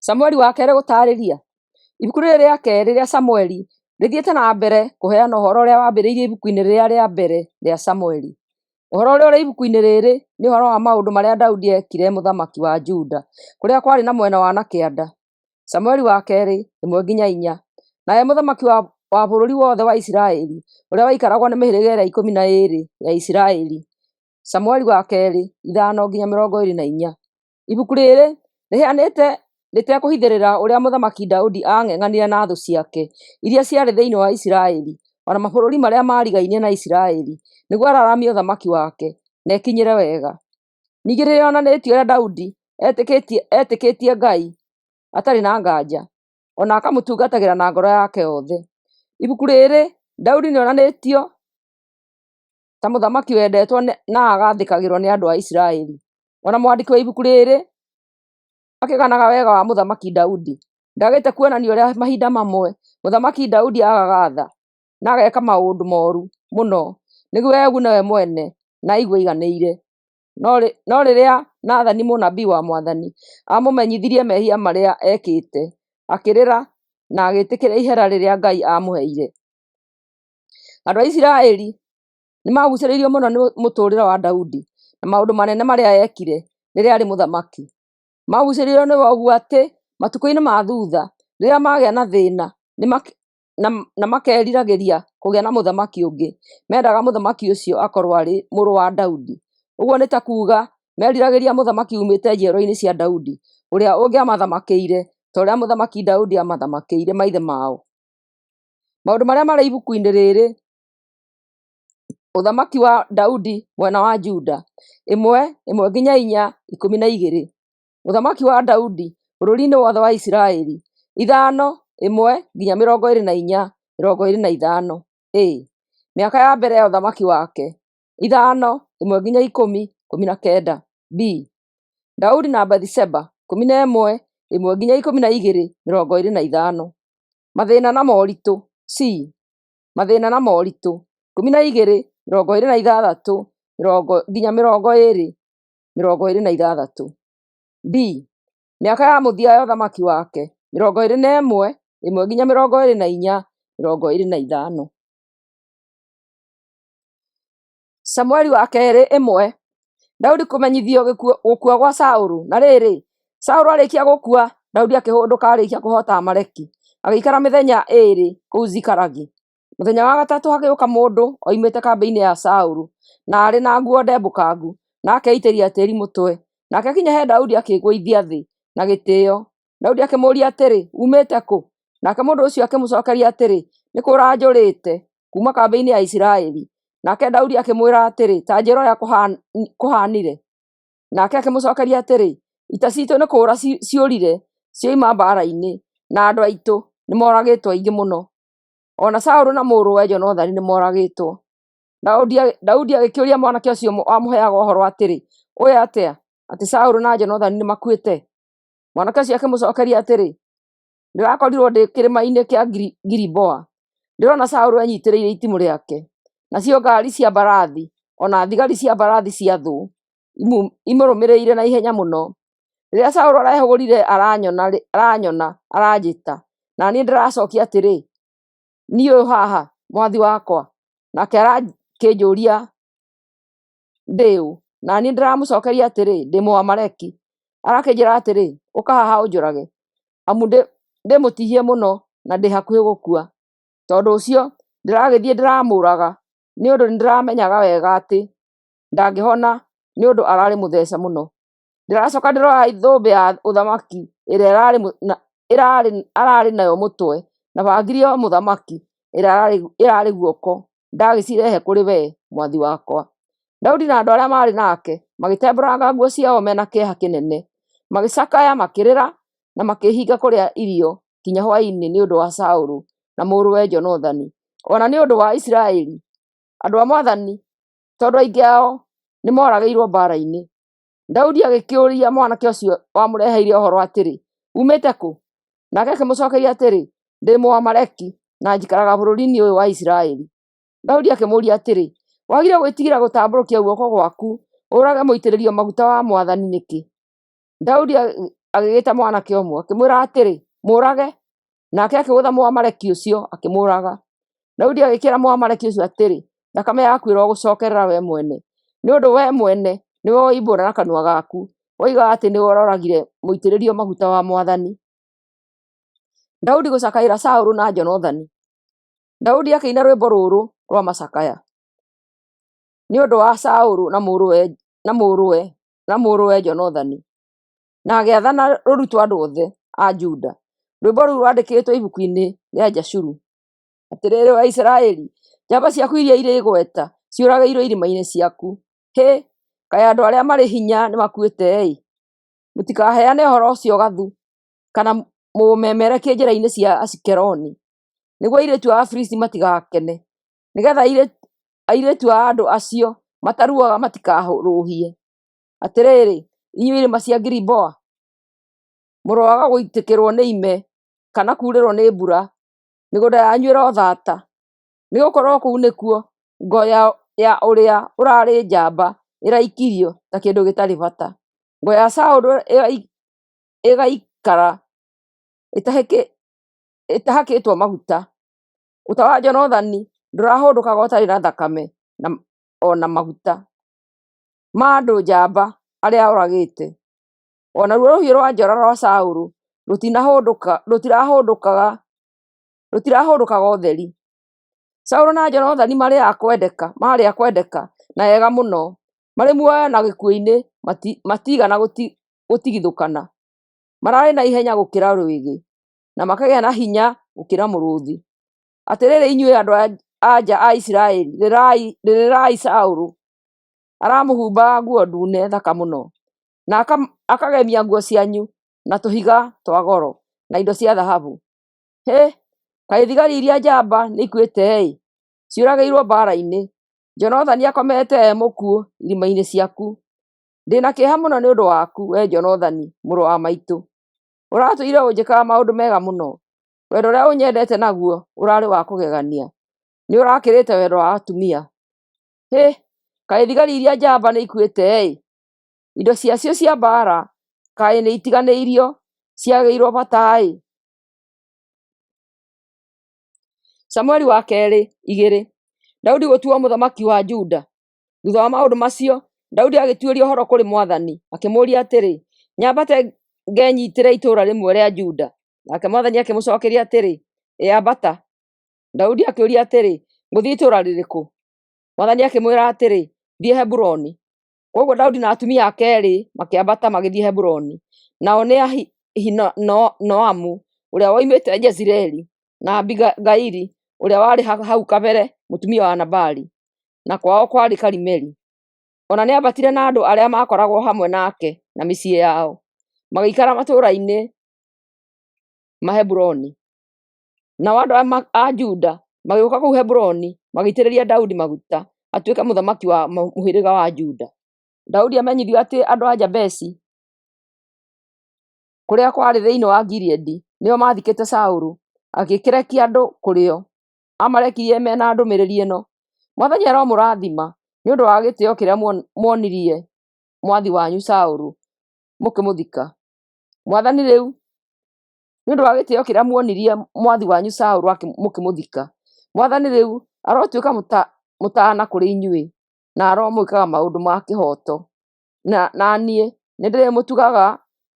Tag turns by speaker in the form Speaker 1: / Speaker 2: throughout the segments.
Speaker 1: Samueli wa kerĩ gũtaarĩria. Ibuku rĩrĩ rĩa kerĩ rĩa Samueli rĩthiĩte na mbere kũheana ũhoro ũrĩa wambĩrĩirie ibuku-inĩ rĩrĩa rĩa mbere rĩa Samueli. Ũhoro ũrĩa ũrĩ ibuku-inĩ rĩrĩ nĩ ũhoro wa maũndũ marĩa Daudi eekire mũthamaki wa Juda, kũrĩa kwarĩ na mwena wa na kĩanda. Samueli wa kerĩ 1-4. Nawe mũthamaki wa bũrũri wothe wa Isiraeli, ũrĩa waikaragwo nĩ mĩhĩrĩga ĩrĩa 12 ya Isiraeli. Samueli wa kerĩ 5-24. Ibuku rĩrĩ rĩheanĩte rĩtekũhithĩrĩra ũrĩa mũthamaki Daudi aang'eng'anire na thũ ciake iria ciarĩ thĩinĩ wa Isiraeli, o na mabũrũri marĩa maarigainie na Isiraeli, nĩguo araramie ũthamaki wake na ekinyĩre wega. Ningĩ nĩrĩonanĩtie ũrĩa Daudi etĩkĩtie Ngai atarĩ na nganja, o na akamũtungatagĩra na ngoro yake yothe. Ibuku rĩrĩ Daudi nĩonanĩtio ta mũthamaki wendetwo na agathĩkagĩrwo nĩ andũ a Isiraeli. O na mwandĩki wa ibuku rĩrĩ akĩganaga wega wa mũthamaki Daudi, ndagĩte kuonania ũrĩa mahinda mamwe mũthamaki Daudi aagaga tha na ageka maũndũ moru mũno nĩguo egune we mwene na aigue aiganĩire. No rĩrĩa Nathani mũnabii wa mwathani amũmenyithirie mehia marĩa ekĩte, akĩrĩra na agĩtĩkĩra ihera rĩrĩa Ngai aamũheire. Andũ a Isiraeli nĩmagucĩrĩirio mũno nĩ mũtũũrĩre wa Daudi na maũndũ manene marĩa eekire rĩrĩa aarĩ mũthamaki. Magucĩrĩirio nĩwe ũguo atĩ matukũ-inĩ ma thutha rĩrĩa magĩa na thĩna na makeriragĩria kũgĩa na mũthamaki ũngĩ, mendaga mũthamaki ũcio akorwo arĩ mũrũ wa Daudi. Ũguo nĩ ta kuuga meriragĩria mũthamaki umĩte njiarwa-inĩ cia Daudi, ũrĩa ũngĩamathamakĩire ta ũrĩa mũthamaki Daudi aamathamakĩire maithe mao. Maũndũ marĩa marĩ ibuku-inĩ rĩrĩ: Ũthamaki wa Daudi mwena wa Juda, 1:1-4, 12. Ũthamaki wa Daudi bũrũri-inĩ wothe wa Isiraeli, 5:1-24, 25. A. Mĩaka ya mbere ya ũthamaki wake, 5:1-10, 19. B. Daudi na Bathisheba, 11:1-12, 25. Mathĩna na moritũ. C. Mathĩna na moritũ, 12:26-20:26. D. Mĩaka ya mũthia ya ũthamaki wake, 21:1-24, 25. Samueli wa kerĩ 1. Daudi kũmenyithio gũkua gwa Saũlũ. Na rĩrĩ, Saũlũ arĩkia gũkua, Daudi akĩhũndũka arĩkia kũhoota Amaleki, agĩikara mĩthenya 2 kũu Zikalagi. Mũthenya wa gatatũ hagĩũka mũndũ oimĩte kambĩ-inĩ ya Saũlũ, na arĩ na nguo ndembũkangu, na akeitĩrĩria tĩĩri mũtwe. Nake akinya he Daudi akĩĩgũithia thĩ na gĩtĩĩo. Daudi akĩmũũria atĩrĩ, “Uumĩte kũ?” Nake mũndũ ũcio akĩmũcookeria atĩrĩ, “Nĩ kũũra njũrĩte kuuma kambĩ-inĩ ya Isiraeli.” Nake Daudi akĩmwĩra atĩrĩ, “Ta njĩĩra ũrĩa kũhaanire.” Nake akĩmũcookeria atĩrĩ, “Ita ciitũ nĩ kũũra ciũrire cioima mbaara-inĩ, na andũ aitũ nĩmoragĩtwo aingĩ mũno. O na Saũlũ na mũrũwe Jonathani nĩmoragĩtwo.” Daudi agĩkĩũria mwanake ũcio wamũheaga ũhoro atĩrĩ, “Ũũĩ atĩa atĩ Saũlũ na Jonathani nĩmakuĩte?” Mwanake ũcio akĩmũcookeria atĩrĩ, “Ndĩrakorirwo ndĩ kĩrĩma-inĩ kĩa Giliboa, ndĩrona Saũlũ enyiitĩrĩire itimũ rĩake, nacio ngaari cia mbarathi o na thigari cia mbarathi cia thũ imũrũmĩrĩire na ihenya mũno. Rĩrĩa Saũlũ arehũgũrire aranyona, aranjĩta, na niĩ ndĩracookia atĩrĩ, 'Niĩ ũyũ haha, mwathi wakwa.' Nake arakĩnjũũria ndĩ ũ, na niĩ ndĩramũcookeria atĩrĩ, 'Ndĩ Mũamaleki.' Arakĩnjĩĩra atĩrĩ, 'Ũka haha ũnjũrage, amu ndĩmũtihie mũno na ndĩ hakuhĩ gũkua.' Tondũ ũcio ndĩragĩthiĩ ndĩramũũraga, nĩ ũndũ nĩndĩramenyaga wega atĩ ndangĩhona nĩ ũndũ ararĩ mũthece mũno. Ndĩracooka ndĩroya thũmbĩ ya ũthamaki ĩrĩa ararĩ nayo mũtwe, na bangiri ya mũthamaki ĩrĩa ĩrarĩ guoko, ndagĩcirehe kũrĩ wee, mwathi wakwa.” Daudi na andũ arĩa maarĩ nake magĩtembũranga nguo ciao me na kĩeha kĩnene, magĩcakaya, makĩrĩra, na makĩĩhinga kũrĩa irio nginya hwaĩ-inĩ nĩ ũndũ wa Saũlũ na mũrũwe Jonathani, o na nĩ ũndũ wa Isiraeli, andũ a mwathani, tondũ aingĩ ao nĩmooragĩirwo mbaara-inĩ. Daudi agĩkĩũria mwanake ũcio wamũreheire ũhoro atĩrĩ, “Uumĩte kũ?” Nake akĩmũcookeria atĩrĩ, “Ndĩ Mũamaleki na njikaraga bũrũri-inĩ ũyũ wa Isiraeli.” Daudi akĩmũũria atĩrĩ, “Wagire gwĩtigĩra gũtambũrũkia guoko gwaku ũũrage mũitĩrĩrio maguta wa mwathani nĩkĩ?” Daudi agĩgĩta mwanake ũmwe, akĩmwĩra atĩrĩ, “Mũũrage!” Nake akĩgũtha Mũamaleki ũcio, akĩmũũraga. Daudi agĩkĩĩra Mũamaleki ũcio atĩrĩ, “Thakame yaku ĩrogũcookerera wee mwene, nĩ ũndũ wee mwene nĩwe woimbũra na kanua gaku, woiga atĩ nĩwe ũrooragire mũitĩrĩrio maguta wa Mwathani.” Daudi gũcakaĩra Saũlũ na Jonathani. Daudi akĩina rwĩmbo rũrũ rwa macakaya nĩ ũndũ wa Saũlũ na mũrũwe Jonathani, na agĩathana rũrutwo andũ othe a Juda. Rwĩmbo rũu rwandĩkĩtwo ibuku-inĩ rĩa Jashuru. Atĩrĩrĩ wee Isiraeli, njamba ciaku iria irĩ igweta ciũragĩirwo irĩma-inĩ ciaku. Hĩ! Kaĩ andũ arĩa marĩ hinya nĩmakuĩte-ĩ! Mũtikaheane ũhoro ũcio Gathu, kana mũũmemerekie njĩra-inĩ cia Ashikeloni, nĩguo airĩtu a Afilisti matigakene, nĩgeetha airĩtu a andũ acio mataruaga matikarũhie. Atĩrĩrĩ, inyuĩ irĩma cia Giliboa, mũroaga gũitĩkĩrwo nĩ ime kana kuurĩrwo nĩ mbura, mĩgũnda yanyu ĩrothaata, nĩgũkorwo kũu nĩkuo ngo ya ũrĩa ũraarĩ njamba ĩraikirio ta kĩndũ gĩtarĩ bata, ngo ya Saũlũ ĩgaikara ĩtahakĩtwo maguta. Ũta wa Jonathani ndũrahũndũkaga ũtarĩ na thakame o na maguta ma andũ njamba arĩa oragĩte. O naruo rũhiũ rwa njora rwa Saũlũ rũtirahũndũkaga ũtheri. Saũlũ na Jonathani maarĩ a kwendeka na ega mũno; marĩ muoyo na gĩkuũ-inĩ matiigana gũtigithũkana. Mararĩ na ihenya gũkĩra rwĩgĩ, na makagĩa na hinya gũkĩra mũrũũthi. Atĩrĩrĩ inyuĩ andũ-a-nja a Isiraeli, rĩrĩrai Saũlũ! Aramũhumbaga nguo ndune thaka mũno, na akagemia nguo cianyu na tũhiga twa goro na indo cia thahabu. Hĩ! Kaĩ thigari iria njamba nĩikuĩte-ĩ, ciũragĩirwo mbaara-inĩ! Jonathani akomete e mũkuũ irĩma-inĩ ciaku. Ndĩ na kĩeha mũno nĩ ũndũ waku, wee Jonathani mũrũ wa maitũ; ũratũire ũnjĩkaga maũndũ mega mũno. Wendo ũrĩa ũnyendete naguo ũrarĩ wa kũgegania, nĩũrakĩrĩte wendo wa atumia. Hĩ! Kaĩ thigari iria njamba nĩikuĩte-ĩ, indo ciacio cia mbaara kaĩ nĩitiganĩirio ciagĩirwo bata-ĩ! Samueli wa kerĩ igĩrĩ. Daudi gũtuuo mũthamaki wa Juda. Thuutha wa maũndũ macio, Daudi agĩtuĩria ũhoro kũrĩ Mwathani, akĩmũũria atĩrĩ, “Nyambate ngenyiitĩre itũũra rĩmwe rĩa Juda?” Nake Mwathani akĩmũcookeria atĩrĩ, “Ĩ ambata.” Daudi akĩũria atĩrĩ, “Ngũthiĩ itũũra rĩrĩkũ?” Mwathani akĩmwĩra atĩrĩ, “Thiĩ Hebironi.” Kwoguo Daudi na atumia ake eerĩ makĩambata magĩthiĩ Hebironi, nao nĩ Ahinoamu ũrĩa woimĩte Jezireeli, na Abigaili ũrĩa warĩ hau kabere mũtumia wa Nabali, na kwao kwarĩ Karimeli. O na nĩambatire na andũ arĩa maakoragwo hamwe nake na mĩciĩ yao, magĩikara matũũra-inĩ ma Hebironi. Nao andũ a Juda magĩũka kũu Hebironi magĩitĩrĩria Daudi maguta atuĩke mũthamaki wa mũhĩrĩga wa Juda. Daudi amenyithio atĩ andũ a Jabeshi, kũrĩa kwarĩ thĩinĩ wa Gileadi, nĩo maathikĩte Saũlũ, agĩkĩrekia andũ kũrĩ o. Aamarekirie me na ndũmĩrĩri ĩno: “Mwathani aromũrathima nĩ ũndũ wa gĩtĩĩo kĩrĩa muonirie mwathi wanyu Saũlũ mũkĩmũthika. Mwathani rĩu nĩ ũndũ wa gĩtĩĩo kĩrĩa muonirie mwathi wanyu Saũlũ mũkĩmũthika. Mwathani rĩu arotuĩka mũtaana kũrĩ inyuĩ, na aromwĩkaga maũndũ ma kĩhooto. Na niĩ nĩndĩrĩmũtugaga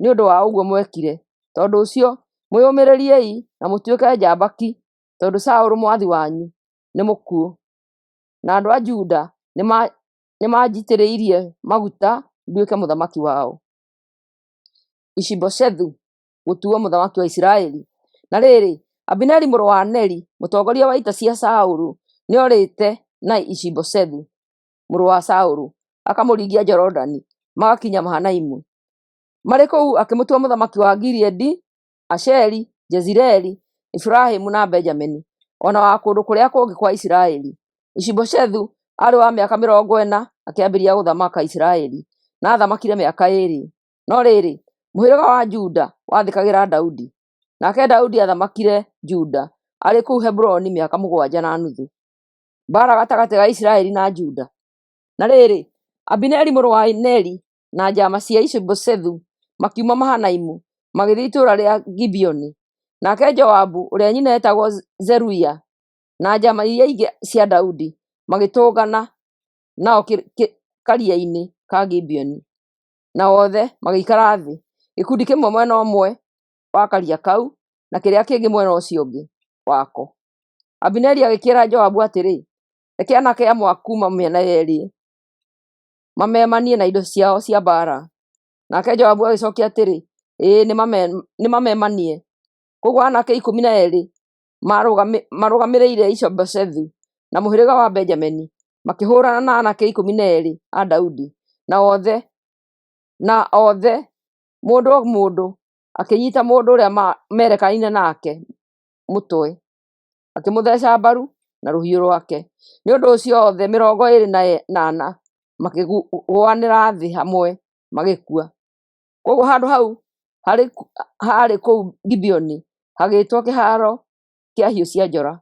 Speaker 1: nĩ ũndũ wa ũguo mwekire. Tondũ ũcio, mwĩyũmĩrĩriei na mũtuĩke njamba ki, tondũ Saũlũ mwathi wanyu nĩ mũkuũ, na andũ a Juda nĩmanjitĩrĩirie maguta nduĩke mũthamaki wao.” Ishi-Boshethu gũtuuo mũthamaki wa Isiraeli. Na rĩrĩ, Abineri mũrũ wa Neri, mũtongoria wa ita cia Saũlũ, nĩorĩte na Ishi-Boshethu mũrũ wa Saũlũ, akamũringia Jorodani, magakinya Mahanaimu. Marĩ kũu akĩmũtua mũthamaki wa Gileadi, Asheri, Jezireeli, Efiraimu na Benjamini, o na wa kũndũ kũrĩa kũngĩ kwa Isiraeli. Ishi-Boshethu aarĩ wa mĩaka 40 akĩambĩrĩria gũthamaka Isiraeli, na aathamakire mĩaka 2. No rĩrĩ, mũhĩrĩga wa Juda wathĩkagĩra Daudi. Nake Daudi aathamakire Juda arĩ kũu Hebironi mĩaka 7.5. Mbaara gatagatĩ ga Isiraeli na Juda. Na rĩrĩ, Abineri mũrũ wa Neri na njaama cia Ishi-Boshethu makiuma Mahanaimu, magĩthiĩ itũũra rĩa Gibeoni. Nake Joabu, ũrĩa nyina eetagwo Zeruia, na njaama iria ingĩ cia Daudi magĩtũngana nao karia-inĩ ka Gibeoni, na othe magĩikara thĩ, gĩkundi kĩmwe mwena ũmwe wa karia kau na kĩrĩa kĩngĩ mwena ũcio ũngĩ wako. Abineri agĩkĩĩra Joabu atĩrĩ, “Reke aanake amwe a kuuma mĩena yeerĩ mamemanie na indo ciao cia mbaara.” Nake Joabu agĩcookia atĩrĩ, “Ĩĩ, nĩmamemanie.” Kwoguo aanake 12 marũgamĩrĩire Ishi-Boshethu na mũhĩrĩga wa Benjamini makĩhũũrana na aanake 12 a Daudi, na othe mũndũ o mũndũ akĩnyiita mũndũ ũrĩa merekanaine nake mũtwe, akĩmũtheeca mbaru na rũhiũ rwake. Nĩ ũndũ ũcio othe 24 makĩgũanĩra thĩ hamwe magĩkua. Kwoguo handũ hau haarĩ kũu Gibeoni hagĩĩtwo Kĩhaaro kĩa Hiũ cia Njora.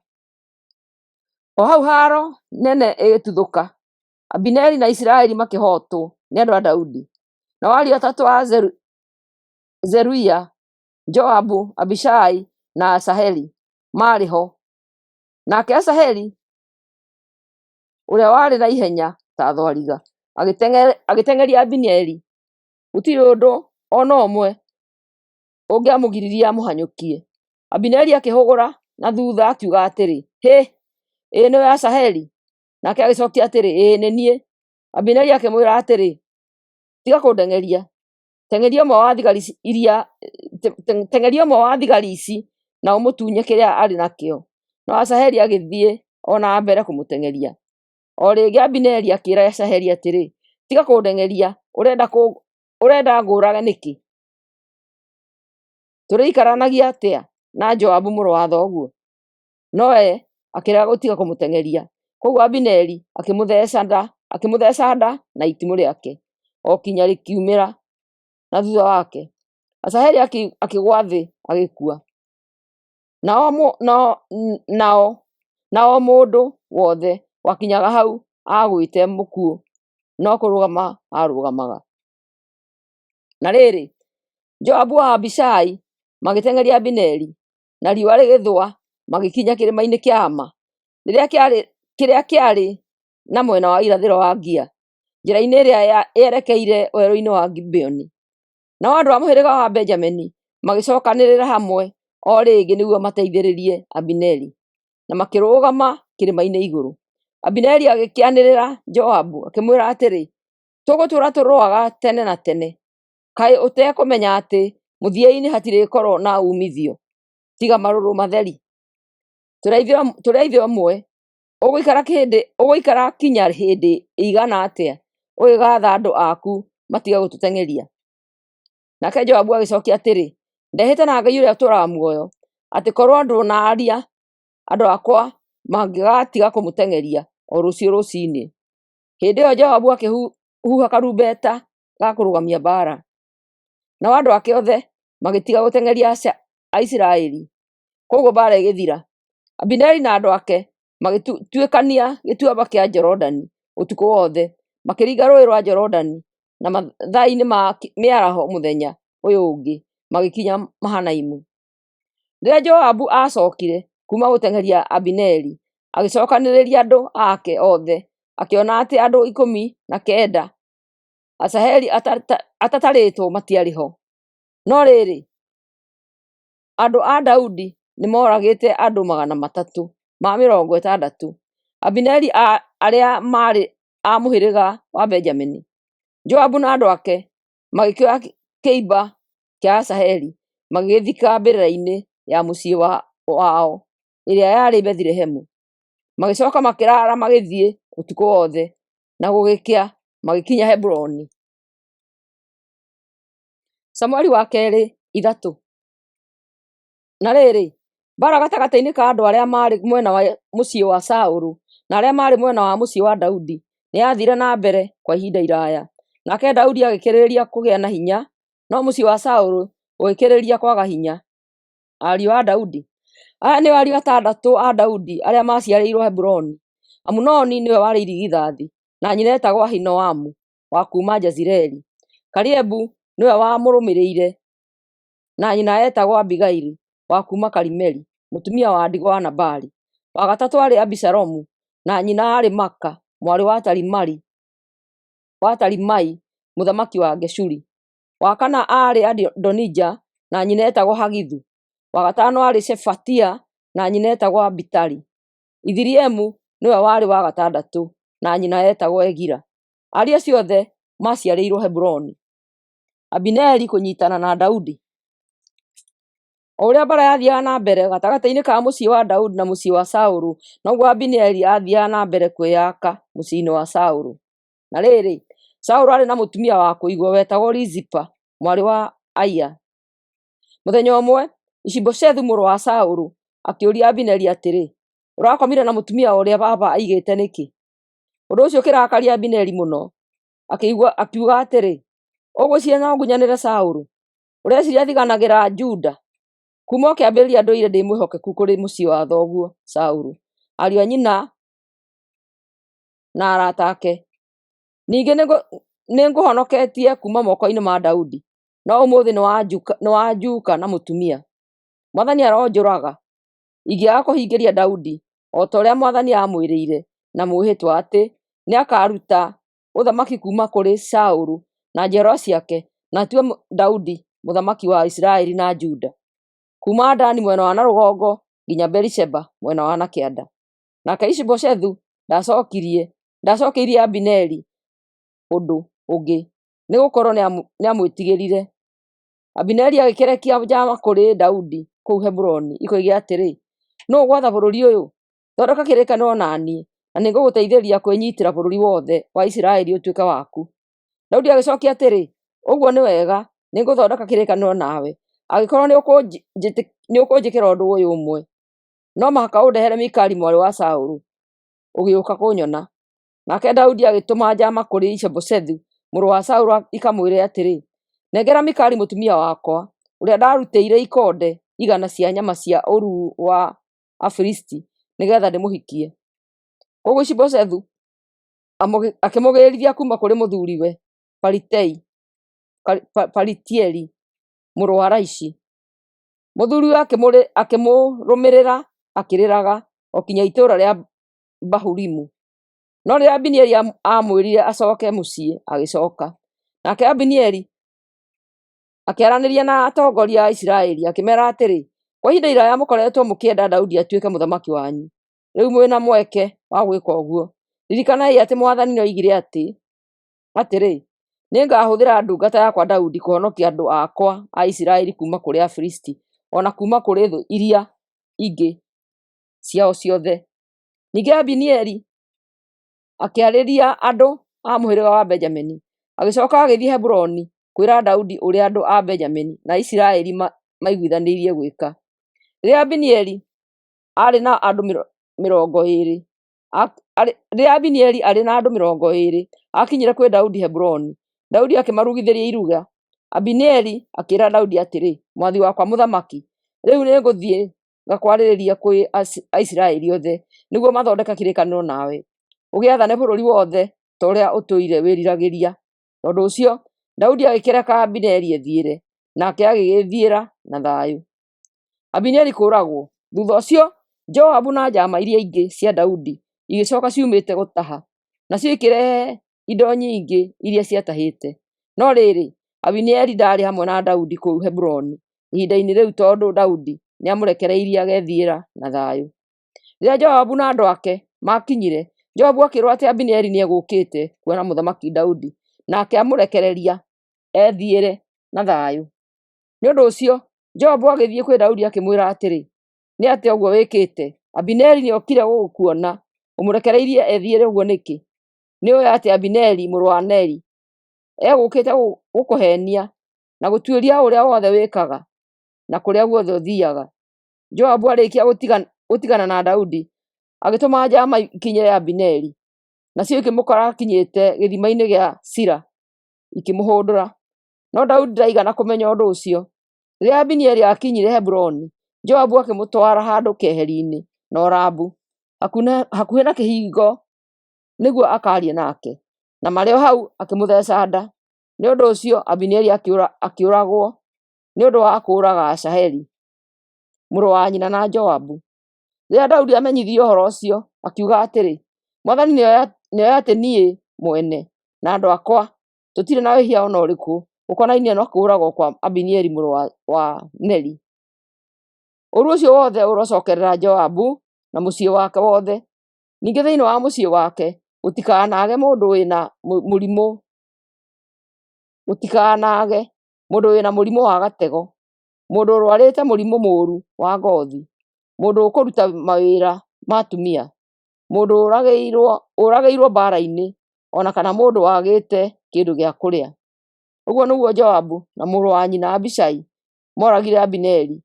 Speaker 1: O hau haaro nene ĩgĩtuthũka. Abineri na Isiraeli makĩhootwo nĩ andũ a Daudi. Nao ariũ atatũ a Zeruia, Joabu, Abishai, na Asaheli, maarĩ ho. Nake Asaheli, ũrĩa warĩ na ihenya ta thwariga, agĩteng'eria Abineri. Gũtirĩ ũndũ o na ũmwe ũngĩamũgiririe amũhanyũkie. Abineri akĩĩhũgũra na thutha akiuga atĩrĩ, “Hĩ! Ĩĩ nĩwe Asaheli?” Nake agĩcookia atĩrĩ, “Ĩĩ nĩ niĩ.” Abineri akĩmwĩra atĩrĩ, “Tiga kũndeng'eria. Teng'eria ũmwe wa thigari ici na ũmũtunye kĩrĩa arĩ nakĩo.” No Asaheli agĩthiĩ o na mbere kũmũteng'eria. O rĩngĩ Abineri akĩĩra Asaheli atĩrĩ, “Tiga kũndeng'eria! Ũrenda ngũũrage nĩkĩ? Tũrĩikaranagia atĩa na Joabu mũrũ wa thoguo?” Nowe akĩrega gũtiga kũmũteng'eria. Kwoguo Abineri akĩmũtheeca nda na itimũ rĩake, o kinya rĩkiumĩra na thutha wake. Asaheli akĩgũa thĩ agĩkua. Na o mũndũ wothe wakinyaga hau aagwĩte mũkuũ no kũrũgama aarũgamaga. Na rĩrĩ, Joabu na Abishai magĩteng'eria Abineri, na riũa rĩgĩthũa magĩkinya kĩrĩma-inĩ kĩa Ama, kĩrĩa kĩarĩ na mwena wa irathĩro wa Gia, njĩra-inĩ ĩrĩa yerekeire werũ-inĩ wa Gibeoni. Nao andũ a mũhĩrĩga wa Benjamini magĩcookanĩrĩra hamwe o rĩngĩ nĩguo mateithĩrĩrie Abineri, na makĩrũgama kĩrĩma-inĩ igũrũ. Abineri agĩkĩanĩrĩra Joabu, akĩmwĩra atĩrĩ, “Tũgũtũũra tũrũaga tene na tene? Kaĩ ũtekũmenya atĩ mũthia-inĩ hatirĩkorwo na uumithio, tiga marũrũ matheri? Tũrĩ a ithe ũmwe. Ũgũikara kinya hĩndĩ ĩigana atĩa ũgĩgaatha andũ aku matige gũtũteng'eria?” Nake Joabu agĩcookia atĩrĩ, “Ndehĩta na Ngai ũrĩa ũtũũraga muoyo, atĩ korwo ndũnaaria, andũ akwa mangĩgaatiga kũmũteng'eria o rũciũ rũciinĩ.” Hĩndĩ ĩyo Joabu akĩhuha karumbeta ga kũrũgamia mbaara, nao andũ ake othe magĩtiga gũteng'eria Aisiraeli. Kwoguo mbaara ĩgĩthira. Abineri na andũ ake magĩtuĩkania gĩtuamba kĩa Jorodani ũtukũ wothe, makĩringa Rũũĩ rwa Jorodani, na mathaa-inĩ ma mĩaraho mũthenya ũyũ ũngĩ magĩkinya Mahanaimu. Rĩrĩa Joabu aacookire kuuma gũteng'eria Abineri, agĩcookanĩrĩria andũ ake othe, akĩona atĩ andũ 19 Asaheli atatarĩtwo matiarĩ ho. No rĩrĩ, andũ a Daudi nĩmooragĩte andũ 360 Abineri arĩa maarĩ a mũhĩrĩga wa Benjamini. Joabu na andũ ake magĩkĩoya kĩimba kĩa Asaheli magĩgĩthika mbĩrĩra-inĩ ya mũciĩ wao ĩrĩa yarĩ Bethilehemu. Magĩcooka makĩraara magĩthiĩ ũtukũ wothe, na gũgĩkĩa magĩkinya Hebironi. Samueli wa kerĩ 3. Na rĩrĩ, mbaara gatagatĩ-inĩ ka andũ arĩa maarĩ mwena wa mũciĩ wa Saũlũ na arĩa maarĩ mwena wa mũciĩ wa Daudi nĩyathiire na mbere kwa ihinda iraaya. Nake Daudi agĩkĩrĩrĩria kũgĩa na hinya, no mũciĩ wa Saũlũ ũgĩkĩrĩrĩria kwaga hinya. Ariũ a Daudi. Aya nĩo ariũ atandatũ a Daudi arĩa maaciarĩirwo Hebironi: Amunoni nĩwe warĩ irigithathi, na nyina eetagwo Ahinoamu wa kuuma Jezireeli. Kalebu nĩwe wamũrũmĩrĩire. na nyina eetagwo Abigaili wa kuuma Karimeli, mũtumia wa ndigwa wa Nabali; wa gatatũ aarĩ Abisalomu, na nyina aarĩ Maaka mwarĩ wa Talimai mũthamaki wa Geshuri; wa kana aarĩ Adonija, na nyina eetagwo Hagithu; wa gatano aarĩ Shefatia, na nyina eetagwo Abitali; Ithireamu nĩwe warĩ wa gatandatũ, na nyina eetagwo Egila. Ariũ acio othe maaciarĩirwo Hebironi. Abineri kũnyiitana na Daudi. O ũrĩa mbaara yathiiaga na mbere gatagatĩ-inĩ ka mũciĩ wa Daudi na mũciĩ wa Saũlũ, noguo Abineri aathiiaga na mbere kwĩyaka mũciĩ-inĩ wa Saũlũ. Na rĩrĩ, Saũlũ aarĩ na mũtumia wa kũigwo wetagwo Rizipa mwarĩ wa Aia. Mũthenya ũmwe Ishi-Boshethu mũrũ wa Saũlũ akĩũria Abineri atĩrĩ, “Ũrakomire na mũtumia ũrĩa baba aigĩte nĩkĩ?” Ũndũ ũcio ũkĩrakaria Abineri mũno, akiuga atĩrĩ, “Ũgwĩciiria no ngunyanĩre Saũlũ? Ũreciiria thiganagĩra Juda? Kuuma o kĩambĩrĩria ndũire ndĩ mwĩhokeku kũrĩ mũciĩ wa thoguo Saũlũ, ariũ a nyina na arata ake. Ningĩ nĩngũhonoketie kuuma moko-inĩ ma Daudi, no ũmũthĩ nĩwanjuuka na mũtumia. Mwathani aronjũraga, ingĩaga kũhingĩria Daudi o ta ũrĩa Mwathani aamwĩrĩire na mwĩhĩtwa atĩ nĩakaruta ũthamaki kuuma kũrĩ Saũlũ na njiarwa ciake na atue Daudi mũthamaki wa Isiraeli na Juda, kuuma Dani mwena wa na rũgongo nginya Beerisheba mwena wa na kĩanda.” Nake Ishi-Boshethu ndacookeirie Abineri ũndũ ũngĩ, nĩgũkorwo nĩamwĩtigĩrire. Abineri agĩkĩrekia njaama kũrĩ Daudi kũu Hebironi ikoige atĩrĩ, “Nũũ ũgwatha bũrũri ũyũ? Thondeka kĩrĩkanĩro na niĩ, na nĩngũgũteithĩrĩria kwĩnyiitĩra bũrũri wothe wa Isiraeli ũtuĩke waku.” Daudi agĩcookia atĩrĩ, “Ũguo nĩ wega, nĩngũthondeka kĩrĩkanĩro nawe, angĩkorwo nĩũkũnjĩkĩra ũndũ ũyũ ũmwe: No mũhaka ũndehere Mikali mwarĩ wa Saũlũ ũgĩũka kũnyona.” Nake Daudi agĩtũma njaama kũrĩ Ishi-Boshethu mũrũ wa Saũlũ ikamwĩre atĩrĩ, “Nengera Mikali mũtumia wakwa, ũrĩa ndaarutĩire ikonde 100 cia nyama cia ũruu wa Afilisti nĩgeetha ndĩmũhikie.” Kwoguo Ishi-Boshethu akĩmũgĩĩrithia kuuma kũrĩ mũthuuriwe Palitieli mũrũ wa Laishi. Mũthuuriwe akĩmũrũmĩrĩra akĩrĩraga, o nginya itũũra rĩa Bahurimu. No rĩrĩa Abineri aamwĩrire acooke mũciĩ, agĩcooka. Nake Abineri akĩaranĩria na atongoria a Isiraeli, akĩmeera atĩrĩ, “Kwa ihinda iraaya mũkoretwo mũkĩenda Daudi atuĩke mũthamaki wanyu. Rĩu mwĩ na mweke wa gwĩka ũguo. Ririkanai atĩ Mwathani nĩoigire atĩrĩ, 'Nĩngahũthĩra ndungata yakwa Daudi kũhonokia andũ akwa a Isiraeli kuuma kũrĩ Afilisti o na kuuma kũrĩ thũ iria ingĩ ciao ciothe.'” Ningĩ Abineri akĩarĩria andũ a mũhĩrĩga wa Benjamini. Agĩcooka agĩthiĩ Hebironi kwĩra Daudi ũrĩa andũ a Benjamini na Isiraeli maiguithanĩirie gwĩka. Rĩrĩa Abineri arĩ na andũ 20, aakinyire kwĩ Daudi Hebironi, Daudi akĩmarugithĩria iruga. Abineri akĩĩra Daudi atĩrĩ, “Mwathi wakwa mũthamaki, rĩu nĩngũthiĩ ngakwarĩrie kwĩ Aisiraeli othe, nĩguo mathondeke kĩrĩkanĩro nawe, ũgĩathane bũrũri wothe ta ũrĩa ũtũire wĩriragĩria.” Tondũ ũcio Daudi agĩkĩreka Abineri ethiĩre, nake agĩgĩĩthiĩra na thayũ. Abineri kũũragwo. Thuutha ũcio Joabu na njaama iria ingĩ cia Daudi igĩcooka ciumĩte gũtaha, nacio ikĩrehe indo nyingĩ iria ciatahĩte. No rĩrĩ, Abineri ndaarĩ hamwe na Daudi kũu Hebironi ihinda-inĩ rĩu tondũ Daudi nĩamũrekereirie agethiĩra na thayũ. Rĩrĩa Joabu na andũ ake maakinyire, Joabu akĩĩrwo atĩ Abineri nĩegũũkĩte kuona Mũthamaki Daudi, nake amũrekereria ethiĩre na thayũ. Nĩ ũndũ ũcio Joabu agĩthiĩ kwĩ Daudi akĩmwĩra atĩrĩ, “Nĩ atĩa ũguo wĩkĩte? Abineri nĩokire gũgũkuona. Ũmũrekereirie ethiĩre ũguo nĩkĩ? Nĩũũĩ atĩ Abineri mũrũ wa Neri egũũkĩte gũkũheenia na gũtuĩria ũrĩa wothe wĩkaga na kũrĩa guothe ũthiiaga.” Joabu aarĩkia gũtigana na Daudi, agĩtũma njaama ikinyĩre Abineri. Nacio ikĩmũkora akinyĩte gĩthima-inĩ gĩa Sira, ikĩmũhũndũra. No Daudi ndaigana kũmenya ũndũ ũcio. Rĩrĩa Abineri aakinyire Hebironi, Joabu akĩmũtwara handũ keheri-inĩ na ũrambu, hakuhĩ na kĩhingo nĩguo akaarie nake, na marĩ o hau akĩmũtheeca nda. Nĩ ũndũ ũcio Abineri akĩũragwo. nĩ ũndũ wa kũũraga Asaheli mũrũ wa nyina na Joabu. Rĩrĩa Daudi aamenyithirio ũhoro ũcio, akiuga atĩrĩ, "Mwathani nĩoĩ atĩ niĩ mwene na andũ akwa tũtirĩ na wĩhia o na ũrĩkũ ũkonainie na kũũragwo kwa Abineri mũrũ wa Neri. Ũũru ũcio wothe ũrocokerera Joabu na mũciĩ wake wothe. Ningĩ thĩinĩ wa mũciĩ wake gũtikanaage mũndũ wĩna mũrimũ gũtikanaage mũndũ wĩna mũrimũ wa gatego, mũndũ ũrũarĩte mũrimũ mũũru wa ngothi, mũndũ ũkũruta mawĩra ma atumia, mũndũ ũragĩirwo mbaara-inĩ, o na kana mũndũ wagĩte kĩndũ gĩa kũrĩa." Ũguo nĩguo Joabu na mũrũ wa nyina Abishai mooragire Abineri,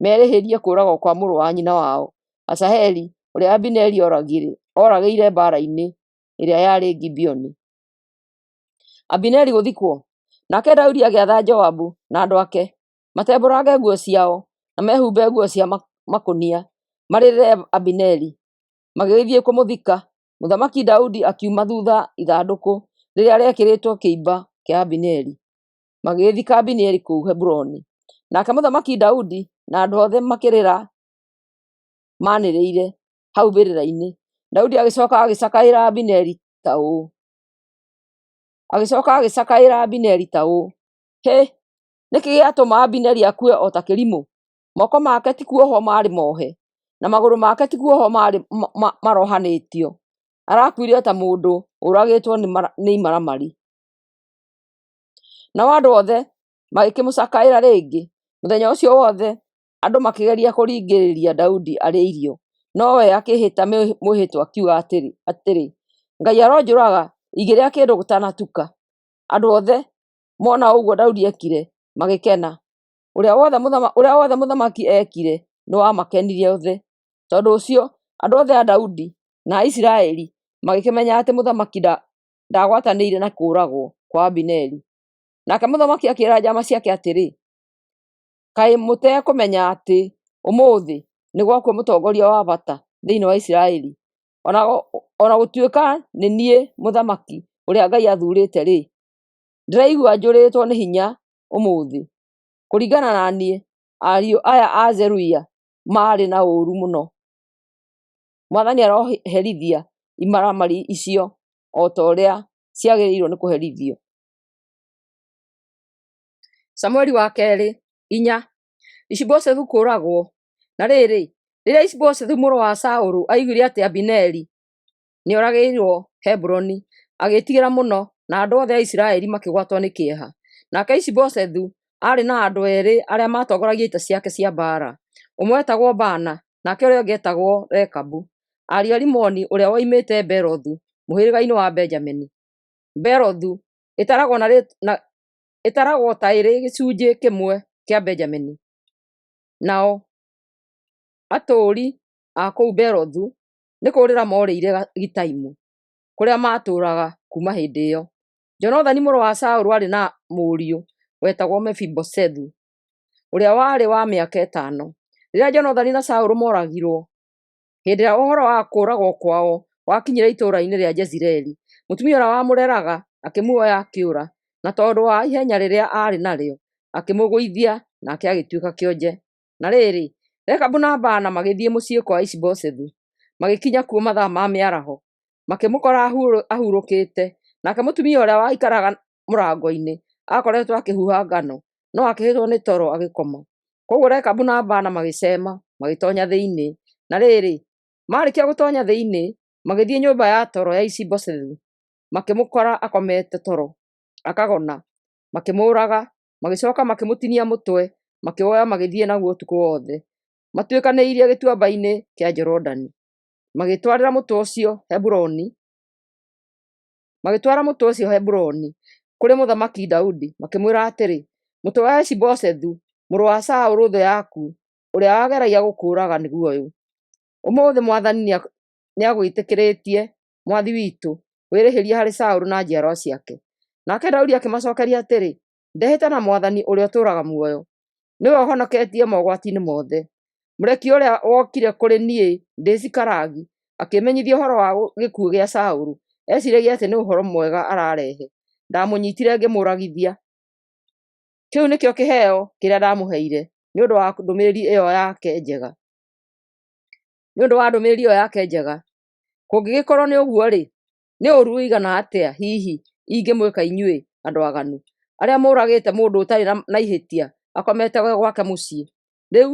Speaker 1: merĩhĩrie kũũragwo kwa mũrũ wa nyina wao Asaheli, ũrĩa Abineri ooragĩire mbaara-inĩ ĩrĩa yarĩ Gibeoni. Abineri gũthikwo. Nake Daudi agĩatha Joabu na andũ ake matembũrange nguo ciao na mehumbe nguo cia makũnia, marĩrĩre Abineri. Magĩgĩthiĩ kũmũthika. Mũthamaki Daudi akiuma thutha ithandũkũ rĩrĩa rĩekĩrĩtwo kĩimba kĩa Abineri. Magĩgĩthika Abineri kũu Heburoni. Nake Mũthamaki Daudi na andũ othe makĩrĩra maanĩrĩire hau mbĩrĩra-inĩ. Daudi agĩcoka agĩcakaĩra Abineri ta ũũ: Agĩcoka agĩcakaĩra Abineri ta ũũ, "Hĩ, nĩ kĩĩ gĩatũma Abineri akue o ta kĩrimũ? Moko make ti kuohwo maarĩ mohe, na magũrũ make ti kuohwo maarĩ marohanĩtio. Arakuire o ta mũndũ ũragĩtwo nĩ imaramari." Nao andũ othe magĩkĩmũcakaĩra rĩngĩ. Mũthenya ũcio wothe andũ makĩgeria kũringĩrĩria Daudi arĩe irio, no we akĩĩhĩta mwĩhĩtwa akiuga atĩrĩ, "Ngai aronjũraga ingĩrĩa kĩndũ gũtanatuka." Andũ othe mona ũguo Daudi eekire, magĩkena. Ũrĩa wothe mũthamaki eekire nĩwamakenirie othe. Tondũ ũcio andũ othe a Daudi na a Isiraeli magĩkĩmenya atĩ mũthamaki ndagwatanĩire na kũũragwo kwa Abineri. Nake mũthamaki akĩĩra njaama ciake atĩrĩ, "Kaĩ mũtekũmenya atĩ ũmũthĩ nĩ gwakua mũtongoria wa bata thĩinĩ wa Isiraeli? O na gũtuĩka nĩ niĩ mũthamaki ũrĩa Ngai athuurĩte-rĩ, ndĩraigua njũrĩtwo nĩ hinya ũmũthĩ. Kũringana na niĩ, ariũ aya a Zeruia maarĩ na ũũru mũno. Mwathani aroherithia imaramari icio o ta ũrĩa ciagĩrĩirwo nĩ kũherithio." Samueli wa kerĩ 4. Ishi-Boshethu kũũragwo. Na rĩrĩ, rĩrĩa Ishi-Boshethu mũrũ wa Saũlũ aiguire atĩ Abineri nĩoragĩirwo Heburoni, agĩĩtigĩra mũno, na andũ othe a Isiraeli makĩgwatwo nĩ kĩeha. Nake Ishi-Boshethu aarĩ na andũ eerĩ arĩa maatongoragia ita ciake cia mbaara. Ũmwe eetagwo Baana, nake ũrĩa ũngĩ eetagwo Rekabu, ariũ a Rimoni ũrĩa woimĩte Beerothu mũhĩrĩga-inĩ wa Benjamini. Beerothu ĩtaragwo ta ĩrĩ gĩcunjĩ kĩmwe kĩa Benjamini. Nao atũũri a kũu Beerothu nĩ kũũrĩra moorĩire Gitaimu, kũrĩa maatũũraga kuuma hĩndĩ ĩyo. Jonathani mũrũ wa Saũlũ aarĩ na mũriũ wetagwo Mefiboshethu, ũrĩa warĩ wa mĩaka ĩtano. Rĩrĩa Jonathani na Saũlũ mooragirwo, hĩndĩ ĩrĩa ũhoro wa kũũragwo kwao wakinyire itũũra-inĩ rĩa Jezireeli, mũtumia ũrĩa wamũreraga akĩmuoya akĩũra, na tondũ wa ihenya rĩrĩa aarĩ narĩo, akĩmũgũithia nake agĩtuĩka kĩonje. Na rĩrĩ, Rekabu na Baana magĩthiĩ mũciĩ kwa Ishi-Boshethu, magĩkinya kuo mathaa ma mĩaraho, makĩmũkora ahurũkĩte. Nake mũtumia ũrĩa waikaraga mũrango-inĩ aakoretwo akĩhuha ngano, no akĩhĩtwo nĩ toro agĩkoma. Kwoguo Rekabu na Baana magĩceema, magĩtoonya thĩinĩ. Na rĩrĩ, maarĩkia gũtoonya thĩinĩ, magĩthiĩ nyũmba ya toro ya Ishi-Boshethu, makĩmũkora akomete toro, akagona, makĩmũũraga, magĩcooka makĩmũtinia mũtwe, makĩwoya magĩthiĩ naguo ũtukũ wothe, matuĩkanĩirie gĩtuamba-inĩ kĩa Jorodani. Magĩtwarĩra mũtwe ũcio Heburoni, magĩtwara mũtwe ũcio Heburoni kũrĩ Mũthamaki Daudi, makĩmwĩra atĩrĩ, "Mũtwe wa Ishi-Boshethu mũrũ wa Saũlũ thũ yaku, ũrĩa wageragia gũkũũraga nĩguo ũyũ. Ũmũthĩ Mwathani nĩagwĩtĩkĩrĩtie, mwathi witũ, wĩrĩhĩrie harĩ Saũlũ na njiarwa ciake." Nake Daudi akĩmacookeria atĩrĩ, "Ndehĩta na Mwathani ũrĩa ũtũũraga muoyo, nĩwe ũhonoketie mogwati-inĩ mothe. Mũrekio ũrĩa wokire kũrĩ niĩ ndĩ Zikalagi akĩmenyithia ũhoro wa gĩkuũ gĩa Saũlũ, eeciiragia atĩ nĩ ũhoro mwega ararehe. Ndamũnyiitire ngĩmũũragithia. Kĩu nĩkĩo kĩheo kĩrĩa ndamũheire nĩ ũndũ wa ndũmĩrĩri ĩyo yake njega. Nĩ ũndũ wa ndũmĩrĩri ĩyo yake njega. Kũngĩgĩkorwo nĩ ũguo-rĩ, nĩ ũũru ũigana atĩa hihi ingĩmwĩka inyuĩ andũ aganu, arĩa mũũragĩte mũndũ ũtarĩ na ihĩtia akomete gwake mũciĩ? Rĩu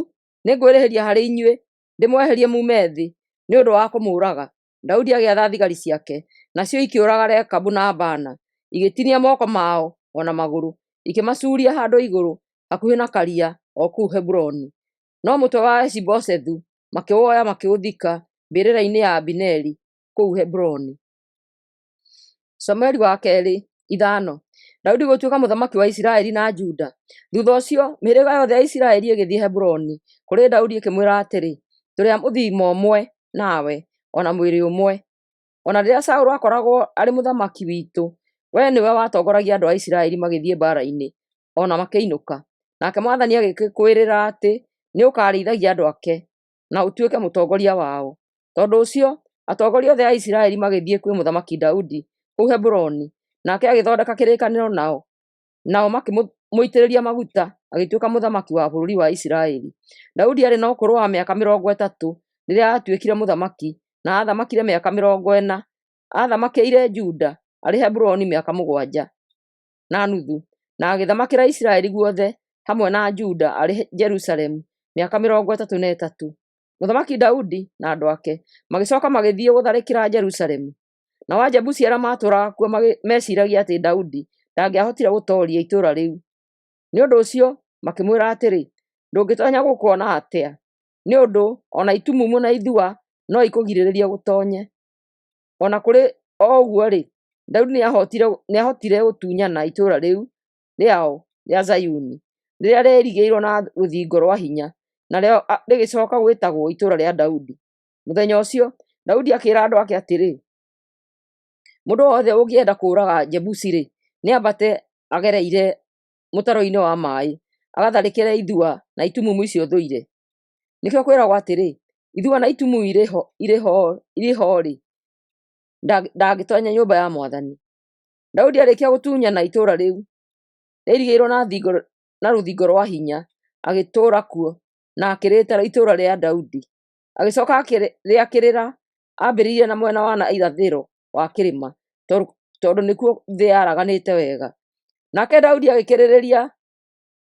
Speaker 1: nĩngwĩrĩhĩria harĩ inyuĩ, ndĩmweherie muume thĩ nĩ ũndũ wa kũmũũraga. Daudi agĩatha thigari ciake, nacio ikĩũraga Rekabu na Baana, igĩtinia moko mao o na magũrũ, ikĩmacuuria handũ igũrũ hakuhĩ na karia o kũu Heburoni. No mũtwe wa Ishi-Boshethu makĩwoya makĩũthika mbĩrĩra-inĩ ya Abineri kũu Heburoni. Samueli wa kerĩ 5. Daudi gũtuĩka mũthamaki wa Isiraeli na Juda. Thutha ũcio mĩhĩrĩga yothe ya Isiraeli ĩgĩthiĩ Heburoni kũrĩ Daudi ĩkĩmwĩra atĩrĩ, Tũrĩ a mũthiimo ũmwe nawe, o na mwĩrĩ ũmwe. O na rĩrĩa Saũlũ aakoragwo arĩ mũthamaki witũ, wee nĩwe watongoragia andũ a Isiraeli magĩthiĩ mbaara-inĩ o na makĩinũka. Nake Mwathani agĩgĩkwĩrĩra atĩ nĩũkarĩithagia andũ ake, na ũtuĩke mũtongoria wao. Tondũ ũcio atongoria othe a Isiraeli magĩthiĩ kwĩ Mũthamaki Daudi kũu Heburoni, nake agĩthondeka kĩrĩkanĩro nao, nao makĩmũitĩrĩria maguta agĩtuĩka mũthamaki wa bũrũri wa Isiraeli. Daudi aarĩ na ũkũrũ wa mĩaka 30 rĩrĩa aatuĩkire mũthamaki, na aathamakire mĩaka 40. Aathamakĩire Juda arĩ Heburoni mĩaka 7.5, na agĩthamakĩra Isiraeli guothe hamwe na Juda arĩ Jerusalemu mĩaka 33. Mũthamaki Daudi na andũ ake magĩcooka magĩthiĩ gũtharĩkĩra Jerusalemu. Nao Ajebusi arĩa maatũũraga kuo meeciiragia atĩ Daudi ndangĩahotire gũtooria itũũra rĩu. Nĩ ũndũ ũcio makĩmwĩra atĩrĩ, “Ndũngĩtoonya gũkũ o na atĩa, nĩ ũndũ o na itumumu na ithua no ikũgirĩrĩrie ũtoonye.” O na kũrĩ o ũguo-rĩ, Daudi nĩahotire gũtunyana itũũra rĩu rĩao rĩa Zayuni, rĩrĩa rĩairigĩirwo na rũthingo rwa hinya, narĩo rĩgĩcooka gwĩtagwo Itũũra rĩa Daudi. Mũthenya ũcio Daudi akĩĩra andũ ake atĩrĩ, “Mũndũ o wothe ũngĩenda kũũraga Ajebusi-rĩ, nĩambate agereire mũtaro-inĩ wa maaĩ, agatharĩkĩre ithua na itumumu icio thũire.” Nĩkĩo kwĩragwo atĩrĩ, “Ithua na itumumu irĩ ho-rĩ, ndangĩtoonya nyũmba ya Mwathani.” Daudi aarĩkia gũtunyana itũũra rĩu rĩairigĩirwo na rũthingo rwa hinya, agĩtũũra kuo, na akĩrĩĩta Itũũra rĩa Daudi. Agĩcooka akĩrĩakĩrĩra ambĩrĩirie na mwena wa na irathĩro wa kĩrĩma, tondũ nĩkuo thĩ yaraganĩte wega. Nake Daudi agĩkĩrĩrĩria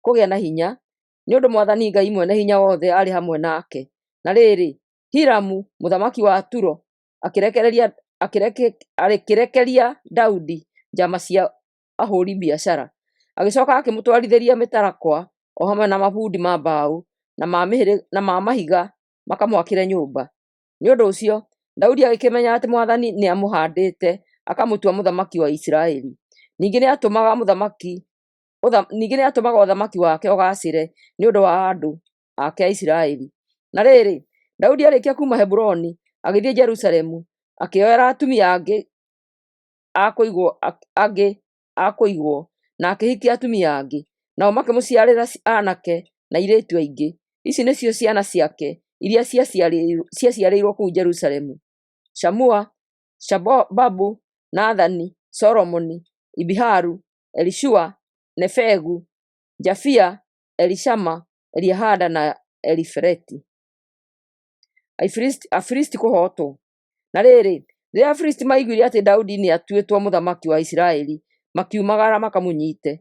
Speaker 1: kũgĩa na hinya, nĩ ũndũ Mwathani Ngai Mwene-Hinya-Wothe aarĩ hamwe nake. Na rĩrĩ, Hiramu mũthamaki wa Turo akĩrekeria Daudi njama cia ahũũri biacara. Agĩcooka akĩmũtwarithĩria mĩtarakwa o hamwe na mabundi ma mbaũ na ma mahiga makamwakĩre nyũmba. Nĩ ũndũ ũcio Daudi agĩkĩmenya atĩ Mwathani nĩamũhaandĩte akamũtua mũthamaki wa Isiraeli. Ningĩ nĩatũmaga ũthamaki wake ũgaacĩre nĩ ũndũ wa andũ ake a Isiraeli. Na rĩrĩ, Daudi aarĩkia kuuma Heburoni agĩthiĩ Jerusalemu, akĩĩyoera atumia angĩ a kũigwo na akĩhikia atumia angĩ, nao makĩmũciarĩra aanake na airĩtu aingĩ. Ici nĩcio ciana ciake iria ciaciarĩirwo kũu Jerusalemu: Shamua, Shobabu, Nathani, Solomoni, Ibiharu, Elishua, Nefegu, Jafia, Elishama, Eliada na Elifeleti. Afilisti kũhootwo. Na rĩrĩ, rĩrĩa Afilisti maaiguire atĩ Daudi nĩatuĩtwo mũthamaki wa Isiraeli, makiumagara makamũnyiite.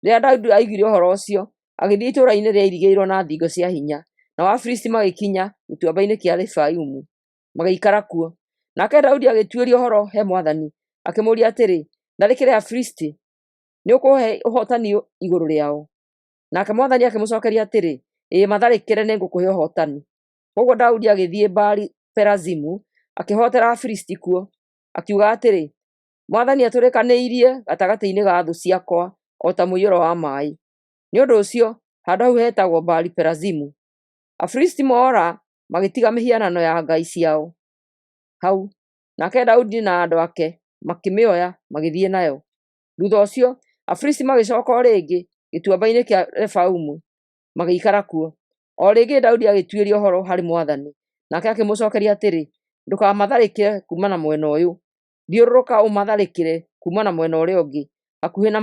Speaker 1: Rĩrĩa Daudi aiguire ũhoro ũcio, agĩthiĩ itũũra-inĩ rĩairigĩirwo na thingo cia hinya, nao Afilisti magĩkinya Gĩtuamba-inĩ kĩa Refaimu, magĩikara kuo. Nake Daudi agĩtuĩria ũhoro he Mwathani, akĩmũũria atĩrĩ, “Tharĩkĩre Afilisti? Nĩũkũũhe ũhootani igũrũ rĩao?” Nake Mwathani akĩmũcookeria atĩrĩ, “Ĩĩ, matharĩkĩre, nĩngũkũhe ũhootani.” Kwoguo Daudi agĩthiĩ Baali-Perazimu, akĩhootera Afilisti kuo. Akiuga atĩrĩ, “Mwathani atũrĩkanĩirie gatagatĩ-inĩ ga thũ ciakwa o ta mũiyũro wa maaĩ.” Nĩ ũndũ ũcio handũ hau hetagwo Baali-Perazimu. Afilisti moora magĩtiga mĩhianano ya ngai ciao hau, nake Daudi na andũ ake makĩmĩoya magĩthiĩ nayo. Thuutha ũcio Afilisti magĩcooka o rĩngĩ Gĩtuamba-inĩ kĩa Refaimu, magĩikara kuo. O rĩngĩ Daudi agĩtuĩria ũhoro harĩ Mwathani, nake akĩmũcookeria atĩrĩ, “Ndũkamatharĩkĩre kuuma na mwena ũyũ; thiũrũrũka ũmatharĩkĩre kuuma na mwena ũrĩa ũngĩ hakuhĩ na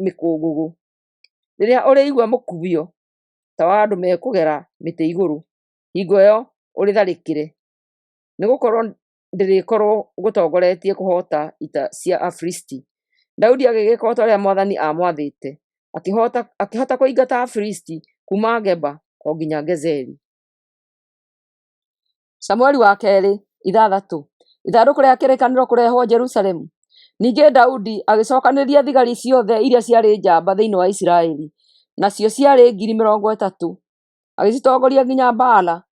Speaker 1: mĩkũngũgũ. Rĩrĩa ũrĩigua mũkubio ta wa andũ mekũgera mĩtĩ igũrũ, hingo ĩyo ũrĩtharĩkĩre, nĩgũkorwo ndĩrĩkorwo ngũtongoretie kũhoota ita cia Afilisti. Daudi agĩgĩka o ta ũrĩa mwathani aamwathĩte, akĩhota kũingata Afilisti kuuma Geba o nginya Gezeri. Samueli wa kerĩ ithathatũ. Ithandũkũ rĩa kĩrĩkanĩro kũrehwo Jerusalemu. Ningĩ Daudi agĩcokanĩrĩria thigari ciothe iria ciarĩ njamba thĩinĩ wa Isiraeli, nacio ciarĩ 30,000, agĩcitongoria nginya Baala,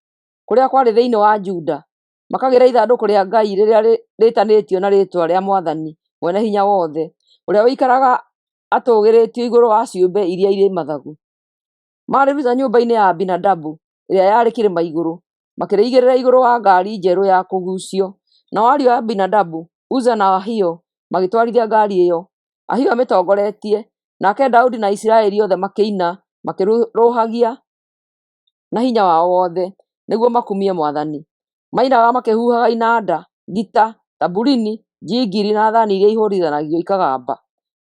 Speaker 1: kũrĩa kwarĩ thĩinĩ wa Juda, makagĩre ithandũkũ rĩa Ngai rĩrĩa rĩĩtanĩtio na rĩĩtwa rĩa Mwathani Mwene-Hinya-Wothe, ũrĩa ũikaraga atũũgĩrĩtio igũrũ wa ciũmbe iria irĩ mathagu. Maarĩruta nyũmba-inĩ ya Abinadabu ĩrĩa yarĩ kĩrĩma igũrũ, makĩrĩigĩrĩra igũrũ wa ngaari njerũ ya kũguucio. Nao ariũ a Abinadabu, Uza na Ahio, magĩtwarithia ngaari ĩyo, Ahio amĩtongoretie, nake Daudi na Isiraeli othe makĩina makĩrũũhagia na hinya wao wothe, nĩguo makumie Mwathani. Mainaga makĩhuhaga inanda, ngita, tamburini, njingiri na thaani iria ihũũrithanagio ikagamba.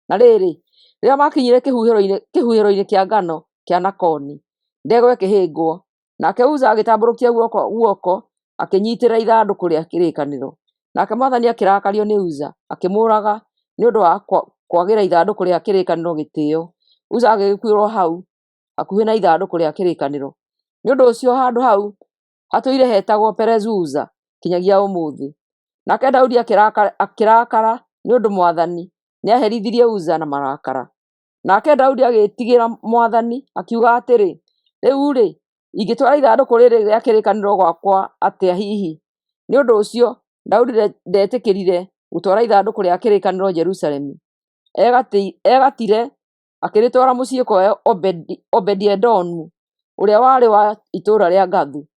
Speaker 1: Na rĩrĩ, rĩrĩa maakinyire kĩhuhĩro-inĩ kĩa ngano kĩa Nakoni, ndegwa ĩkĩhĩngwo, nake Uza agĩtambũrũkia guoko akĩnyiitĩrĩra ithandũkũ rĩa kĩrĩkanĩro. Nake Mwathani akĩrakario nĩ Uza, akĩmũũraga nĩ ũndũ wa kwagĩra ithandũkũ rĩa kĩrĩkanĩro gĩtĩĩo. Uza agĩgĩkuĩrwo hau hakuhĩ na ithandũkũ rĩa kĩrĩkanĩro. Nĩ ũndũ ũcio handũ hau hatũire hetagwo Perezu-Uza kinyagia ũmũthĩ. Nake Daudi akĩrakara nĩ ũndũ Mwathani nĩaherithirie Uza na marakara. Nake Daudi agĩĩtigĩra Mwathani, akiuga atĩrĩ, “Rĩu-rĩ, ingĩtwara ithandũkũ rĩrĩ rĩa kĩrĩkanĩro gwakwa atĩa hihi?” Nĩ ũndũ ũcio Daudi ndetĩkĩrire gũtwara ithandũkũ rĩa kĩrĩkanĩro Jerusalemu. Egatire akĩrĩtwara mũciĩ kwa Obedi-Edomu, ũrĩa warĩ wa itũũra rĩa Gathu.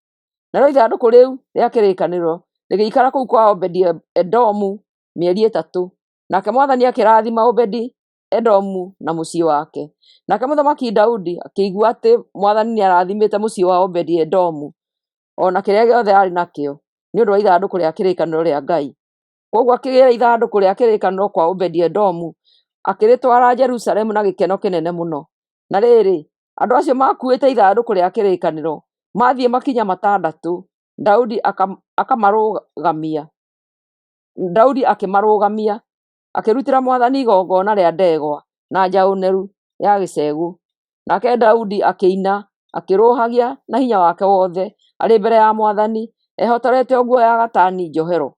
Speaker 1: Narĩo ithandũkũ rĩu rĩa kĩrĩkanĩro rĩgĩikara kũu kwa Obedi-Edomu mĩeri 3, nake Mwathani akĩrathima Obedi-Edomu na mũciĩ wake. Nake Mũthamaki Daudi akĩigua atĩ Mwathani nĩarathimĩte mũciĩ wa Obedi-Edomu o na kĩrĩa gĩothe aarĩ nakĩo, nĩ ũndũ wa ithandũkũ rĩa kĩrĩkanĩro rĩa Ngai. Kwoguo akĩgĩĩra ithandũkũ rĩa kĩrĩkanĩro kwa Obedi-Edomu, akĩrĩtwara Jerusalemu na gĩkeno kĩnene mũno. Na rĩrĩ, andũ acio maakuuĩte ithandũkũ rĩa kĩrĩkanĩro maathiĩ makinya matandatũ, Daudi akĩmarũgamia, akĩrutĩra Mwathani igongona rĩa ndegwa na njaũ noru ya gĩcegũ. Nake Daudi akĩina, akĩrũũhagia na hinya wake wothe arĩ mbere ya Mwathani, ehotorete o nguo ya gatani njohero.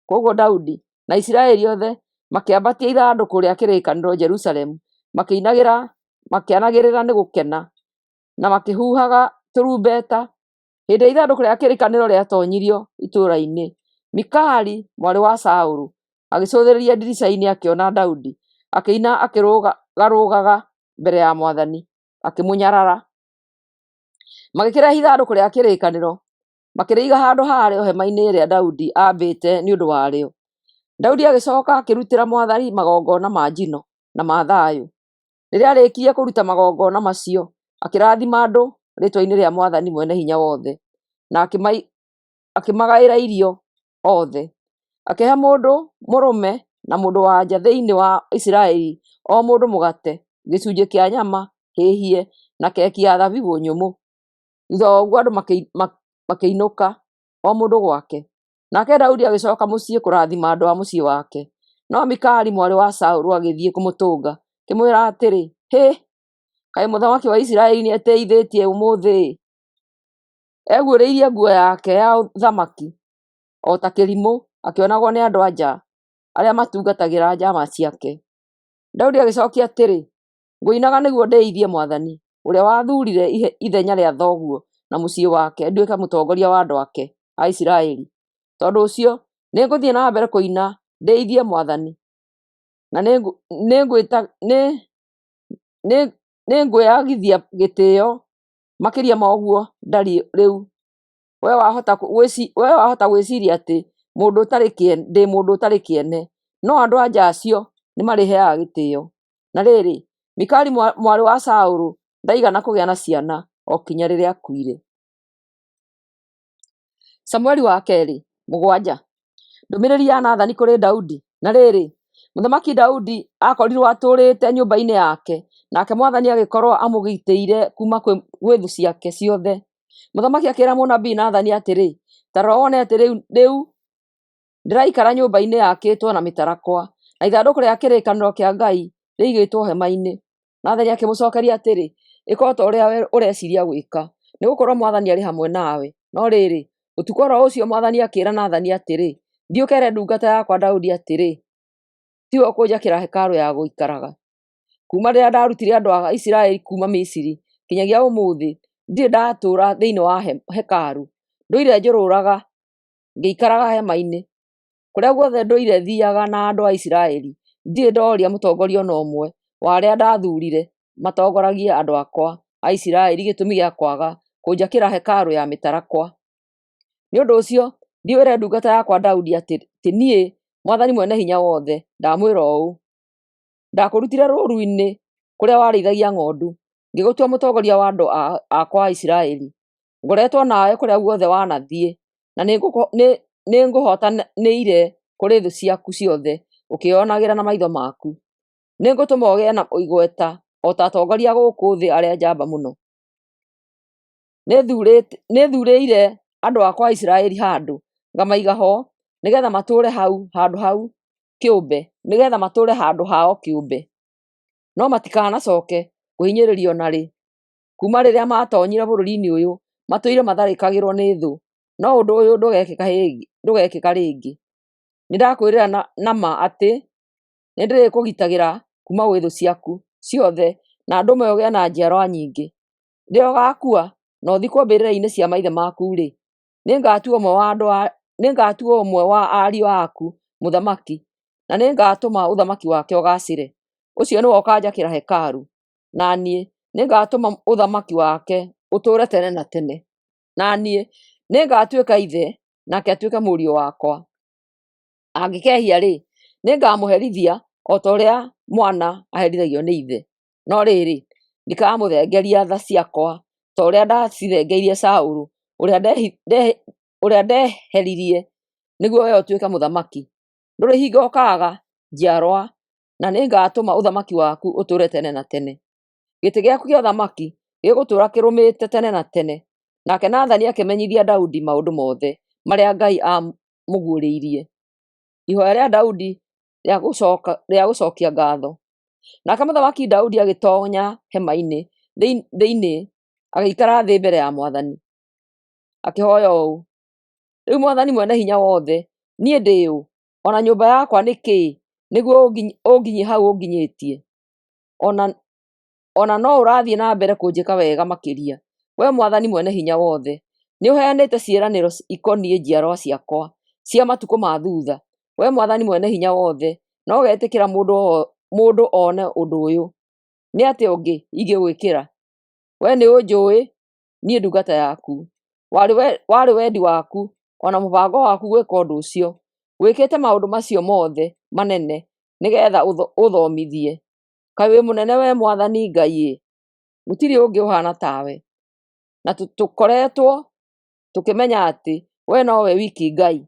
Speaker 1: Kwoguo Daudi na Isiraeli othe makĩambatia ithandũkũ rĩa kĩrĩkanĩro Jerusalemu, makĩanagĩrĩra nĩ gũkena, na makĩhuhaga tũrumbeta. Hĩndĩ ĩrĩa ithandũkũ rĩa kĩrĩkanĩro rĩatoonyirio itũũra-inĩ, Mikali mwarĩ wa Saũlũ agĩcũthĩrĩria ndirica-inĩ akĩona Daudi akĩina akĩrũgarũgaga mbere ya Mwathani, akĩmũnyarara. Magĩkĩrehe ithandũkũ rĩa kĩrĩkanĩro, makĩrĩiga handũ harĩo hema-inĩ ĩrĩa Daudi aambĩte nĩ ũndũ warĩo. Daudi agĩcooka akĩrutĩra Mwathani magongona ma njino na ma thayũ. Rĩrĩa aarĩkirie kũruta magongona macio, akĩrathima andũ rĩĩtwa-inĩ rĩa Mwathani Mwene-Hinya-Wothe, na akĩmagaĩra irio othe. Akĩhe mũndũ mũrũme na mũndũ-wa-nja thĩinĩ wa Isiraeli o mũndũ mũgate, gĩcunjĩ kĩa nyama hĩhie, na keki ya thabibũ nyũmũ. Thuutha wa ũguo andũ makĩinũka, o mũndũ gwake. Nake Daudi agĩcooka mũciĩ kũrathima andũ a mũciĩ wake. No Mikali mwarĩ wa Saũlũ agĩthiĩ kũmũtũnga, akĩmwĩra atĩrĩ, “Hĩ! Kaĩ mũthamaki wa Isiraeli nĩetĩĩithĩtie ũmũthĩ-ĩ! Eguũrĩirie nguo yake ya ũthamaki o ta kĩrimũ akĩonagwo nĩ andũ-a-nja arĩa matungatagĩra njama ciake.” Daudi agĩcookia atĩrĩ, “Ngũinaga nĩguo ndĩĩithie Mwathani, ũrĩa wathuurire ithenya rĩa thoguo na mũciĩ wake nduĩke mũtongoria wa andũ ake a Isiraeli. Tondũ ũcio nĩngũthiĩ na mbere kũina ndĩĩithie Mwathani, na nĩngwĩagithia gĩtĩĩo makĩria ma ũguo ndariĩ rĩu. Wee wahota gwĩciiria atĩ ndĩ mũndũ ũtarĩ kĩene, no andũ-a-nja acio nĩmarĩĩheaga gĩtĩĩo.” Na rĩrĩ, Mikali mwarĩ wa Saũlũ ndaigana kũgĩa na ciana o kinya rĩrĩa aakuire. Samueli wa kerĩ mũgwanja. Ndũmĩrĩri ya Nathani kũrĩ Daudi. Na rĩrĩ, Mũthamaki Daudi aakorirwo atũũrĩte nyũmba-inĩ yake, Nake Mwathani agĩkorwo amũgitĩire kuuma gwĩ thũ ciake ciothe. Mũthamaki akĩĩra mũnabii Nathani atĩrĩ, Ta rora wone atĩ rĩu ndĩraikara nyũmba-inĩ yakĩtwo na mĩtarakwa, na ithandũkũ rĩa kĩrĩkanĩro kĩa Ngai rĩigĩtwo hema-inĩ. Nathani akĩmũcookeria atĩrĩ, Ĩka o ta ũrĩa ũreciiria gwĩka, nĩgũkorwo Mwathani arĩ hamwe nawe. No rĩrĩ, ũtukũ o ro ũcio Mwathani akĩĩra Nathani atĩrĩ, Thiĩ ũkeere ndungata yakwa Daudi atĩrĩ, 'Tiwe ũkũnjakĩra hekarũ ya gũikaraga. Kuuma rĩrĩa ndaarutire andũ a Isiraeli kuuma Misiri nginyagia ũmũthĩ, ndirĩ ndatũũra thĩinĩ wa hekarũ. Ndũire njũrũraga ngĩikaraga hema-inĩ. Kũrĩa guothe ndũire thiiaga na andũ a Isiraeli, ndirĩ ndooria mũtongoria o na ũmwe wa arĩa ndathuurire matongoragie andũ akwa a Isiraeli gĩtũmi gĩa kwaga kũnjakĩra hekarũ ya mĩtarakwa. Nĩ ũndũ ũcio, thiĩ wĩre ndungata yakwa Daudi atĩ niĩ, Mwathani Mwene-Hinya-Wothe, ndamwĩra ũũ: Ndakũrutire rũũru-inĩ kũrĩa warĩithagia ng'ondu, ngĩgũtua mũtongoria wa andũ akwa a Isiraeli. Ngoretwo nawe kũrĩa guothe wanathiĩ, na nĩngũhootanĩire kũrĩ thũ ciaku ciothe ũkĩĩonagĩra na maitho maku. Nĩngũtũma ũgĩe na igweta o ta atongoria a gũkũ thĩ arĩa njamba mũno. Nĩthuurĩire andũ akwa a Isiraeli handũ, ngamaiga ho nĩgeetha matũũre hau handũ hau kĩũmbe, nĩgeetha matũũre handũ hao kĩũmbe, no matikanacooke kũhinyĩrĩrio o na rĩ. Kuuma rĩrĩa maatoonyire bũrũri-inĩ ũyũ, matũire matharĩkagĩrwo nĩ thũ, no ũndũ ũyũ ndũgekĩka rĩngĩ. Nĩndakwĩrĩra na ma atĩ nĩndĩrĩkũgitagĩra kuuma gwĩ thũ ciaku ciothe na ndũme ũgĩe na njiarwa nyingĩ. Rĩrĩa ũgaakua na ũthikwo mbĩrĩra-inĩ cia maithe maku-rĩ, nĩngatua ũmwe wa ariũ aku mũthamaki, na nĩngatũma ũthamaki wake ũgaacĩre. Ũcio nĩwe ũkaanjakĩra hekarũ, na niĩ nĩngatũma ũthamaki wake ũtũũre tene na tene. Na niĩ nĩngatuĩka ithe, nake atuĩke mũriũ wakwa. Angĩkehia-rĩ, nĩngamũherithia o ta ũrĩa mwana aherithagio nĩ ithe. No rĩrĩ, ndikamũthengeria tha ciakwa ta ũrĩa ndacithengeirie Saũlũ, ũrĩa ndeheririe nĩguo wee ũtuĩke mũthamaki. Ndũrĩ hingo ũkaaga njiarwa, na nĩngatũma ũthamaki waku ũtũũre tene na tene. Gĩtĩ gĩaku kĩa ũthamaki gĩgũtũũra kĩrũmĩte tene na tene. Nake Nathani akĩmenyithia Daudi maũndũ mothe marĩa Ngai aamũguũrĩirie. Ihooya rĩa Daudi rĩa gũcookia ngaatho. Nake Mũthamaki Daudi agĩtoonya hema-inĩ thĩinĩ, agĩikara thĩ mbere ya Mwathani, akĩhooya ũũ: Rĩu Mwathani Mwene-Hinya-Wothe, niĩ ndĩ ũ, o na nyũmba yakwa nĩ kĩĩ, nĩguo ũnginyie hau ũnginyĩtie? O na no ũrathiĩ na mbere kũnjĩka wega makĩria, Wee Mwathani Mwene-Hinya-Wothe. Nĩũheanĩte ciĩranĩro ikoniĩ njiarwa ciakwa cia matukũ ma thuutha, Wee Mwathani Mwene-Hinya-Wothe, na ũgetĩkĩra mũndũ one ũndũ ũyũ. Nĩ atĩa ũngĩ ingĩgwĩkĩra? Wee nĩũnjũũĩ, niĩ ndungata yaku. Warĩ wendi waku o na mũbango waku gwĩka ũndũ ũcio. Wĩkĩte maũndũ macio mothe manene nĩgeetha ũũthomithie. Kaĩ wĩ mũnene, Wee Mwathani Ngai-ĩ! Gũtirĩ ũngĩ ũhaana tawe, na tũkoretwo tũkĩmenya atĩ wee nowe wiki Ngai.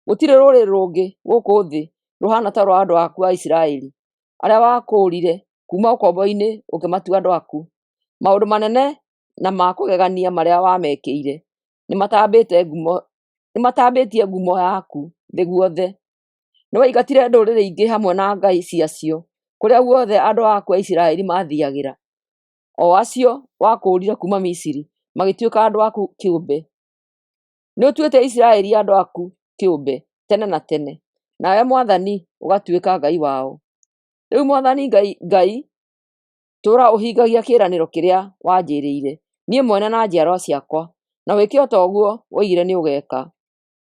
Speaker 1: Gũtirĩ rũrĩrĩ rũngĩ gũkũ thĩ rũhaana ta rwa andũ aku a Isiraeli, arĩa wakũũrire kuuma ũkombo-inĩ ũkĩmatua andũ aku. Maũndũ manene na ma kũgegania marĩa wamekĩire nĩmatambĩtie ngumo yaku thĩ guothe. Nĩwaingatire ndũrĩrĩ ingĩ hamwe na ngai ciacio kũrĩa guothe andũ aku a Isiraeli maathiiagĩra, o acio wakũũrire kuuma Misiri magĩtuĩka andũ aku kĩũmbe. Nĩũtuĩte Isiraeli andũ aku kĩũmbe tene na tene, nawe Mwathani ũgatuĩka Ngai wao. Rĩu Mwathani Ngai, tũũra ũhingagia kĩĩranĩro kĩrĩa wanjĩĩrĩire niĩ mwene na njiarwa ciakwa, na wĩke o ta ũguo woigire nĩũgeeka.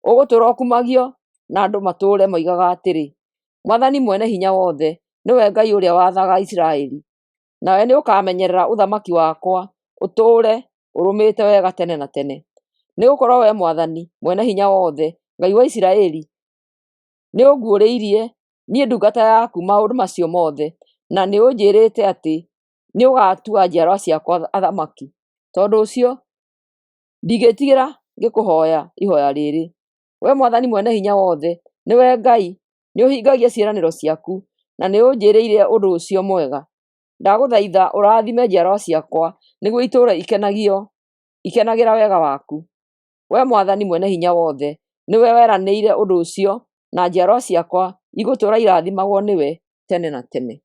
Speaker 1: Ũgũtũũra ũkumagio na andũ matũũre moigaga atĩrĩ, 'Mwathani Mwene-Hinya-Wothe nĩwe Ngai ũrĩa wathaga Isiraeli!' Nawe nĩũkamenyerera ũthamaki wakwa ũtũũre ũrũmĩte wega tene na tene. Nĩgũkorwo Wee Mwathani Mwene-Hinya-Wothe, Ngai wa Isiraeli, nĩũnguũrĩirie niĩ ndungata yaku maũndũ macio mothe, na nĩũnjĩĩrĩte atĩ nĩũgatua njiarwa ciakwa athamaki. Tondũ ũcio ndingĩĩtigĩra ngĩkũhooya ihooya rĩrĩ. Wee Mwathani Mwene-Hinya-Wothe, nĩwe Ngai! Nĩũhingagia ciĩranĩro ciaku, na nĩũnjĩĩrĩire ũndũ ũcio mwega. Ndagũthaitha ũrathime njiarwa ciakwa nĩguo itũũre ikenagĩra wega waku. Wee Mwathani Mwene-Hinya-Wothe, nĩwe weranĩire ũndũ ũcio, na njiarwa ciakwa igũtũũra irathimagwo nĩwe tene na tene.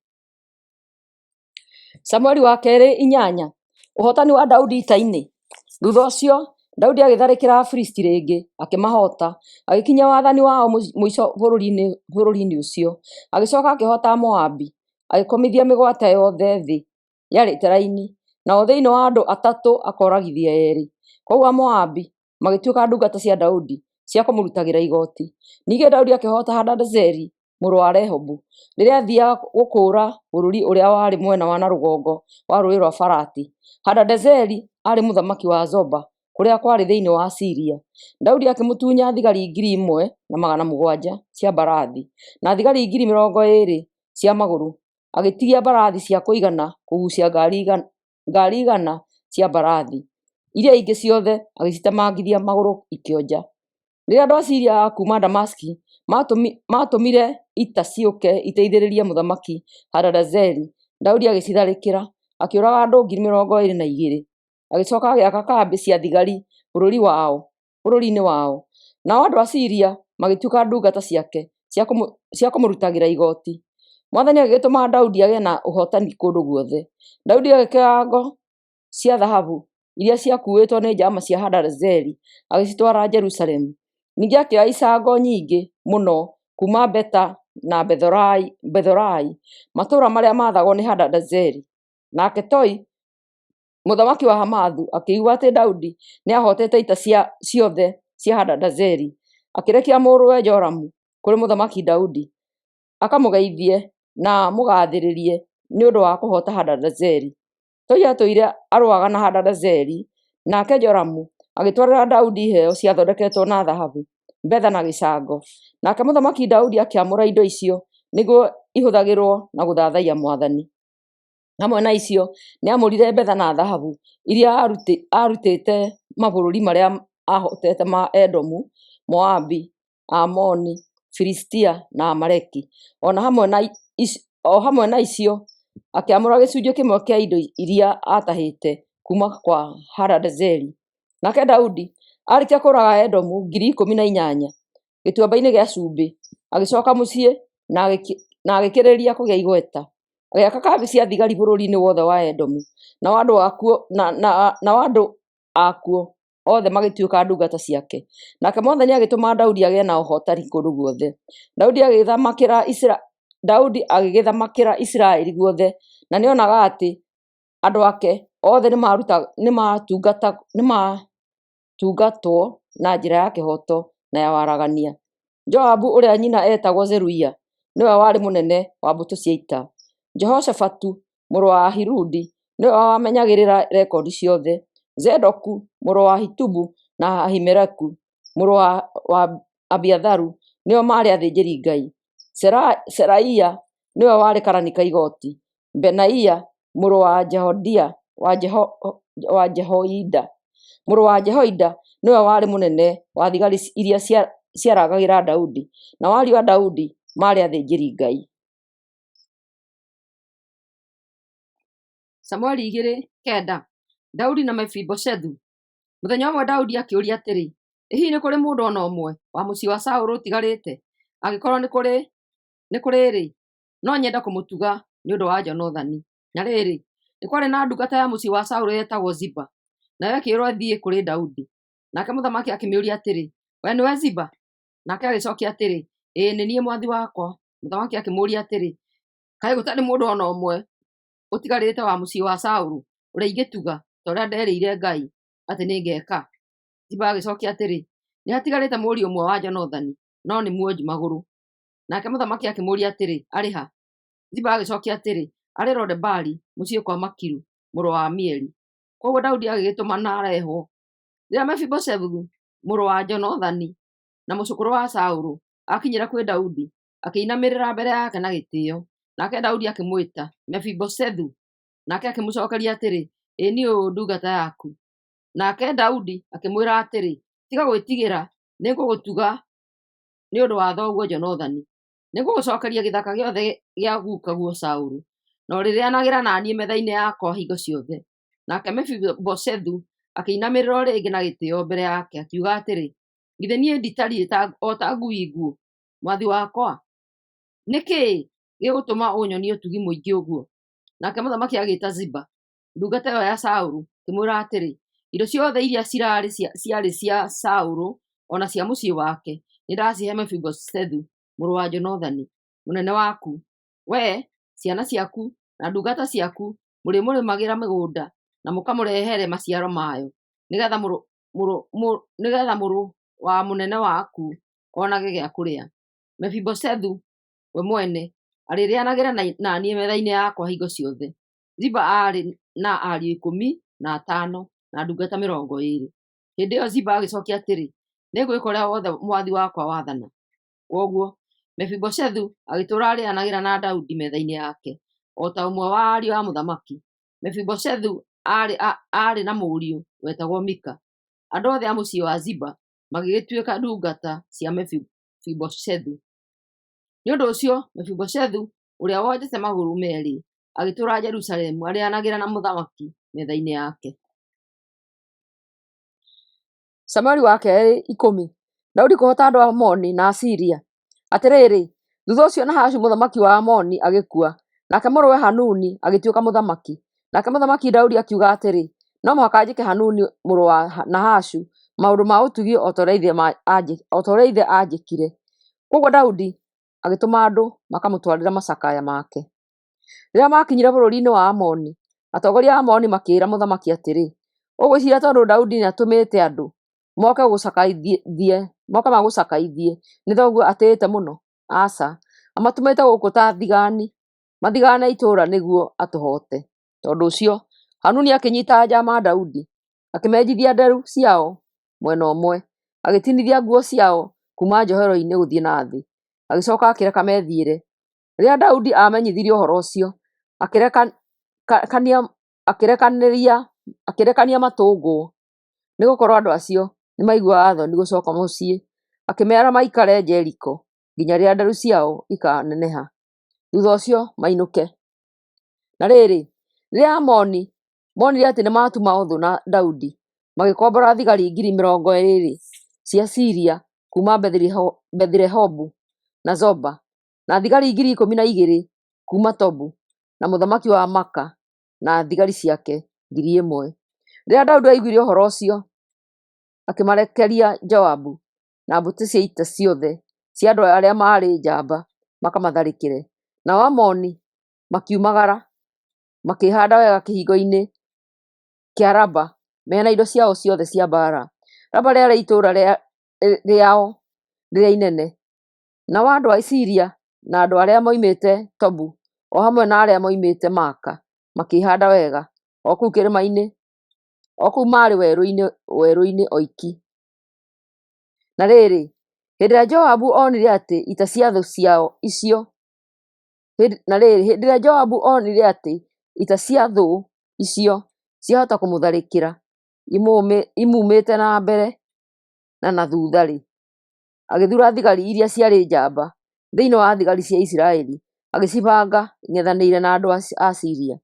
Speaker 1: Samueli wa kerĩ 8. Ũhootani wa Daudi ita-inĩ. Thutha ũcio Daudi agĩtharĩkĩra Afilisti rĩngĩ, akĩmahoota, agĩkinyia wathani wao mũico bũrũri-inĩ ũcio. Agĩcoka akĩhoota Amoabi, agĩkomithia mĩgwate yothe thĩ yarĩ Telaini, nao thĩinĩ wa andũ atatũ akooragithia eerĩ. Kwoguo Amoabi magĩtuĩka ndungata cia Daudi cia kũmũrutagĩra igooti. Ningĩ Daudi akĩhoota Hadadezeri mũrũ wa Rehobu rĩrĩa aathiiaga gũkũũra bũrũri ũrĩa warĩ mwena wa na rũgongo wa Rũũĩ rwa Farati. Hadadezeri aarĩ mũthamaki wa Zoba kũrĩa kwarĩ thĩinĩ wa Siria. Daudi akĩmũtunya thigari 1,700 cia mbarathi na thigari 20,000 cia magũrũ, agĩtigia mbarathi cia kũigana kũguucia ngaari 100 cia mbarathi, iria ingĩ ciothe agĩcitemangithia magũrũ ikĩonja. Rĩrĩa andũ a Siria a kuuma Damasiki maatũmire ita ciũke iteithĩrĩrie Mũthamaki Hadadezeri, Daudi agĩcitharĩkĩra, akĩũraga andũ 22,000. Agĩcoka agĩaka kambĩ cia thigari bũrũri-inĩ wao. Nao andũ a Siria magĩtuĩka ndungata ciake cia kũmũrutagĩra igooti. Mwathani agĩgĩtũma Daudi agĩe na ũhootani kũndũ guothe. Daudi agĩkĩoya ngo cia thahabu iria ciakuuĩtwo nĩ njamba cia Hadadezeri agĩcitwara Jerusalemu. Ningĩ akĩoya icango nyingĩ mũno kuuma Beta na Bethorai, matũũra marĩa maathagwo nĩ Hadadezeri. Nake Toi mũthamaki wa Hamathu akĩigua atĩ Daudi nĩahootete ita ciothe cia Hadadezeri, akĩrekia mũrũwe Joramu kũrĩ Mũthamaki Daudi akamũgeithie na amũgaathĩrĩrie nĩ ũndũ wa kũhoota Hadadezeri. Toi aatũire arũaga na Hadadezeri, nake Joramu agĩtwarĩra Daudi iheo ciathondeketwo na thahabu, betha na gĩcango. Nake Mũthamaki Daudi akĩamũra indo icio nĩguo ihũthagĩrwo na gũthathaiya Mwathani. Hamwe na icio nĩamũrire betha na thahabu iria aarutĩte mabũrũri marĩa aahotete ma Edomu, Moabi, Amoni, Filistia na Amaleki. O hamwe na icio akĩamũra gĩcunjĩ kĩmwe kĩa indo iria aatahĩte kuuma kwa Hadadezeri. Nake Daudi aarĩkia kũũraga Edomu 18,000 Gĩtuamba-inĩ gĩa Cumbĩ, agĩcooka mũciĩ na agĩkĩrĩrĩria kũgĩa igweta. Agĩaka kambĩ cia thigari bũrũri-inĩ wothe wa Edomu, nao andũ akuo othe magĩtuĩka ndungata ciake. Nake Mwathani agĩtũma Daudi agĩe na ũhootani kũndũ guothe. Daudi agĩgĩthamakĩra Isiraeli guothe, na nĩonaga atĩ andũ ake othe nĩmatungatwo na njĩra ya kĩhooto na ya waragania. Joabu ũrĩa nyina eetagwo Zeruia nĩwe warĩ mũnene wa mbũtũ cia ita. Jehoshafatu mũrũ wa Ahiludi nĩwe wamenyagĩrĩra rekondi ciothe. Zadoku mũrũ wa Ahitubu na Ahimeleku mũrũ wa Abiatharu nĩo maarĩ athĩnjĩri-Ngai. Seraia nĩwe warĩ karani ka igooti. Benaia mũrũ wa Jehoiada mũrũ wa Jehoiada nĩwe warĩ mũnene wa thigari iria ciarangagĩra Daudi, nao ariũ a Daudi maarĩ athĩnjĩri-Ngai. Samueli 2:9. Daudi na Mefiboshethu. Mũthenya ũmwe Daudi akĩũria atĩrĩ, "Ĩ hihi nĩ kũrĩ mũndũ o na ũmwe wa mũciĩ wa Saũlũ ũtigarĩte? Angĩkorũo nĩ kũrĩ-rĩ, no nyende kũmũtuga nĩ ũndũ wa Jonathani." Na rĩrĩ, nĩ kwarĩ na ndungata ya mũciĩ wa Saũlũ yetagwo Ziba, nayo ĩkĩĩrwo ĩthiĩ kũrĩ Daudi. Nake mũthamaki akĩmĩũria atĩrĩ, "Wee nĩwe Ziba?" Nake agĩcokia atĩrĩ, "Ĩĩ nĩ niĩ mwathi wakwa." Mũthamaki akĩmũũria atĩrĩ, "Kaĩ gũtarĩ mũndũ o na ũmwe ũtigarĩte wa mũciĩ wa Saũlũ ũrĩa ingĩtuga ta ũrĩa nderĩire Ngai atĩ nĩngeka?" Ziba agĩcokia atĩrĩ, "Nĩ hatigarĩte mũriũ ũmwe wa Jonathani, no nĩ mwonju magũrũ." Nake mũthamaki akĩmũũria atĩrĩ, "Arĩ ha?" Ziba agĩcokia atĩrĩ, "Arĩ Lodebari, mũciĩ kwa Makiru mũrũ wa Amieli." Kwoguo Daudi agĩgĩtũmana arehwo. Rĩrĩa Mefiboshethu mũrũ wa Jonathani na mũcũkũrũ wa Saũlũ aakinyire kwĩ Daudi, akĩinamĩrĩra mbere yake na gĩtĩĩo. Nake Daudi akĩmwĩta, "Mefiboshethu!" Nake akĩmũcookeria atĩrĩ, "Ĩ niĩ ũyũ ndungata yaku." Nake Daudi akĩmwĩra atĩrĩ, "Tiga gwĩtigĩra, nĩngũgũtuga nĩ ũndũ wa thoguo Jonathani. Nĩngũgũcookeria gĩthaka gĩothe gĩa gukaguo Saũlũ." na ũrĩrĩanagĩra na niĩ metha-inĩ yakwa hingo ciothe. Nake Mefiboshethu akĩinamĩrĩra o rĩngĩ na gĩtĩĩo mbere yake, akiuga atĩrĩ, Githĩ niĩ nditariĩ o ta ngui nguũ, mwathi wakwa? Nĩ kĩĩ gĩgũtũma ũnyonie ũtugi mũingĩ ũguo? Nake mũthamaki agĩĩta Ziba, ndungata ĩyo ya Saũlũ, akĩmwĩra atĩrĩ, Indo ciothe iria ciarĩ cia Saũlũ o na cia mũciĩ wake nĩndacihe Mefiboshethu mũrũ wa Jonathani, mũnene waku. Wee, ciana ciaku, na ndungata ciaku mũrĩmũrĩmagĩra mĩgũnda na mũkamũrehere maciaro mayo, nĩgeetha mũrũ wa mũnene waku onage gĩa kũrĩa. Mefiboshethu we mwene arĩrĩanagĩra na niĩ metha-inĩ yakwa hingo ciothe. Ziba aarĩ na ariũ 15 na ndungata 20. Hĩndĩ ĩyo Ziba agĩcokia atĩrĩ, Nĩngwĩka ũrĩa wothe mwathi wakwa wathana. Kwoguo Mefiboshethu agĩtũũra arĩanagĩra na Daudi metha-inĩ yake, o ta ũmwe wa ariũ a mũthamaki. Mefiboshethu aarĩ na mũriũ wetagwo Mika. Andũ othe a mũciĩ wa Ziba magĩgĩtuĩka ndungata cia Mefiboshethu. Nĩ ũndũ ũcio Mefiboshethu, ũrĩa wonjete magũrũ meerĩ, agĩtũũra Jerusalemu arĩanagĩra na mũthamaki metha-inĩ yake. Samueli wa kerĩ 10. Daudi kũhoota andũ a Amoni na Asiria. Atĩrĩrĩ, thutha ũcio Nahashu mũthamaki wa Amoni agĩkua, nake mũrũwe Hanuni agĩtuĩka mũthamaki. Nake Mũthamaki Daudi akiuga atĩrĩ, No mũhaka njĩke Hanuni mũrũ wa Nahashu maũndũ ma ũtugi o ta ũrĩa ithe aanjĩkire. Kwoguo Daudi agĩtũma andũ makamũtwarĩre macakaya make. Rĩrĩa maakinyire bũrũri-inĩ wa Amoni, atongoria a Amoni makĩĩra mũthamaki atĩrĩ, Ũgwĩciiria tondũ Daudi nĩatũmĩte andũ moke magũcakaithie nĩ thoguo atĩĩte mũno? Aca, amatũmĩte gũkũ ta athigaani, mathigaane itũũra nĩguo atũhoote. Tondũ ũcio Hanuni akĩnyiita anjaama a Daudi, akĩmenjithia nderu ciao mwena ũmwe, agĩtinithia nguo ciao kuuma njohero-inĩ gũthiĩ na thĩ, agĩcooka akĩreka methiĩre. Rĩrĩa Daudi aamenyithirio ũhoro ũcio, akĩrekania matũngwo, nĩgũkorwo andũ acio nĩmaiguaga thoni gũcooka mũciĩ, akĩmeera maikare Jeriko nginya rĩrĩa nderu ciao ikaaneneha, thuutha ũcio mainũke. Na rĩrĩ, rĩrĩa Aamoni moonire atĩ nĩmatuma ũthũ na Daudi, magĩkombora thigari 20,000 cia Siria kuuma Bethi-Rehobu na Zoba, na thigari 12,000 kuuma Tobu, na mũthamaki wa Maaka na thigari ciake 1,000. Rĩrĩa Daudi aiguire ũhoro ũcio, akĩmarekeria Joabu na mbũtũ cia ita ciothe cia andũ arĩa maarĩ njamba makamatharĩkĩre. Nao Aamoni makiumagara, makĩĩhaanda wega kĩhingo-inĩ kĩa Raba me na indo ciao ciothe cia mbaara. Raba rĩarĩ itũũra rĩao rĩrĩa inene. Nao andũ a Siria na andũ arĩa moimĩte Tobu o hamwe na arĩa moimĩte Maaka makĩĩhaanda wega o kũu kĩrĩma-inĩ, o kũu maarĩ werũ-inĩ oiki. Na rĩrĩ, hĩndĩ ĩrĩa Joabu onire atĩ ita cia thũ icio Na rĩrĩ, hĩndĩ ĩrĩa Joabu onire atĩ ita cia thũ icio ciahota kũmũtharĩkĩra imumĩte na mbere na na thutha-rĩ, agĩthuura thigari iria ciarĩ njamba thĩinĩ wa thigari cia Isiraeli, agĩcibanga ing'ethanĩire na andũ a Siria.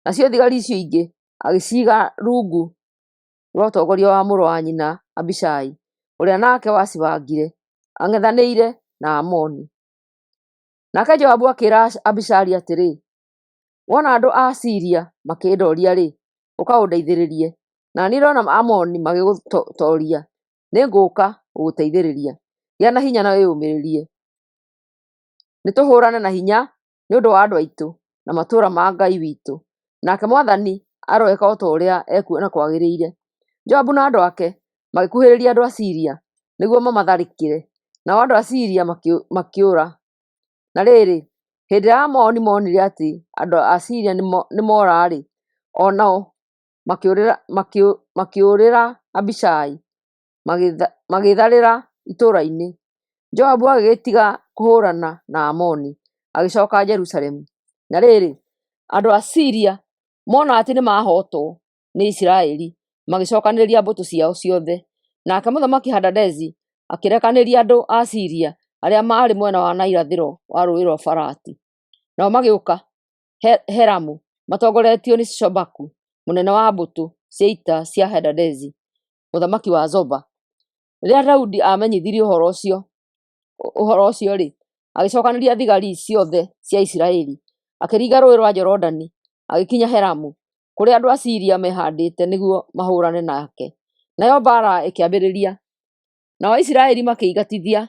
Speaker 1: Nacio thigari icio ingĩ agĩciiga rungu rwa ũtongoria wa mũrũ wa nyina Abishai, ũrĩa nake wacibangire ang'ethanĩire na Aamoni. Nake Joabu akĩĩra Abishai atĩrĩ, Wona andũ a Siria makĩndooria-rĩ, ũka ũndeithĩrĩrie; na niĩ ndona Aamoni magĩgũtooria, nĩngũũka gũgũteithĩrĩria. Gĩa na hinya na wĩyũmĩrĩrie. Nĩtũhũũrane na hinya nĩ ũndũ wa andũ aitũ na matũũra ma Ngai witũ, nake Mwathani aroeka o ta ũrĩa ekuona kwagĩrĩire. Joabu na andũ ake magĩkuhĩrĩria andũ a Siria nĩguo mamatharĩkĩre, nao andũ a Siria makĩũra. Na rĩrĩ, hĩndĩ ĩrĩa Aamoni moonire atĩ andũ a Siria nĩmoora-rĩ, o nao makĩũrĩra Abishai, magĩĩtharĩra itũũra-inĩ. Joabu agĩgĩtiga kũhũũrana na Aamoni, agĩcooka Jerusalemu. Na rĩrĩ, andũ a Siria mona atĩ nĩmahootwo nĩ Isiraeli, magĩcookanĩrĩria mbũtũ ciao ciothe. Nake Mũthamaki Hadadezi akĩrekanĩria andũ a Siria arĩa maarĩ mwena wa na irathĩro wa Rũũĩ rwa Farati. Nao magĩũka, Helamu matongoretio nĩ Shobaku mũnene wa mbũtũ cia ita cia Hadadezi mũthamaki wa Zoba. Rĩrĩa Daudi aamenyithirio ũhoro ũcio-rĩ, agĩcookanĩrĩria thigari ciothe cia Isiraeli, akĩringa Rũũĩ rwa Jorodani, agĩkinya Helamu, kũrĩa andũ a Siria mehaandĩte nĩguo mahũũrane nake. Nayo mbaara ĩkĩambĩrĩria. Nao Aisiraeli makĩingatithia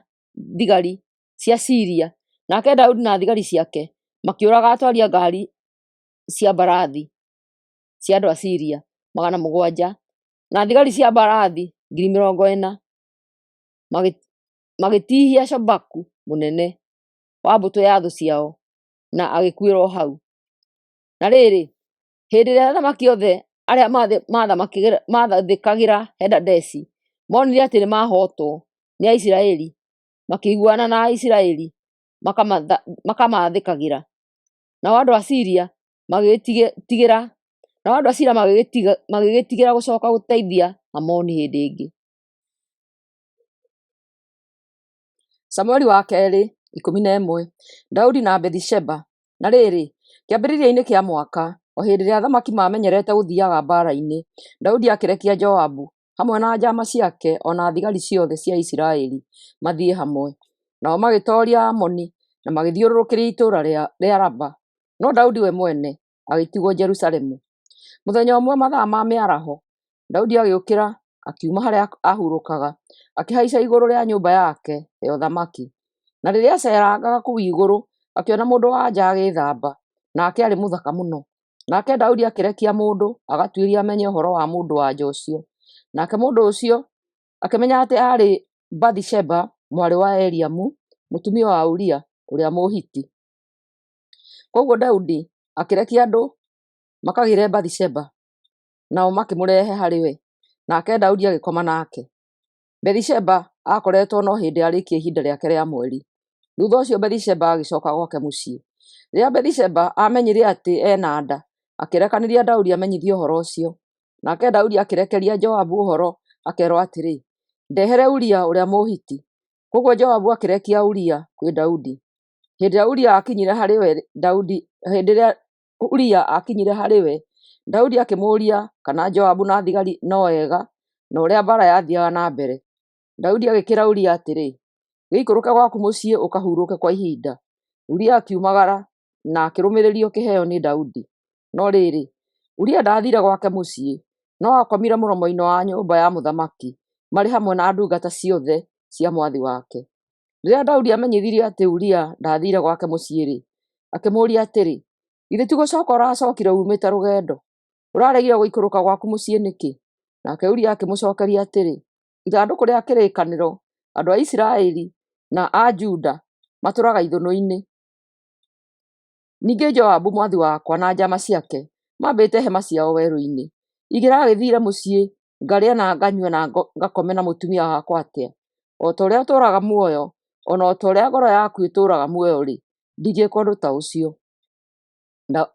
Speaker 1: thigari cia Siria, nake Daudi na thigari ciake makĩũraga atwari a ngaari cia mbarathi cia andũ a Siria 700 na thigari cia mbarathi 40,000, magĩtihia Shobaku mũnene wa mbũtũ ya thũ ciao, na agĩkuĩra o hau. Na rĩrĩ, hĩndĩ ĩrĩa athamaki othe arĩa maathĩkagĩra Hadadezi monire atĩ nĩmahootwo nĩ Aisiraeli, makĩiguana na Aisiraeli makamathĩkagĩra. Nao andũ a Siria magĩgĩtigĩra gũcoka gũteithia Amoni hĩndĩ ĩngĩ. Samueli wa kerĩ 11. Daudi na Bathisheba. Na rĩrĩ, kĩambĩrĩria-inĩ kĩa mwaka, o hĩndĩ ĩrĩa athamaki maamenyerete gũthiiaga mbaara-inĩ, Daudi akĩrekia Joabu hamwe na njaama ciake o na thigari ciothe cia Isiraeli mathiĩ hamwe. Nao magĩtooria Aamoni na magĩthiũrũrũkĩria itũũra rĩa Raba, no Daudi we mwene agĩtigwo Jerusalemu. Mũthenya ũmwe mathaa ma mĩaraho, Daudi agĩũkĩra akiuma harĩa aahurũkaga, akĩhaica igũrũ rĩa nyũmba yake ya ũthamaki. Na rĩrĩa aaceerangaga kũu igũrũ, akĩona mũndũ-wa-nja agĩĩthamba, nake aarĩ mũthaka mũno. Nake Daudi akĩrekia mũndũ agatuĩrie amenye ũhoro wa mũndũ-wa-nja ũcio. Nake mũndũ ũcio akĩmenya atĩ aarĩ Bathisheba mwarĩ wa Eliamu, mũtumia wa Uria ũrĩa Mũhiti. Kwoguo Daudi akĩrekia andũ makagĩĩre Bathisheba, nao makĩmũrehe harĩ we, nake Daudi agĩkoma nake. Bathisheba aakoretwo no hĩndĩ arĩkia ihinda rĩake rĩa mweri. Thutha ũcio Bathisheba agĩcoka gwake mũciĩ. Rĩrĩa Bathisheba aamenyire atĩ ena nda, akĩrekanĩria Daudi amenyithio ũhoro ũcio. Nake Daudi akĩrekeria Joabu ũhoro akeerwo atĩrĩ, “Ndehere Uria ũrĩa Mũhiti.” Kwoguo Joabu akĩrekia Uria kwĩ Daudi. Hĩndĩ ĩrĩa Uria aakinyire harĩ we, Daudi akĩmũũria kana Joabu na thigari no ega na ũrĩa mbaara yathiiaga na mbere. Daudi agĩkĩĩra Uria atĩrĩ, “Gĩikũrũke gwaku mũciĩ ũkahurũke kwa ihinda.” Uria akiumagara na akĩrũmĩrĩrio kĩheo nĩ Daudi. No rĩrĩ, Uria ndaathiire gwake mũciĩ, no aakomire mũromo-inĩ wa nyũmba ya mũthamaki marĩ hamwe na ndungata ciothe cia mwathi wake. Rĩrĩa Daudi aamenyithirio atĩ Uria ndaathiire gwake mũciĩ-rĩ, akĩmũũria atĩrĩ, “Githĩ ti gũcooka ũracookire uumĩte rũgendo? Ũraregire gũikũrũka gwaku mũciĩ nĩkĩ?” Nake Uria akĩmũcookeria atĩrĩ, “Ithandũkũ rĩa kĩrĩkanĩro, andũ a Isiraeli na a Juda matũũraga ithũnũ-inĩ. Ningĩ Joabu mwathi wakwa na njaama ciake maambĩte hema ciao werũ-inĩ. Ingĩragĩthiire mũciĩ ngarĩe na nganyue na ngakome na mũtumia wakwa atĩa? O ta ũrĩa ũtũũraga muoyo, o na ta ũrĩa ngoro yaku ĩtũũraga muoyo-rĩ, ndingĩĩka ũndũ ta ũcio.”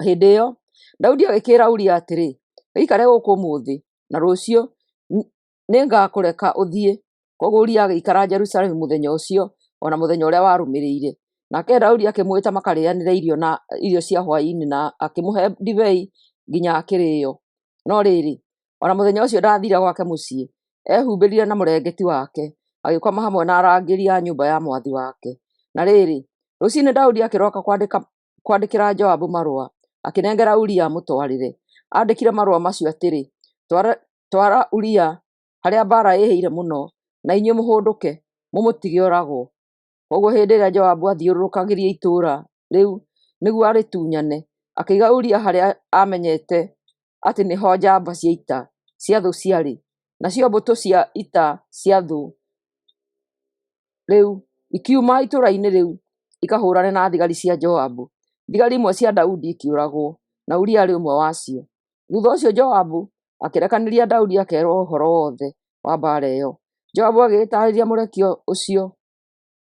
Speaker 1: Hĩndĩ ĩyo Daudi agĩkĩĩra Uria atĩrĩ, “Gĩikare gũkũ ũmũthĩ, na rũciũ nĩngakũreka ũthiĩ.” Kwoguo Uria agĩikara Jerusalemu mũthenya ũcio o na mũthenya ũrĩa warũmĩrĩire. Nake Daudi akĩmwĩta makarĩanĩre irio cia hwaĩ-inĩ na akĩmũhe ndibei nginya akĩrĩĩo. No rĩrĩ, o na mũthenya ũcio ndaathiire gwake mũciĩ. Ehumbĩrire na mũrengeti wake, agĩkoma hamwe na arangĩri a nyũmba ya mwathi wake. Na rĩrĩ, rũciinĩ Daudi akĩroka kwandĩkĩra Joabu marũa, akĩnengera Uria amũtwarĩre. Aandĩkire marũa macio atĩrĩ, “Twara Uria harĩa mbaara ĩĩhĩire mũno, na inyuĩ mũhũndũke, mũmũtige ooragwo.” Kwoguo hĩndĩ ĩrĩa Joabu aathiũrũrũkagĩria itũũra rĩu nĩguo arĩtunyane, akĩiga Uria harĩa aamenyete atĩ nĩho njamba cia ita cia thũ ciarĩ. Nacio mbũtũ cia ita cia thũ rĩu ikiuma itũũra-inĩ rĩu ikahũũrane na thigari cia Joabu. Thigari imwe cia Daudi ikĩũragwo, na Uria aarĩ ũmwe wacio. Thutha ũcio Joabu akĩrekanĩria Daudi akeerwo ũhoro wothe wa mbaara ĩyo. Joabu agĩgĩtaarĩria mũrekio ũcio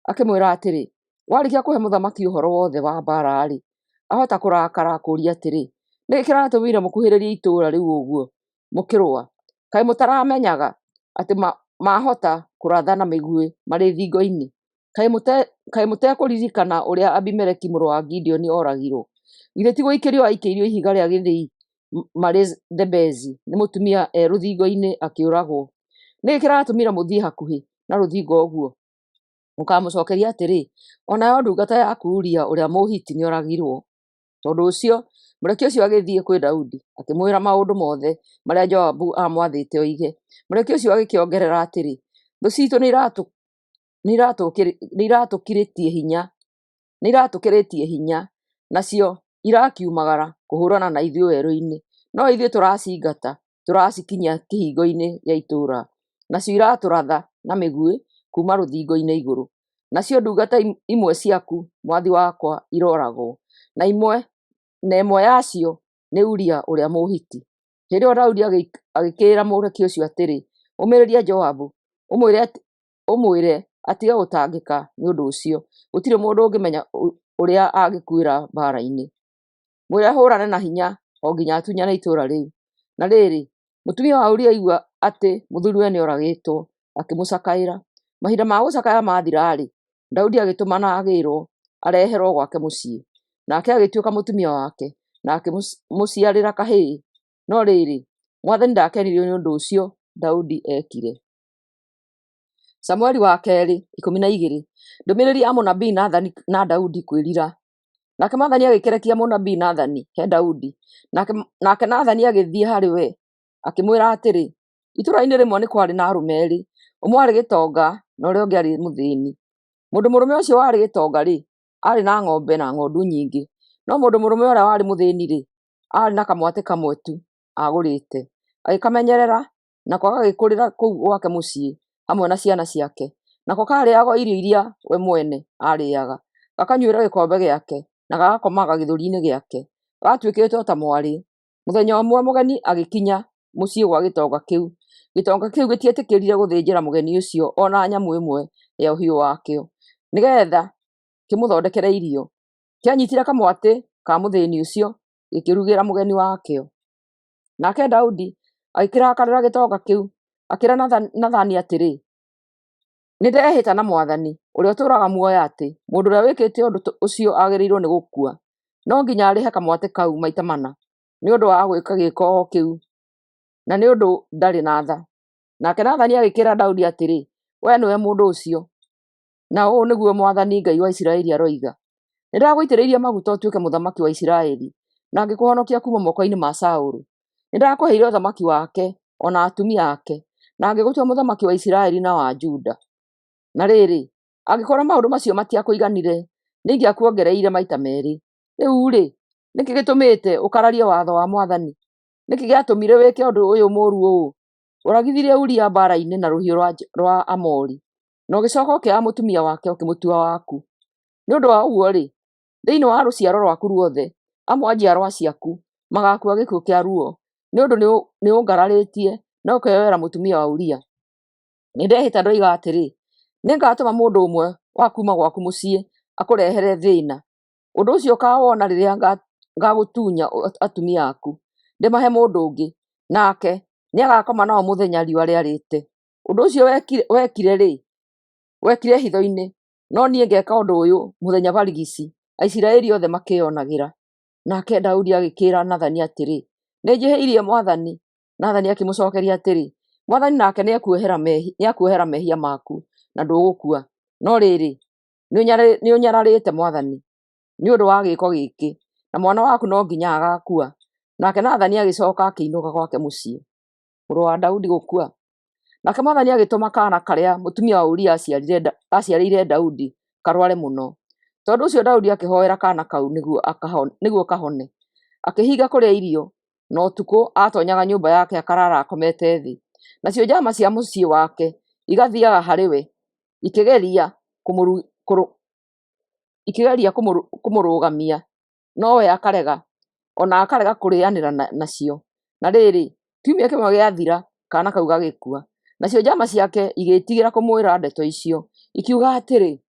Speaker 1: akĩmwĩra atĩrĩ, “Warĩkia kũhe mũthamaki ũhoro wothe wa mbaara-rĩ, ahota kũrakara akũũrie atĩrĩ, 'Nĩ kĩĩ kĩratũmire mũkuhĩrĩrie itũũra rĩu ũguo mũkĩrũa? Kaĩ mũtaramenyaga atĩ maahota kũratha na mĩguĩ marĩ thingo-inĩ? Kaĩ mũtekũririkana ũrĩa Abimeleki mũrũ wa Gideoni ooragirwo? Githĩ ti gũikĩrio aaikĩirio ihiga rĩa gĩthĩi marĩ Thebezi nĩ mũtumia e rũthingo-inĩ akĩũragwo? Nĩ kĩĩ kĩratũmire mũthiĩ hakuhĩ na rũthingo ũguo?' Ũkaamũcookeria atĩrĩ, 'O nayo ndungata yaku Uria ũrĩa Mũhiti nĩoragirwo.' Tondũ ũcio mũrekio ũcio agĩthiĩ kwĩ Daudi, akĩmwĩra maũndũ mothe marĩa Joabu aamwathĩte oige. Mũrekio ũcio agĩkĩongerera atĩrĩ, Thũ ciitũ nĩiratũkĩrĩtie hinya, nacio irakiumagara kũhũrana na ithuĩ werũ-inĩ, no ithuĩ tũracingata tũracikinyia kĩhingo-inĩ gĩa itũũra, nacio iratũratha na mĩguĩ kuuma rũthingo-inĩ igũrũ. Nacio ndungata imwe ciaku, mwathi wakwa, irooragwo, na ĩmwe yacio nĩ Uria ũrĩa Mũhiti. Hĩndĩ ĩyo Daudi agĩkĩĩra mũrekio ũcio atĩrĩ, Ũmĩrĩria Joabu, ũmwĩre atige gũtangĩka nĩ ũndũ ũcio, gũtirĩ mũndũ ũngĩmenya ũrĩa angĩkuĩra mbaara-inĩ. Mwĩre ahũũrane na hinya o nginya atunyane itũũra rĩu. Na rĩrĩ, mũtumia wa Uria aigua atĩ mũthuriwe nĩoragĩtwo, akĩmũcakaĩra. Mahinda ma gũcakaya maathira-rĩ, Daudi agĩtũmana agĩĩrwo areherwo gwake mũciĩ. Nake agĩtuĩka mũtumia wake, na akĩmũciarĩra kahĩĩ. No rĩrĩ, mwathani ndaakenirio nĩ ũndũ ũcio Daudi eekire. Samueli wa kerĩ 12. Ndũmĩrĩri ya mũnabii Nathani na Daudi kwĩrira. Nake mwathani agĩkĩrekia mũnabii Nathani he Daudi, nake Nathani agĩthiĩ harĩ we akĩmwĩra atĩrĩ, Itũũra-inĩ rĩmwe nĩ kwarĩ na arũme eerĩ, ũmwe aarĩ gĩtonga na ũrĩa ũngĩ aarĩ mũthĩĩni. Mũndũ mũrũme ũcio warĩ gĩtonga-rĩ, aarĩ na ng'ombe na ng'ondu nyingĩ, no mũndũ mũrũme ũrĩa warĩ mũthĩĩni-rĩ, aarĩ na kamwatĩ kamwe tu aagũrĩte, agĩkamenyerera, nako gagĩkũrĩra kũu gwake mũciĩ hamwe na ciana ciake. Nako kaarĩĩaga o irio iria we mwene aarĩĩaga, gakanyuĩra gĩkombe gĩake, na gagakomaga gĩthũri-inĩ gĩake. Gaatuĩkĩte o ta mwarĩ. Mũthenya ũmwe mũgeni agĩkinya mũciĩ gwa gĩtonga kĩu. Gĩtonga kĩu gĩtietĩkĩrire gũthĩnjĩra mũgeni ũcio o na nyamũ ĩmwe ya ũhiũ wakĩo, nĩgeetha kĩmũthondekere irio. Kĩanyiitire kamwatĩ ka mũthĩĩni ũcio, gĩkĩrugĩra mũgeni wakĩo. Nake Daudi agĩkĩrakarĩra gĩtonga kĩu, akĩĩra Nathani atĩrĩ, Nĩndehĩta na mwathani, ũrĩa ũtũũraga muoyo atĩ, mũndũ ũrĩa wĩkĩte ũndũ ũcio agĩrĩirwo nĩ gũkua. No nginya arĩhe kamwatĩ kau maita mana, nĩ ũndũ wa gwĩka gĩĩko o kĩu, na nĩ ũndũ ndarĩ na tha. Nake Nathani agĩkĩĩra Daudi atĩrĩ, Wee nĩwe mũndũ ũcio! Na ũũ nĩguo mwathani Ngai wa Isiraeli aroiga: Nĩndagũitĩrĩirie maguta ũtuĩke mũthamaki wa Isiraeli, na ngĩkũhonokia kuuma moko-inĩ ma Saũlũ. Nĩndakũheire ũthamaki wake o na atumia ake, na ngĩgũtua mũthamaki wa Isiraeli na wa Juda. Na rĩrĩ, angĩkorwo maũndũ macio matiakũiganire, nĩingĩakuongereire maita meerĩ. Rĩu-rĩ, nĩ kĩĩ gĩtũmĩte ũkararie watho wa mwathani? Nĩ kĩĩ gĩatũmire wĩke ũndũ ũyũ mũũru ũũ? Ũragithirie Uria mbaara-inĩ na rũhiũ rwa Aamori, na ũgĩcooka ũkĩoya mũtumia wake ũkĩmũtua waku. Nĩ ũndũ wa ũguo-rĩ, thĩinĩ wa rũciaro rwaku ruothe, amwe a njiarwa ciaku magaakua gĩkuũ kĩa ruo, nĩ ũndũ nĩũngararĩtie na ũkeyoera mũtumia wa Uria. Nĩndehĩta ndoiga atĩrĩ, 'Nĩngatũma mũndũ ũmwe wa kuuma gwaku mũciĩ akũrehere thĩĩna. Ũndũ ũcio ũkaawona rĩrĩa ngaagũtunya atumia aku, ndĩmahe mũndũ ũngĩ, nake nĩagakoma nao mũthenya riũa rĩarĩte. Ũndũ ũcio wekire-rĩ, wekire hitho-inĩ, no niĩ ngeeka ũndũ ũyũ mũthenya barigici, Aisiraeli othe makĩĩonagĩra. Nake Daudi agĩkĩĩra Nathani atĩrĩ, Nĩnjĩhĩirie mwathani. Nathani akĩmũcookeria atĩrĩ, Mwathani nake nĩekuohera mehia maku, na ndũgũkua. No rĩrĩ, nĩũnyararĩte mwathani nĩ ũndũ wa gĩĩko gĩkĩ, na mwana waku no nginya agaakua. Nake Nathani agĩcooka akĩinũka gwake mũciĩ. Mũrũ wa Daudi gũkua. Nake mwathani agĩtũma kaana karĩa mũtumia wa Uria aaciarĩire Daudi karware mũno. Tondũ ũcio Daudi akĩhoera kaana kau nĩguo kahone. Akĩhinga kũrĩa irio, na ũtukũ aatoonyaga nyũmba yake akaraara akomete thĩ. Nacio njama cia mũciĩ wake igathiiaga harĩ we, ikĩgeria kũmũrũgamia, nowe akarega, o na akarega kũrĩanĩra nacio. Na rĩrĩ, kiumia kĩmwe gĩathira, kaana kau gagĩkua. Nacio njama ciake igĩĩtigĩra kũmwĩra ndeto icio, ikiuga atĩrĩ,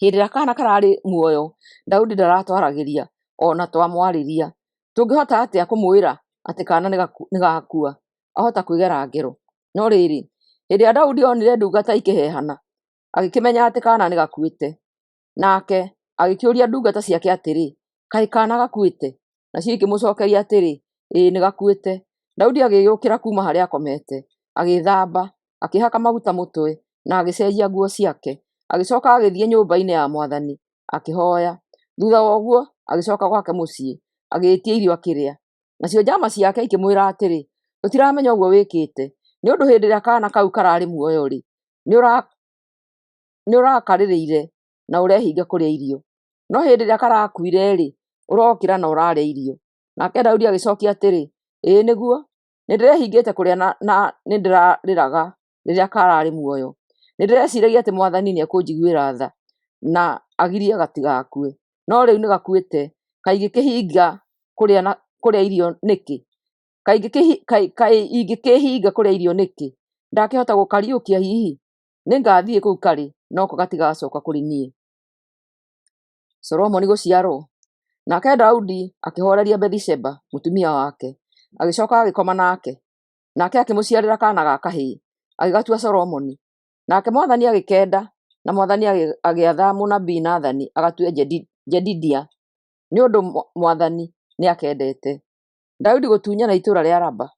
Speaker 1: Hĩndĩ ĩrĩa kaana kararĩ muoyo, Daudi ndaratwaragĩria, o na twamwarĩria. Tũngĩhota atĩa kũmwĩra atĩ kaana nĩgakua? Ahota kwĩgera ngero. No rĩrĩ, hĩndĩ ĩrĩa Daudi onire ndungata ikĩheehana, agĩkĩmenya atĩ kaana nĩgakuĩte. Nake agĩkĩũria ndungata ciake atĩrĩ, Kaĩ kaana gakuĩte? Nacio ikĩmũcookeria atĩrĩ, Ĩĩ, nĩgakuĩte. Daudi agĩgĩũkĩra kuuma harĩa aakomete, agĩĩthamba, akĩĩhaka maguta mũtwe, na agĩcenjia nguo ciake. Agĩcooka agĩthiĩ nyũmba-inĩ ya mwathani, akĩhooya. Thuutha wa ũguo agĩcooka gwake mũciĩ, agĩĩtia irio akĩrĩa. Nacio njaama ciake ikĩmwĩra atĩrĩ, Tũtiramenya ũguo wĩkĩte, nĩ ũndũ hĩndĩ ĩrĩa kaana kau kararĩ muoyo-rĩ, nĩũrakarĩrĩire na ũrehinga kũrĩa irio. No hĩndĩ ĩrĩa karakuire-rĩ, ũrokĩra na ũrarĩa irio. Nake Daudi agĩcookia atĩrĩ, Ĩĩ nĩguo, nĩndĩrehingĩte kũrĩa na nĩndĩrarĩraga rĩrĩa kararĩ muoyo. Nĩndĩreciragia atĩ mwathani nĩekũnjiguĩra tha na agirie gatigakue. No rĩu nĩgakuĩte, kaĩ ingĩkĩhinga kũrĩa irio nĩkĩ? Kaĩ ingĩkĩĩhinga kũrĩa irio nĩkĩ? Ndakĩhota gũkariũkia hihi? Nĩngathiĩ kũu karĩ, no ko gatigacooka kũrĩ niĩ. Solomoni gũciarwo. Nake Daudi akĩhooreria Bathisheba mũtumia wake, agĩcooka agĩkoma nake. Nake akĩmũciarĩra kaana ga kahĩĩ, agĩgatua Solomoni. Nake mwathani agĩkenda, na mwathani agĩatha mũnabii Nathani agatue Jedidia, nĩ ũndũ mwathani nĩakendete. Daudi gũtunyana itũũra rĩa Raba.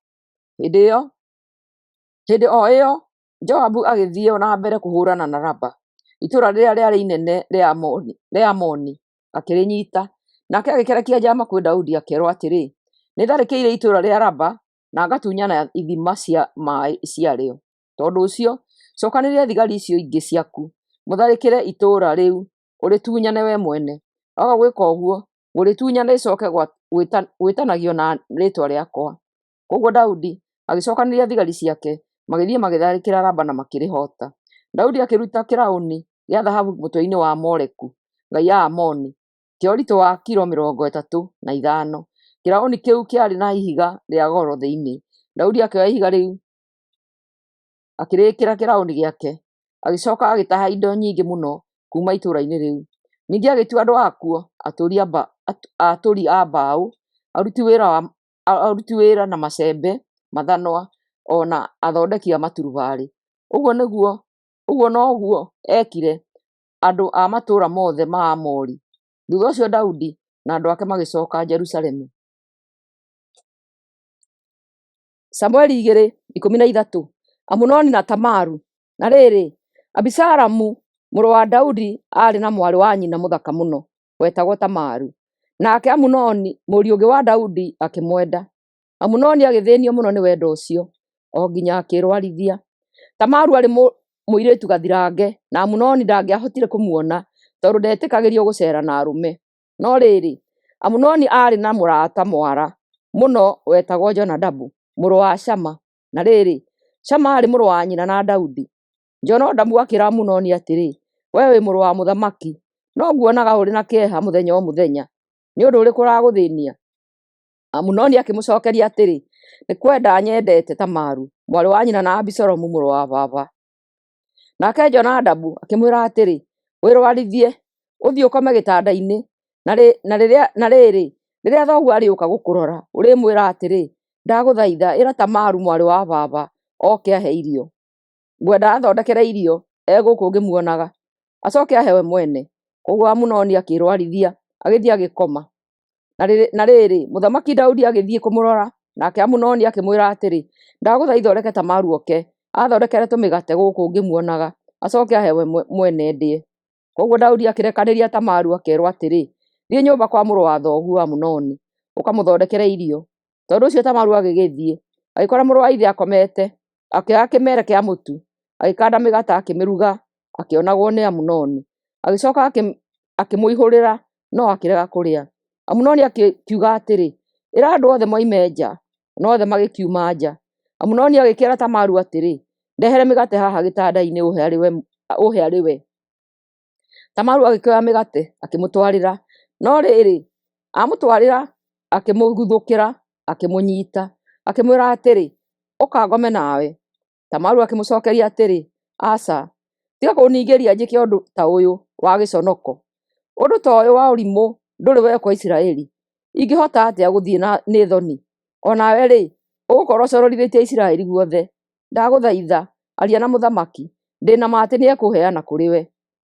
Speaker 1: Hĩndĩ o ĩyo Joabu agĩthiĩ na mbere kũhũũrana na Raba, itũũra rĩrĩa rĩarĩ inene rĩa Amoni, akĩrĩnyiita. Nake agĩkĩrekia njaama kwĩ Daudi akeerwo atĩrĩ, Nĩtharĩkĩire itũũra rĩa Raba na ngatunyana ithima cia maaĩ ciarĩo. Tondũ ũcio, cookanĩrĩria thigari icio ingĩ ciaku, mũtharĩkĩre itũũra rĩu ũrĩtunyane wee mwene. Waga gwĩka ũguo, ngũrĩtunyana rĩcooke gwĩtanagio na rĩĩtwa rĩakwa. Kwoguo Daudi agĩcookanĩrĩria thigari ciake, magĩthiĩ magĩtharĩkĩra Raba na makĩrĩhoota. Daudi akĩruta kĩraũni gĩa thahabu mũtwe-inĩ wa Moleku, ngai ya Amoni, kĩa ũritũ wa kilo 35. Kĩraũni kĩu kĩarĩ na ihiga rĩa goro thĩinĩ. Daudi akĩoya ihiga rĩu akĩrĩĩkĩra kĩraũni gĩake, agĩcooka agĩtaha indo nyingĩ mũno kuuma itũũra-inĩ rĩu. Ningĩ agĩtua andũ akuo atũri a mbaũ, aruti wĩra na macembe, mathanwa, o na athondeki a maturubarĩ. Ũguo noguo eekire andũ a matũũra mothe ma Aamori. Thuutha ũcio Daudi na andũ ake magĩcooka Jerusalemu. Samueli 2:13. Amunoni na Tamaru. Na rĩrĩ, Abisalomu mũrũ wa Daudi aarĩ na mwarĩ wa nyina mũthaka mũno wetagwo Tamaru. Nake Amunoni mũriũ ũngĩ wa Daudi akĩmwenda. Amunoni agĩthĩnio mũno nĩ wendo ũcio, o nginya akĩĩrwarithia. Tamaru aarĩ mũirĩtu gathirange, na Amunoni ndangĩahotire kũmuona tondũ ndetĩkagĩrio gũceera na arũme. No rĩrĩ, Amunoni aarĩ na mũrata mwara mũno wetagwo Jonadabu mũrũ wa Shama. Na rĩrĩ, Shama aarĩ mũrũ wa nyina na Daudi. Jonadabu akĩĩra Amunoni atĩrĩ, “Wee wĩ mũrũ wa mũthamaki, no nguonaga ũrĩ na kĩeha mũthenya o mũthenya. Nĩ ũndũ ũrĩkũ ũragũthĩĩnia?” Amunoni akĩmũcookeria atĩrĩ, “Nĩ kwenda nyendete Tamaru, mwarĩ wa nyina na Abisalomu mũrũ wa baba.” Nake Jonadabu akĩmwĩra atĩrĩ, “Wĩrũarithie, ũthiĩ ũkome gĩtanda-inĩ, na rĩrĩ, rĩrĩa thoguo arĩũka gũkũrora, ũrĩmwĩra atĩrĩ, 'Ndagũthaitha ĩra Tamaru mwarĩ wa baba oke ahe irio. Ngwenda aathondekere irio e gũkũ ngĩmuonaga, acooke ahe we mwene.' Kwoguo Amunoni akĩĩrwarithia, agĩthiĩ agĩkoma. Na rĩrĩ, Mũthamaki Daudi agĩthiĩ kũmũrora, nake Amunoni akĩmwĩra atĩrĩ, “Ndagũthaitha ũreke Tamaru oke, aathondekere tũmĩgate gũkũ ngĩmuonaga, acooke ahe we mwene ndĩe.” Kwoguo Daudi akĩrekanĩria Tamaru akeerwo atĩrĩ, “Thiĩ nyũmba kwa mũrũ wa thoguo Amunoni, ũkamũthondekere irio.” Tondũ ũcio Tamaru agĩgĩthiĩ, agĩkora mũrũ wa ithe akomete, akĩoya kĩmere kĩa mũtu, agĩkanda mĩgate akĩmĩruga akĩonagwo nĩ Amunoni. Agĩcooka akĩmũihũrĩra, no akĩrega kũrĩa. Amunoni akiuga atĩrĩ, “Ĩra andũ othe moime nja,” na othe magĩkiuma nja. Amunoni agĩkĩĩra Tamaru atĩrĩ, “Ndehere mĩgate haha gĩtanda-inĩ ũhe arĩ we.” Tamaru agĩkĩoya mĩgate akĩmũtwarĩra, no rĩrĩ, amũtwarĩra akĩmũguthũkĩra, akĩmũnyiita, akĩmwĩra atĩrĩ, “Ũka ngome nawe.” Tamaru akĩmũcookeria atĩrĩ, “Aca, tiga kũningĩrĩria njĩke ũndũ ta ũyũ wa gĩconoko. Ũndũ ta ũyũ wa ũrimũ ndũrĩ wekwo Isiraeli. Ingĩhota atĩa gũthiĩ nĩ thoni? O nawe-rĩ, ũgũkorwo ũconorithĩtie Isiraeli guothe. Ndagũthaitha, aria na mũthamaki, ndĩ na ma atĩ nĩekũũheana kũrĩ we.”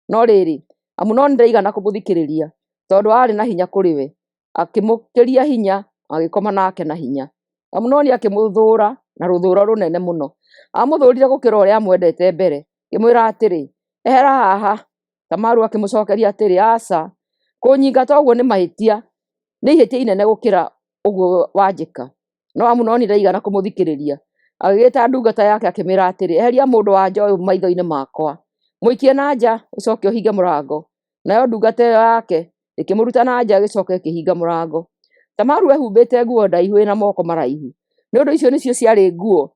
Speaker 1: No rĩrĩ, Amunoni ndaigana kũmũthikĩrĩria, tondũ aarĩ na hinya kũrĩ we. Akĩmũkĩria hinya, agĩkoma nake na hinya. Amunoni akĩmũthũũra na rũthũũro rũnene mũno. Aamũthũũrire gũkĩra ũrĩa aamwendete mbere, akĩmwĩra atĩrĩ, “Ehera haha!” Tamaru akĩmũcookeria atĩrĩ, “Aca! Kũnyingata ũguo nĩ mahĩtia, nĩ ihĩtia inene gũkĩra ũguo wanjĩka.” No Amunoni ndaigana kũmũthikĩrĩria. Agĩgĩĩta ndungata yake akĩmĩĩra atĩrĩ, “Eheria mũndũ-wa-nja ũyũ maitho-inĩ makwa. Mũikie na nja, ũcooke ũhinge mũrango.” Nayo ndungata ĩyo yake ĩkĩmũruta na nja ĩgĩcooka ĩkĩhinga mũrango. Tamaru ehumbĩte nguo ndaihu ĩna moko maraihu, nĩ ũndũ icio nĩcio ciarĩ nguo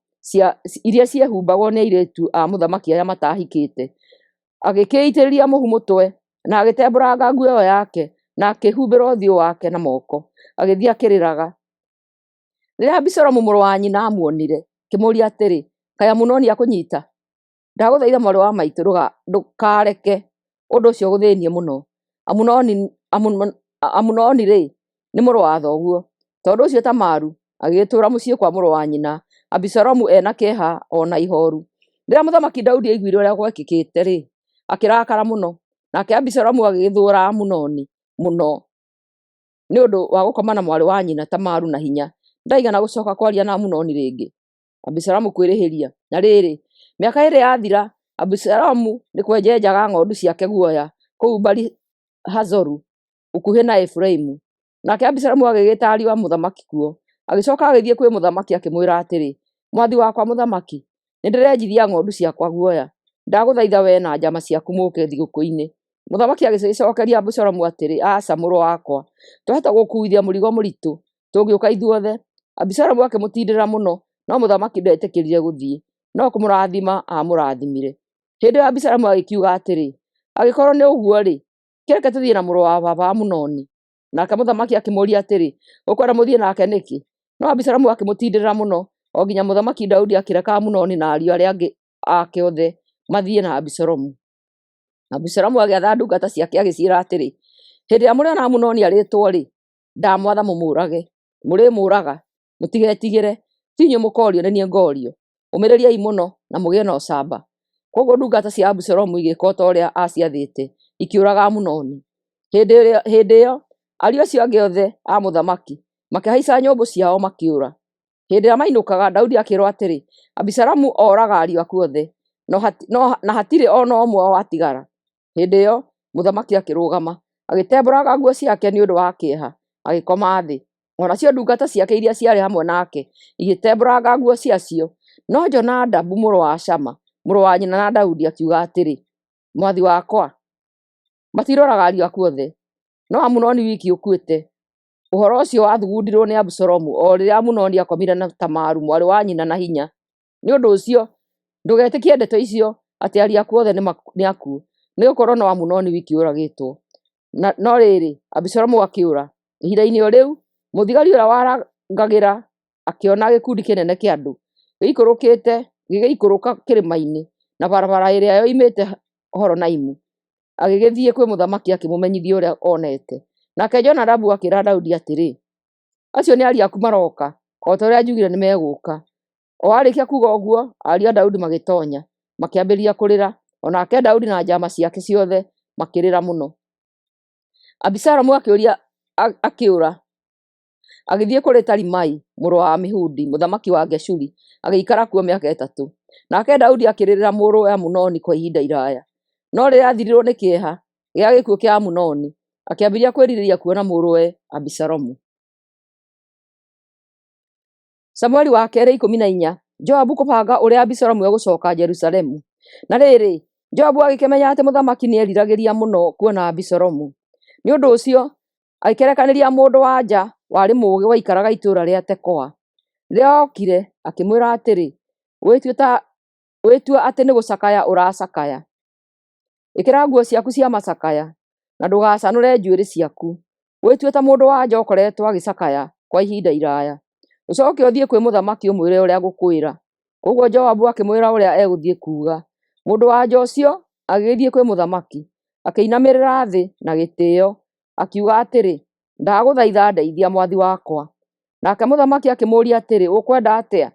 Speaker 1: iria ciehumbagwo nĩ airĩtu a mũthamaki arĩa mataahikĩte. Agĩkĩĩitĩrĩria mũhu mũtwe, na agĩtembũranga nguo ĩyo yake, na akĩhumbĩra ũthiũ wake na moko, agĩthiĩ akĩrĩraga. Rĩrĩa Abisalomu mũrũ wa nyina aamuonire, akĩmũũria atĩrĩ, “Kaĩ Amunoni akũnyiita? Ndagũthaitha mwarĩ wa maitũ ndũkareke ũndũ ũcio ũgũthĩĩnie mũno. Amunoni-rĩ, nĩ mũrũ wa thoguo.” Tondũ ũcio Tamaru agĩgĩtũũra mũciĩ kwa mũrũ wa nyina Abisalomu e na kĩeha o na ihooru. Rĩrĩa Mũthamaki Daudi aiguire ũrĩa gwekĩkĩte-rĩ, akĩrakara mũno. Nake Abisalomu agĩgĩthũũra Amunoni mũno nĩ ũndũ wa gũkoma na mwarĩ wa nyina Tamaru na hinya. Ndaigana gũcooka kwaria na Amunoni rĩngĩ. Abisalomu kwĩrĩhĩria. Na rĩrĩ, mĩaka ĩĩrĩ yathira, Abisalomu nĩ kwenja enjaga ng'ondu ciake guoya kũu Bali-Hazoru gũkuhĩ na Efiraimu. Nake Abisalomu agĩgĩĩta ariũ a mũthamaki kuo. Agĩcooka agĩthiĩ kwĩ mũthamaki akĩmwĩra atĩrĩ, “Mwathi wakwa mũthamaki, nĩndĩrenjithia ng'ondu ciakwa guoya. Ndagũthaitha wee na njaama ciaku mũũke thigũkũ-inĩ.” Mũthamaki agĩcookeria Abisalomu atĩrĩ, “Aca, mũrũ wakwa. Twahota gũgũkuuithia mũrigo mũritũ tũngĩũka ithuothe.” Abisalomu akĩmũtindĩrĩra mũno, no mũthamaki ndetĩkĩrire gũthiĩ, no kũmũrathima aamũrathimire. Hĩndĩ ĩyo Abisalomu agĩkiuga atĩrĩ, “Angĩkorwo nĩ ũguo-rĩ, kĩreke tũthiĩ na mũrũ wa baba Amunoni.” Nake mũthamaki akĩmũũria atĩrĩ, “Ũkwenda mũthiĩ nake nĩkĩ?” No Abisalomu akĩmũtindĩrĩra mũno, o nginya Mũthamaki Daudi akĩreka Amunoni na ariũ arĩa angĩ ake othe mathiĩ na Abisalomu. Abisalomu agĩatha ndungata ciake agĩciĩra atĩrĩ, “Hĩndĩ ĩrĩa mũrĩona Amunoni arĩĩtwo-rĩ, ndamwatha mũmũũrage. Mũrĩmũũraga. Mũtigetigĩre. Ti inyuĩ mũkoorio, nĩ niĩ ngoorio. Ũmĩrĩriai mũno, na mũgĩe na ũcamba.” Kwoguo ndungata cia Abisalomu igĩĩka o ta ũrĩa aaciathĩte, ikĩũraga Amunoni. Hĩndĩ ĩyo ariũ acio angĩ othe a mũthamaki makĩhaica nyũmbũ ciao makĩũra. Hĩndĩ ĩrĩa mainũkaga, Daudi akĩĩrwo atĩrĩ, “Abisalomu ooraga ariũ aku othe, na hatirĩ o na ũmwe watigara.” Hĩndĩ ĩyo mũthamaki akĩrũgama, agĩtembũranga nguo ciake nĩ ũndũ wa kĩeha, agĩkoma thĩ. O nacio ndungata ciake iria ciarĩ hamwe nake igĩtembũranga nguo ciacio. No Jonadabu mũrũ wa Shama, mũrũ wa nyina na Daudi, akiuga atĩrĩ, “Mwathi wakwa, matirooraga ariũ aku othe, no Amunoni wiki ũkuĩte.” Ũhoro ũcio waathugundirwo nĩ Abisalomu o rĩrĩa Amunoni aakomire na Tamaru mwarĩ wa nyina na hinya. Nĩ ũndũ ũcio ndũgetĩkie ndeto icio atĩ ariũ aku othe nĩ akuũ, nĩgũkorwo no Amunoni wiki ũragĩtwo. No rĩrĩ, Abisalomu akĩũra. Ihinda-inĩ o rĩu, mũthigari ũrĩa warangagĩra akĩona gĩkundi kĩnene kĩa andũ gĩgĩikũrũka kĩrĩma-inĩ na barabara ĩrĩa yoimĩte Horonaimu. Agĩgĩthiĩ kwĩ mũthamaki akĩmũmenyithia ũrĩa onete. Nake Jonadabu akĩĩra Daudi atĩrĩ, “Acio nĩ ariũ aku maroka, o ta ũrĩa njugire nĩmegũũka.” O aarĩkia kuuga ũguo, ariũ a Daudi magĩtoonya, makĩambĩrĩria kũrĩra. O nake Daudi na njaama ciake ciothe makĩrĩra mũno. Abisalomu akĩũra, agĩthiĩ kũrĩ Talimai mũrũ wa Amihudi, mũthamaki wa Geshuri, agĩikara kuo mĩaka 3. Nake Daudi akĩrĩrĩra mũrũwe Amunoni kwa ihinda iraaya. No rĩrĩa aathirirwo nĩ kĩeha gĩa gĩkuũ kĩa Amunoni, akĩambĩrĩria kwĩrirĩria kuona mũrũwe Abisalomu. Samueli wa kerĩ 14. Joabu kũbanga ũrĩa Abisalomu egũcooka Jerusalemu. Na rĩrĩ, Joabu agĩkĩmenya atĩ mũthamaki nĩeriragĩria mũno kuona Abisalomu. Nĩ ũndũ ũcio agĩkĩrekanĩria mũndũ-wa-nja warĩ mũũgĩ waikaraga itũũra rĩa Tekoa. Rĩrĩa ookire, akĩmwĩra atĩrĩ, “Wĩtue atĩ nĩgũcakaya ũracakaya. Ĩkĩra nguo ciaku cia macakaya, na ndũgacanũre njuĩrĩ ciaku. Wĩtue ta mũndũ-wa-nja ũkoretwo agĩcakaya kwa ihinda iraaya. Ũcooke ũthiĩ kwĩ mũthamaki ũmwĩre ũrĩa ngũkwĩra.” Kwoguo Joabu akĩmwĩra ũrĩa egũthiĩ kuuga. Mũndũ-wa-nja ũcio agĩgĩthiĩ kwĩ mũthamaki, akĩinamĩrĩra thĩ na gĩtĩĩo, akiuga atĩrĩ, “Ndagũthaitha ndeithia, mwathi wakwa.” Nake mũthamaki akĩmũũria atĩrĩ, “Ũkwenda atĩa?”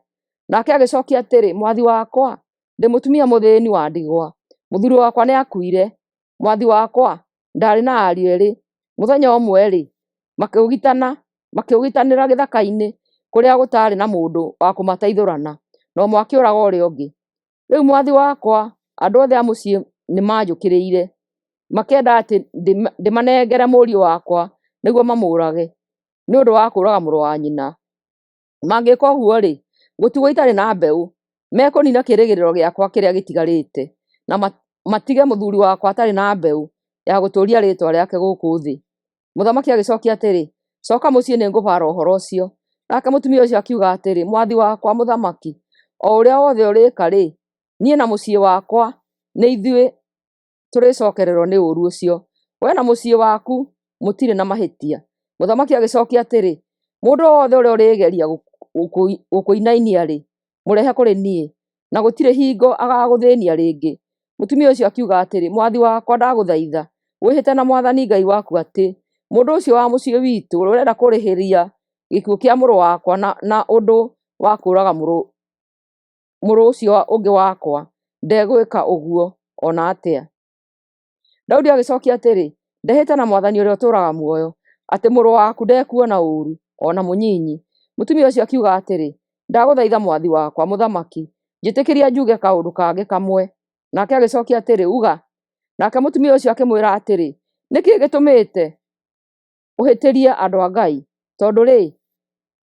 Speaker 1: Nake agĩcookia atĩrĩ, “Mwathi wakwa, ndĩ mũtumia mũthĩĩni wa ndigwa. Mũthuuri wakwa nĩakuire. Mwathi wakwa, ndaarĩ na ariũ eerĩ. Mũthenya ũmwe-rĩ, Makĩũgitana, makĩũgitanĩra gĩthaka-inĩ kũrĩa gũtaarĩ na mũndũ wa kũmateithũrana, na ũmwe akĩũraga ũrĩa ũngĩ. Rĩu mwathi wakwa, andũ othe a mũciĩ nĩmanjũkĩrĩire, makĩenda atĩ ndĩmanengere mũriũ wakwa nĩguo mamũũrage nĩ ũndũ wa kũũraga mũrũ wa nyina. Mangĩka ũguo-rĩ, ngũtigwo itarĩ na mbeũ, mekũniina kĩĩrĩgĩrĩro gĩakwa kĩrĩa gĩtigarĩte, na matige mũthuri wakwa atarĩ na mbeũ ya gũtũũria rĩĩtwa rĩake gũkũ thĩ. Mũthamaki agĩcokia atĩrĩ, Coka mũciĩ, nĩngũbaara ũhoro ũcio. Nake mũtumia ũcio akiuga atĩrĩ, Mwathi wakwa mũthamaki, o ũrĩa wothe ũrĩĩka-rĩ, niĩ na mũciĩ wakwa nĩ ithuĩ tũrĩcokererwo nĩ ũũru ũcio. Wee na mũciĩ waku mũtirĩ na mahĩtia. Mũthamaki agĩcokia atĩrĩ, Mũndũ o wothe ũrĩa ũrĩgeria gũkũinainia-rĩ, mũrehe kũrĩ niĩ, na gũtirĩ hingo agagũthĩnia rĩngĩ. Mũtumia ũcio akiuga atĩrĩ, Mwathi wakwa, ndagũthaitha wĩhĩte na Mwathani Ngai waku atĩ mũndũ ũcio wa mũciĩ witũ ũrenda kũrĩhĩria gĩkuũ kĩa mũrũ wakwa na ũndũ wa kũũraga mũrũ ũcio ũngĩ wakwa ndegwĩka ũguo o na atĩa. Daudi agĩcokia atĩrĩ, Ndehĩta na Mwathani ũrĩa ũtũũraga muoyo, atĩ mũrũ waku ndekuona ũũru o na mũnyinyi. Mũtumia ũcio akiuga atĩrĩ, Ndagũthaitha mwathi wakwa mũthamaki, njĩtĩkĩria njuge kaũndũ kangĩ kamwe. Nake agĩcokia atĩrĩ, Uga. Nake mũtumia ũcio akĩmwĩra atĩrĩ, Nĩ kĩĩ gĩtũmĩte ũhĩtĩrie andũ a Ngai? Tondũ-rĩ,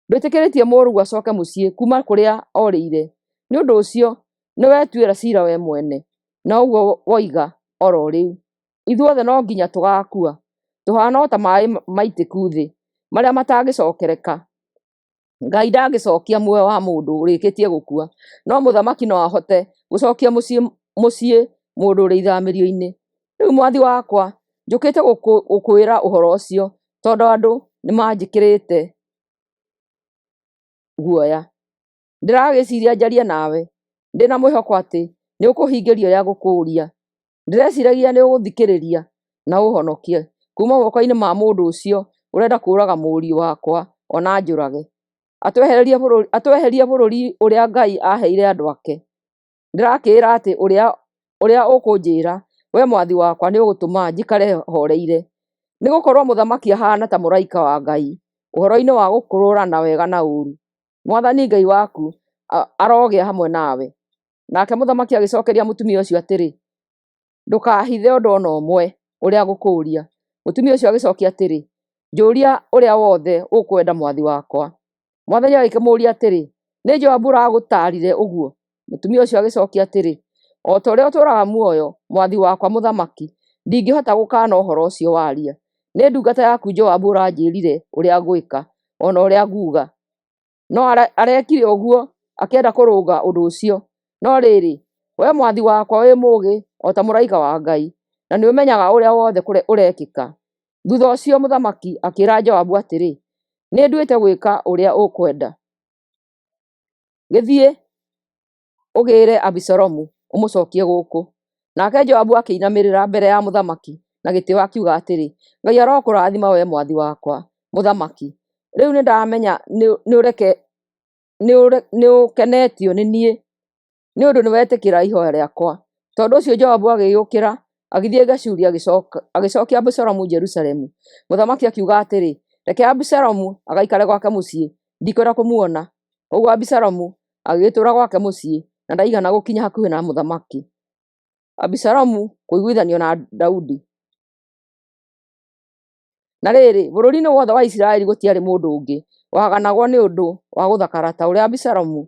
Speaker 1: ndwĩtĩkĩrĩtie mũrũguo acoke mũciĩ kuuma kũrĩa orĩire. Nĩ ũndũ ũcio nĩwetuĩra ciira wee mwene, na ũguo woiga o ro rĩu. Ithuothe no nginya tũgaakua, tũhaana o ta maaĩ maitĩku thĩ, marĩa matangĩcookereka. Ngai ndangĩcookia muoyo wa mũndũ ũrĩkĩtie gũkua, no mũthamaki no ahote gũcookia mũciĩ mũndũ ũrĩ ithamĩrio-inĩ. Rĩu mwathi wakwa, njũkĩte gũkwĩra ũhoro ũcio tondũ andũ nĩmanjĩkĩrĩte guoya. Ndĩragĩciiria njarie nawe, ndĩ na mwĩhoko atĩ nĩũkũhingĩria ũrĩa ngũkũũria. Ndĩreciragia nĩũgũthikĩrĩria na ũũhonokie kuuma moko-inĩ ma mũndũ ũcio ũrenda kũũraga mũriũ wakwa o na anjũrage, atweherie bũrũri ũrĩa Ngai aaheire andũ ake. Ndĩrakĩĩra atĩ ũrĩa ũkũnjĩĩra, wee mwathi wakwa, nĩũgũtũma njikare hooreire. Nĩgũkorwo mũthamaki ahaana ta mũraika wa Ngai ũhoro-inĩ wa gũkũũrana wega na ũũru. Mwathani Ngai waku arogĩa hamwe nawe. Nake mũthamaki agĩcookeria mũtumia ũcio atĩrĩ, Ndũkaahithe ũndũ o na ũmwe ũrĩa ngũkũũria. Mũtumia ũcio agĩcookia atĩrĩ, Njũũria ũrĩa wothe ũkwenda mwathi wakwa. Mwathani agĩkĩmũũria atĩrĩ, Nĩ Joabu ũragũtaarire ũguo? Mũtumia ũcio agĩcookia atĩrĩ, O ta ũrĩa ũtũũraga muoyo, mwathi wakwa mũthamaki, ndingĩhota gũkaana ũhoro ũcio waria. Nĩ ndungata yaku Joabu ũranjĩĩrire ũrĩa ngwĩka, o na ũrĩa nguuga. No arekire ũguo akĩenda kũrũnga ũndũ ũcio. No rĩrĩ, wee mwathi wakwa wĩ mũũgĩ o ta mũraika wa Ngai, na nĩũmenyaga ũrĩa wothe ũrekĩka. Thuutha ũcio mũthamaki akĩĩra Joabu atĩrĩ, Nĩnduĩte gwĩka ũrĩa ũkwenda. Gĩthiĩ ũgĩĩre Abisalomu ũmũcookie gũkũ. Nake Joabu akĩinamĩrĩra mbere ya mũthamaki na gĩtĩĩo akiuga atĩrĩ, Ngai arokũrathima wee mwathi wakwa, mũthamaki. Rĩu nĩndamenya nĩũkenetio nĩ niĩ, nĩ ũndũ nĩwetĩkĩra ihooya rĩakwa. Tondũ ũcio Joabu agĩũkĩra agĩthiĩ Geshuri agĩcookia Abisalomu Jerusalemu. Mũthamaki akiuga atĩrĩ, Reke Abisalomu agaikare gwake mũciĩ, ndikwenda kũmuona. Kwoguo Abisalomu agĩgĩtũũra gwake mũciĩ na ndaigana gũkinya hakuhĩ na mũthamaki. Abisalomu kũiguithanio na Daudi. Na rĩrĩ, bũrũri-inĩ wothe wa Isiraeli gũtiarĩ mũndũ ũngĩ waganagwo nĩ ũndũ wa gũthakara ta ũrĩa Abisalomu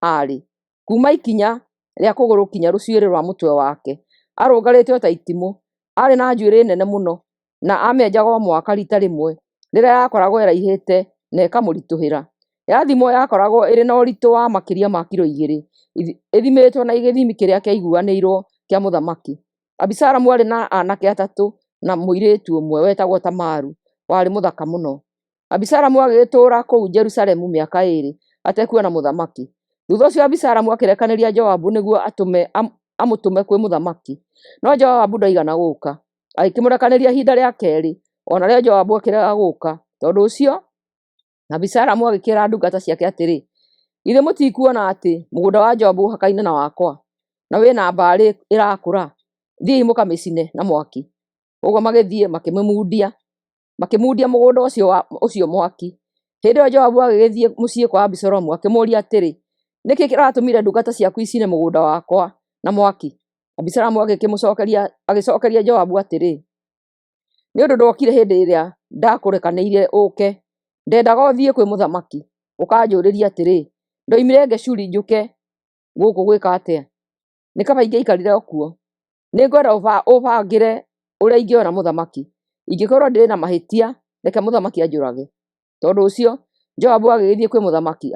Speaker 1: aarĩ. Kuuma ikinya rĩa kũgũrũ kinya rũcuĩrĩ rwa mũtwe wake, arũngarĩte o ta itimũ. Aarĩ na njuĩrĩ nene mũno, na aamĩenjaga o mwaka riita rĩmwe, rĩrĩa yakoragwo ĩraihĩte na ĩkamũritũhĩra. Yathimwo yakoragwo ĩrĩ na ũritũ wa makĩria ma kilo 2, ĩthimĩtwo na gĩthimi kĩrĩa kĩaiguanĩirwo kĩa mũthamaki. Abisalomu aarĩ na aanake atatũ na mũirĩtu ũmwe wetagwo Tamaru, warĩ mũthaka mũno. Abisalomu agĩgĩtũũra kũu Jerusalemu mĩaka 2 atekuona mũthamaki. Thuutha ũcio Abisalomu akĩrekanĩria Joabu nĩguo amũtũme kwĩ mũthamaki, no Joabu ndaigana gũũka. Agĩkĩmũrekanĩria ihinda rĩa keerĩ, o narĩo Joabu akĩrega gũũka. Tondũ ũcio Abisalomu agĩkĩĩra ndungata ciake atĩrĩ, Githĩ mũtikuona atĩ mũgũnda wa Joabu ũhakaine na wakwa, na wĩ na mbaarĩ ĩrakũra? Thiĩi mũkamĩcine na mwaki. Ũguo magĩthiĩ makĩmĩmundia. Makĩmundia mũgũnda ũcio mwaki. Hĩndĩ ĩyo Joabu agĩgĩthiĩ mũciĩ kwa Abisalomu akĩmũũria atĩrĩ, “Nĩ kĩĩ kĩratũmire ndungata ciaku icine mũgũnda wakwa na mwaki?” Abisalomu agĩcookeria Joabu atĩrĩ, “Nĩ ũndũ ndwokire hĩndĩ ĩrĩa ndakũrekanĩirie ũũke. Ndendaga ũthiĩ kwĩ mũthamaki, ũkanjũũrĩrie atĩrĩ, ‘Ndoimire Geshuri njũke gũkũ gwĩka atĩa? Nĩ kaba ingĩaikarire o kuo. Nĩngwenda ũbangĩre ũrĩa ingĩona mũthamaki. Ingĩkorwo ndĩ na mahĩtia, reke mũthamaki anjũrage.” Tondũ ũcio Joabu agĩgĩthiĩ kwĩ mũthamaki,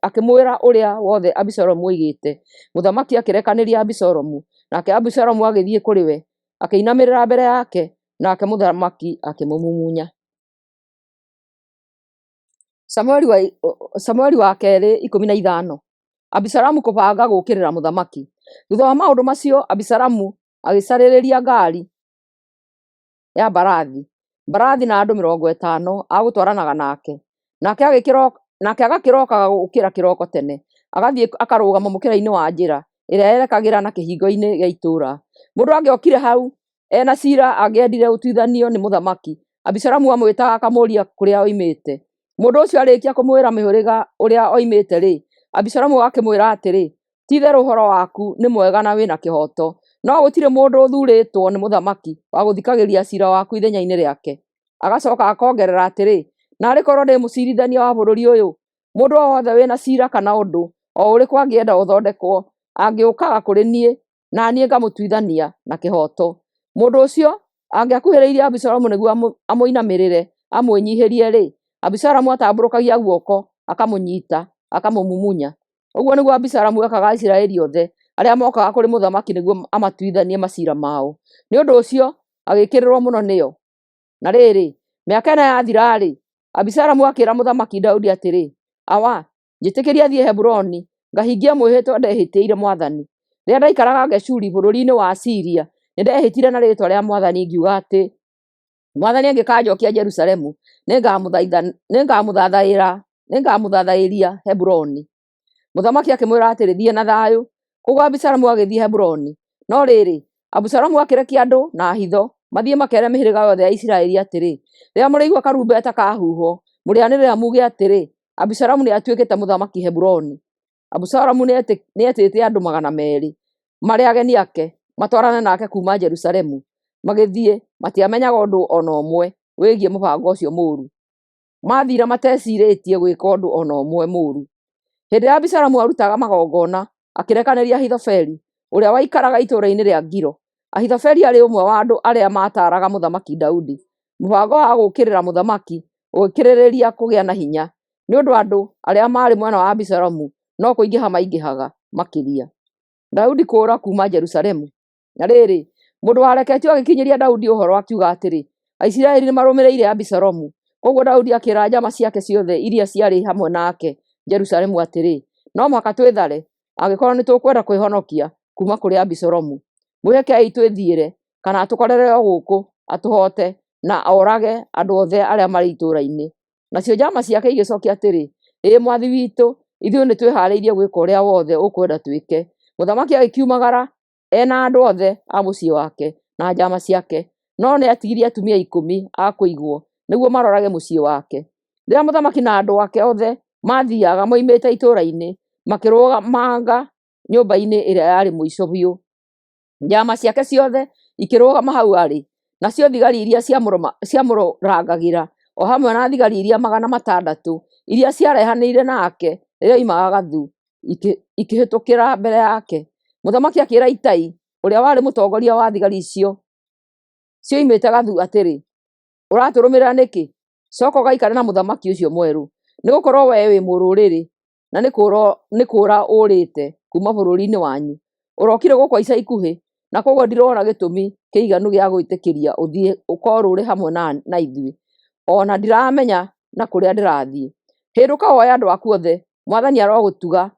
Speaker 1: akĩmwĩra ũrĩa wothe Abisalomu oigĩte. Mũthamaki akĩrekanĩria Abisalomu, nake Abisalomu agĩthiĩ kũrĩ we, akĩinamĩrĩra mbere yake, nake mũthamaki akĩmũmumunya. Samueli wa kerĩ 15. Abisalomu kũbanga gũũkĩrĩra mũthamaki. Thutha wa maũndũ macio Abisalomu agĩcarĩria ngaari ya mbarathi, mbarathi na andũ 50 a gũtwaranaga nake. Nake agakĩrokaga gũũkĩra kĩroko tene, agathiĩ akarũgama mũkĩra-inĩ wa njĩra ĩrĩa yerekagĩra na kĩhingo-inĩ gĩa itũũra. Mũndũ angĩokire hau e na ciira angĩendire ũtuithanio nĩ mũthamaki, Abisalomu amwĩtaga akamũũria kũrĩa oimĩte. Mũndũ ũcio arĩkia kũmwĩra mũhĩrĩga ũrĩa oimĩte-rĩ, Abisalomu agakĩmwĩra atĩrĩ, “Ti-itherũ ũhoro waku nĩ mwega na wĩ na kĩhooto, no gũtirĩ mũndũ ũthuurĩtwo nĩ mũthamaki wa gũthikagĩrĩria ciira waku ithenya-inĩ rĩake.” Agacoka akongerera atĩrĩ, “Naarĩ korwo ndĩ mũciirithania wa bũrũri ũyũ! Mũndũ o wothe wĩ na ciira kana ũndũ o ũrĩkũ angĩenda ũthondekwo, angĩũkaga kũrĩ niĩ, na niĩ ngamũtuithania na kĩhooto.” Mũndũ ũcio angĩakuhĩrĩirie Abisalomu nĩguo amũinamĩrĩre amwĩnyiihĩrie-rĩ, Abisalomu aatambũrũkagia guoko akamũnyiita, akamũmumunya. Ũguo nĩguo Abisalomu ekaga Aisiraeli othe arĩa mookaga kũrĩ mũthamaki nĩguo amatuithanie maciira mao. Nĩ ũndũ ũcio agĩĩkĩrĩrwo mũno nĩo. Na rĩrĩ, mĩaka 4 yathira-rĩ, Abisalomu akĩĩra Mũthamaki Daudi atĩrĩ, “Awa, njĩtĩkĩria thiĩ Hebironi ngahingie mwĩhĩtwa ndehĩtĩire Mwathani. Rĩrĩa ndaikaraga Geshuri bũrũri-inĩ wa Siria, nĩndehĩtire na rĩĩtwa rĩa Mwathani ngiuga atĩ Mwathani angĩkanjookia Jerusalemu, nĩngamũthathaĩria Hebironi.” Mũthamaki akĩmwĩra atĩrĩ, “Thiĩ na thayũ.” Kwoguo Abisalomu agĩthiĩ Hebironi. No rĩrĩ, Abisalomu akĩrekia andũ na hitho mathiĩ makeere mĩhĩrĩga yothe ya Isiraeli atĩrĩ, “Rĩrĩa mũrĩigua karumbeta kaahuhwo, mũrĩanĩrĩra muuge atĩrĩ, 'Abisalomu nĩatuĩkĩte mũthamaki Hebironi.'” Abisalomu nĩetĩte andũ 200 marĩ ageni ake matwarane nake kuuma Jerusalemu. Magĩthiĩ matiamenyaga ũndũ o na ũmwe wĩgiĩ mũbango ũcio mũũru. Maathiire mateciirĩtie gwĩka ũndũ o na ũmwe mũũru. Hĩndĩ ĩrĩa Abisalomu aarutaga magongona, akĩrekanĩria Ahithofeli, ũrĩa waikaraga itũũra-inĩ rĩa Gilo. Ahithofeli aarĩ ũmwe wa andũ arĩa maataaraga Mũthamaki Daudi. Mũbango wa gũũkĩrĩra mũthamaki ũgĩkĩrĩrĩria kũgĩa na hinya, nĩ ũndũ andũ arĩa maarĩ mwena wa Abisalomu no kũingĩha maingĩhaga makĩria. Daudi kũũra kuuma Jerusalemu. Na rĩrĩ, mũndũ wareketio agĩkinyĩria Daudi ũhoro akiuga atĩrĩ, “Aisiraeli nĩmarũmĩrĩire Abisalomu.” Kwoguo Daudi akĩĩra njama ciake ciothe iria ciarĩ hamwe nake Jerusalemu atĩrĩ, “No mũhaka twĩthare angĩkorwo nĩtũkwenda kwĩhonokia kuuma kũrĩ Abisalomu. Mwĩhokei twĩthiĩre, kana atũkorerere o gũkũ, atũhoote na oorage andũ othe arĩa marĩ itũũra-inĩ.” Nacio njama ciake igĩcookia atĩrĩ, “Ĩĩ mwathi witũ, ithuĩ nĩtwĩhaarĩirie gwĩka ũrĩa wothe ũkwenda twĩke.” Mũthamaki agĩkiumagara e na andũ othe a mũciĩ wake na njama ciake, no nĩatigirie atumia 10 a kũigwo nĩguo marorage mũciĩ wake. Rĩrĩa mũthamaki na andũ ake othe maathiiaga moimĩte itũũra-inĩ, makĩrũgamanga nyũmba-inĩ ĩrĩa yarĩ mũico biũ. Njama ciake ciothe ikĩrũgama hau arĩ, nacio thigari iria ciamũrangagĩra, o hamwe na thigari iria 600 iria ciarehanĩire nake rĩrĩa oimaga Gathu, ikĩhĩtũkĩra mbere yake. Mũthamaki akĩĩra Itai, ũrĩa warĩ mũtongoria wa thigari icio cioimĩte Gathu atĩrĩ, “Ũratũrũmĩrĩra nĩkĩ? Cooka ũgaikare na mũthamaki ũcio mwerũ, nĩgũkorwo wee wĩ mũrũrĩrĩ na nĩ kũũra ũũrĩte kuuma bũrũri-inĩ wanyu. Ũrokire gũkũ ica ikuhĩ, na kwoguo ndirona gĩtũmi kĩiganu gĩa gwĩtĩkĩria ũthiĩ ũkorũũre hamwe na ithuĩ, o na ndiramenya na kũrĩa ndĩrathiĩ. Hĩndũka woe andũ aku othe. Mwathani arogũtuga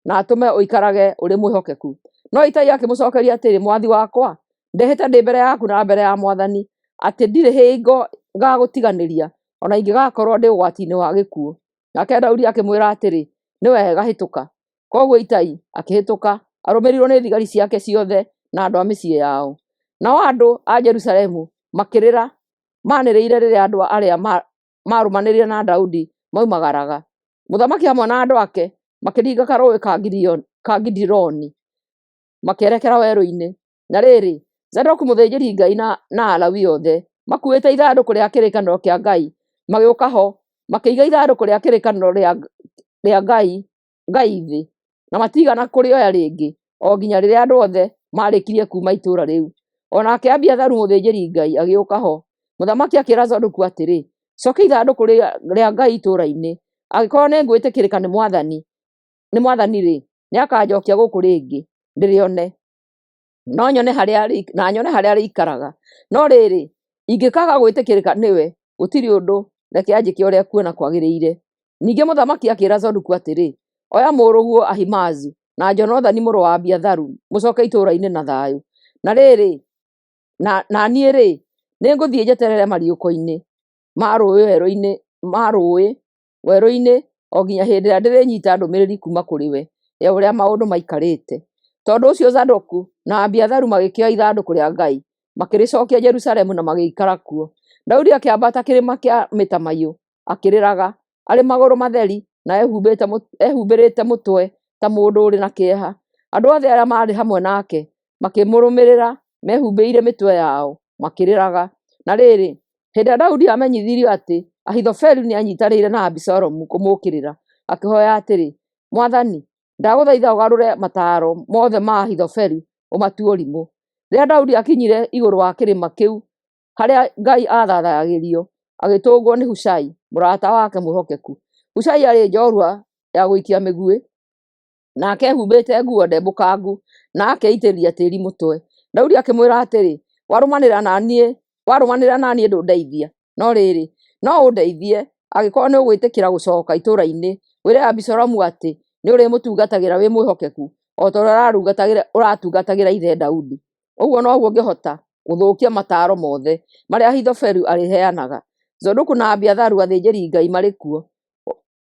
Speaker 1: na atũme ũikarage ũrĩ mwĩhokeku.” No Itai akĩmũcookeria atĩrĩ, “Mwathi wakwa, ndehĩta ndĩ mbere yaku na mbere ya Mwathani atĩ ndirĩ hingo ngaagũtiganĩria, o na ingĩgakorwo ndĩ ũgwati-inĩ wa gĩkuũ.” Nake Daudi akĩmwĩra atĩrĩ, “Nĩ wega, hĩtũka.” Kwoguo Itai akĩhĩtũka arũmĩrĩirwo nĩ thigari ciake ciothe na andũ a mĩciĩ yao. Nao andũ a Jerusalemu makĩrĩra Maanĩrĩire rĩrĩa andũ arĩa maarũmanĩrĩire na Daudi moimagaraga. Mũthamaki hamwe na andũ ake makĩringa karũũĩ ka Kidironi makĩerekera werũ-inĩ. Na rĩrĩ, Zadoku mũthĩnjĩri-Ngai na Alawii othe, makuuĩte ithandũkũ rĩa kĩrĩkanĩro kĩa Ngai, magĩũka ho, makĩiga ithandũkũ rĩa kĩrĩkanĩro rĩa Ngai thĩ, na matiigana kũrĩoya rĩngĩ o nginya rĩrĩa andũ othe maarĩkirie kuuma itũũra rĩu. O nake Abiatharu mũthĩnjĩri-Ngai agĩũka ho. Mũthamaki akĩĩra Zadoku atĩrĩ, “Cookia ithandũkũ rĩa Ngai itũũra-inĩ. Angĩkorwo nĩngwĩtĩkĩrĩka nĩ Mwathani-rĩ, nĩakanjookia gũkũ rĩngĩ ndĩrĩone, na nyone harĩa rĩikaraga. No rĩrĩ, ingĩkaaga gwĩtĩkĩrĩka nĩwe, gũtirĩ ũndũ, reke anjĩke ũrĩa ekuona kwagĩrĩire.” Ningĩ mũthamaki akĩĩra Zadoku atĩrĩ, “Oya mũrũguo Ahimaazu na Jonathani mũrũ wa Abiatharu mũcooke itũũra-inĩ na thayũ. Na rĩrĩ, na niĩ-rĩ, nĩngũthiĩ njeterere mariũko-inĩ ma rũũĩ werũ-inĩ o nginya hĩndĩ ĩrĩa ndĩrĩnyiita ndũmĩrĩri kuuma kũrĩ we ya ũrĩa maũndũ maikarĩte.” Tondũ ũcio Zadoku na Abiatharu magĩkĩoya ithandũkũ rĩa Ngai, makĩrĩcookia Jerusalemu na magĩikara kuo. Daudi akĩambata kĩrĩma kĩa mĩtamaiyũ akĩrĩraga, arĩ magũrũ matheri na ehumbĩrĩte mũtwe ta mũndũ ũrĩ na kĩeha. Andũ othe arĩa maarĩ hamwe nake makĩmũrũmĩrĩra mehumbĩire mĩtwe yao, makĩrĩraga. Na rĩrĩ, hĩndĩ ĩrĩa Daudi aamenyithirio atĩ Ahithofeli nĩanyiitanĩire na Abisalomu kũmũũkĩrĩra, akĩhooya atĩrĩ, “Mwathani, ndagũthaitha ũgarũre mataaro mothe ma Ahithofeli ũmatue ũrimũ.” Rĩrĩa Daudi aakinyire igũrũ wa kĩrĩma kĩu harĩa Ngai aathathayagĩrio, agĩtũngwo nĩ Hushai, mũrata wake mwĩhokeku. Hushai aarĩ njorua ya gũikia mĩguĩ, nake ehumbĩte nguo ndembũkangu na akeitĩrĩria tĩĩri mũtwe. Daudi akĩmwĩra atĩrĩ, “Warũmanĩrĩra na niĩ ndũndeithia. No rĩrĩ, no ũndeithie angĩkorwo nĩũgwĩtĩkĩra gũcooka itũũra-inĩ wĩre Abisalomu atĩ nĩũrĩmũtungatagĩra wĩ mwĩhokeku o ta ũrĩa ũratungatagĩra ithe Daudi. Ũguo noguo ngĩhota gũthũkia mataaro mothe marĩa Ahithofeli arĩheanaga. Zadoku na Abiatharu athĩnjĩri-Ngai marĩ kuo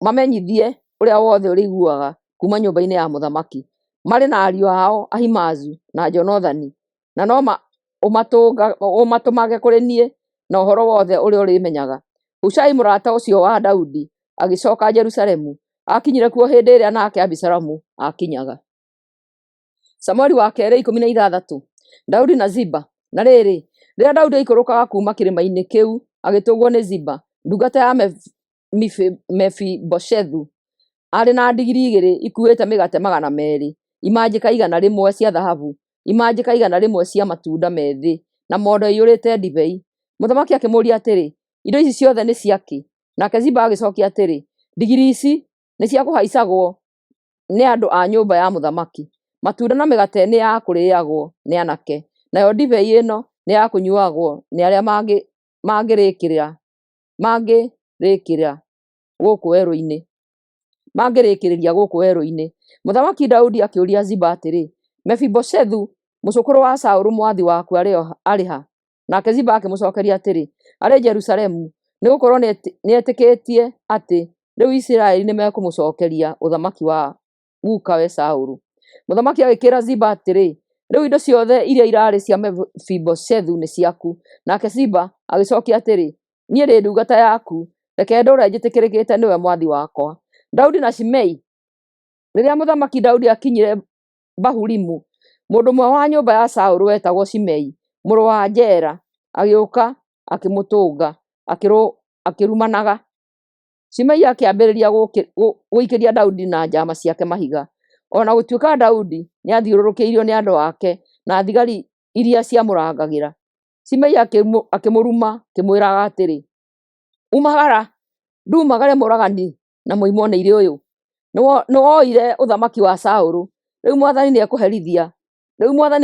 Speaker 1: mamenyithie ũrĩa wothe ũrĩiguaga kuuma nyũmba-inĩ ya mũthamaki, marĩ na ariũ ao Ahimaazu na Jonathani, na no ũmatũmage kũrĩ niĩ na ũhoro wothe ũrĩa ũrĩmenyaga.” Hushai mũrata ũcio wa Daudi agĩcooka Jerusalemu. Aakinyire kuo hĩndĩ ĩrĩa nake Abisalomu aakinyaga. Samueli wa kerĩ 16. Daudi na Ziba. Na rĩrĩ, rĩrĩa Daudi aikũrũkaga kuuma kĩrĩma-inĩ kĩu, agĩtũngwo nĩ Ziba, ndungata ya Mefiboshethu. Aarĩ na ndigiri igĩrĩ ikuuĩte mĩgate 200, imanjĩka 100 cia thahabu, imanjĩka 100 cia matunda methĩ, na mondo ĩiyũrĩte ndibei. Mũthamaki akĩmũũria atĩrĩ, “Indo ici ciothe nĩ cia kĩ?” Nake Ziba agĩcookia atĩrĩ, “Ndigiri ici nĩ cia kũhaicagwo nĩ andũ a nyũmba ya mũthamaki. Matunda na mĩgate nĩ ya kũrĩĩagwo nĩ aanake, nayo ndibei ĩno nĩ ya kũnyuuagwo nĩ arĩa mangĩrĩkĩrĩria gũkũ werũ-inĩ.” Mũthamaki Daudi akĩũria Ziba atĩrĩ, “Mefiboshethu, mũcũkũrũ wa Saũlũ mwathi waku arĩ ha?” Nake Ziba akĩmũcookeria atĩrĩ, “Arĩ Jerusalemu, nĩgũkorwo nĩetĩkĩtie atĩ rĩu Isiraeli nĩmekũmũcookeria ũthamaki wa gukawe Saũlũ.” Mũthamaki agĩkĩĩra Ziba atĩrĩ, “Rĩu indo ciothe iria iraarĩ cia Mefiboshethu nĩ ciaku.” Nake Ziba agĩcookia atĩrĩ, “Niĩ ndĩ ndungata yaku, reke ndũũre njĩtĩkĩrĩkĩte nĩwe mwathi wakwa.” Daudi na Shimei. Rĩrĩa Mũthamaki Daudi aakinyire Bahurimu, mũndũ ũmwe wa nyũmba ya Saũlũ wetagwo Shimei mũrũ wa Gera agĩũka akĩmũtũnga, akĩrumanaga. Shimei akĩambĩrĩria gũikĩria Daudi na njama ciake mahiga. O na gũtuĩka Daudi nĩathiũrũrũkĩirio nĩ andũ ake na thigari iria ciamũrangagĩra, Shimei akĩmũruma akĩmwĩraga atĩrĩ, “Umagara, ndumagare mũũragani na mũimwo-nĩ-irĩ ũyũ! Nĩwoire ũthamaki wa Saũlũ, rĩu Mwathani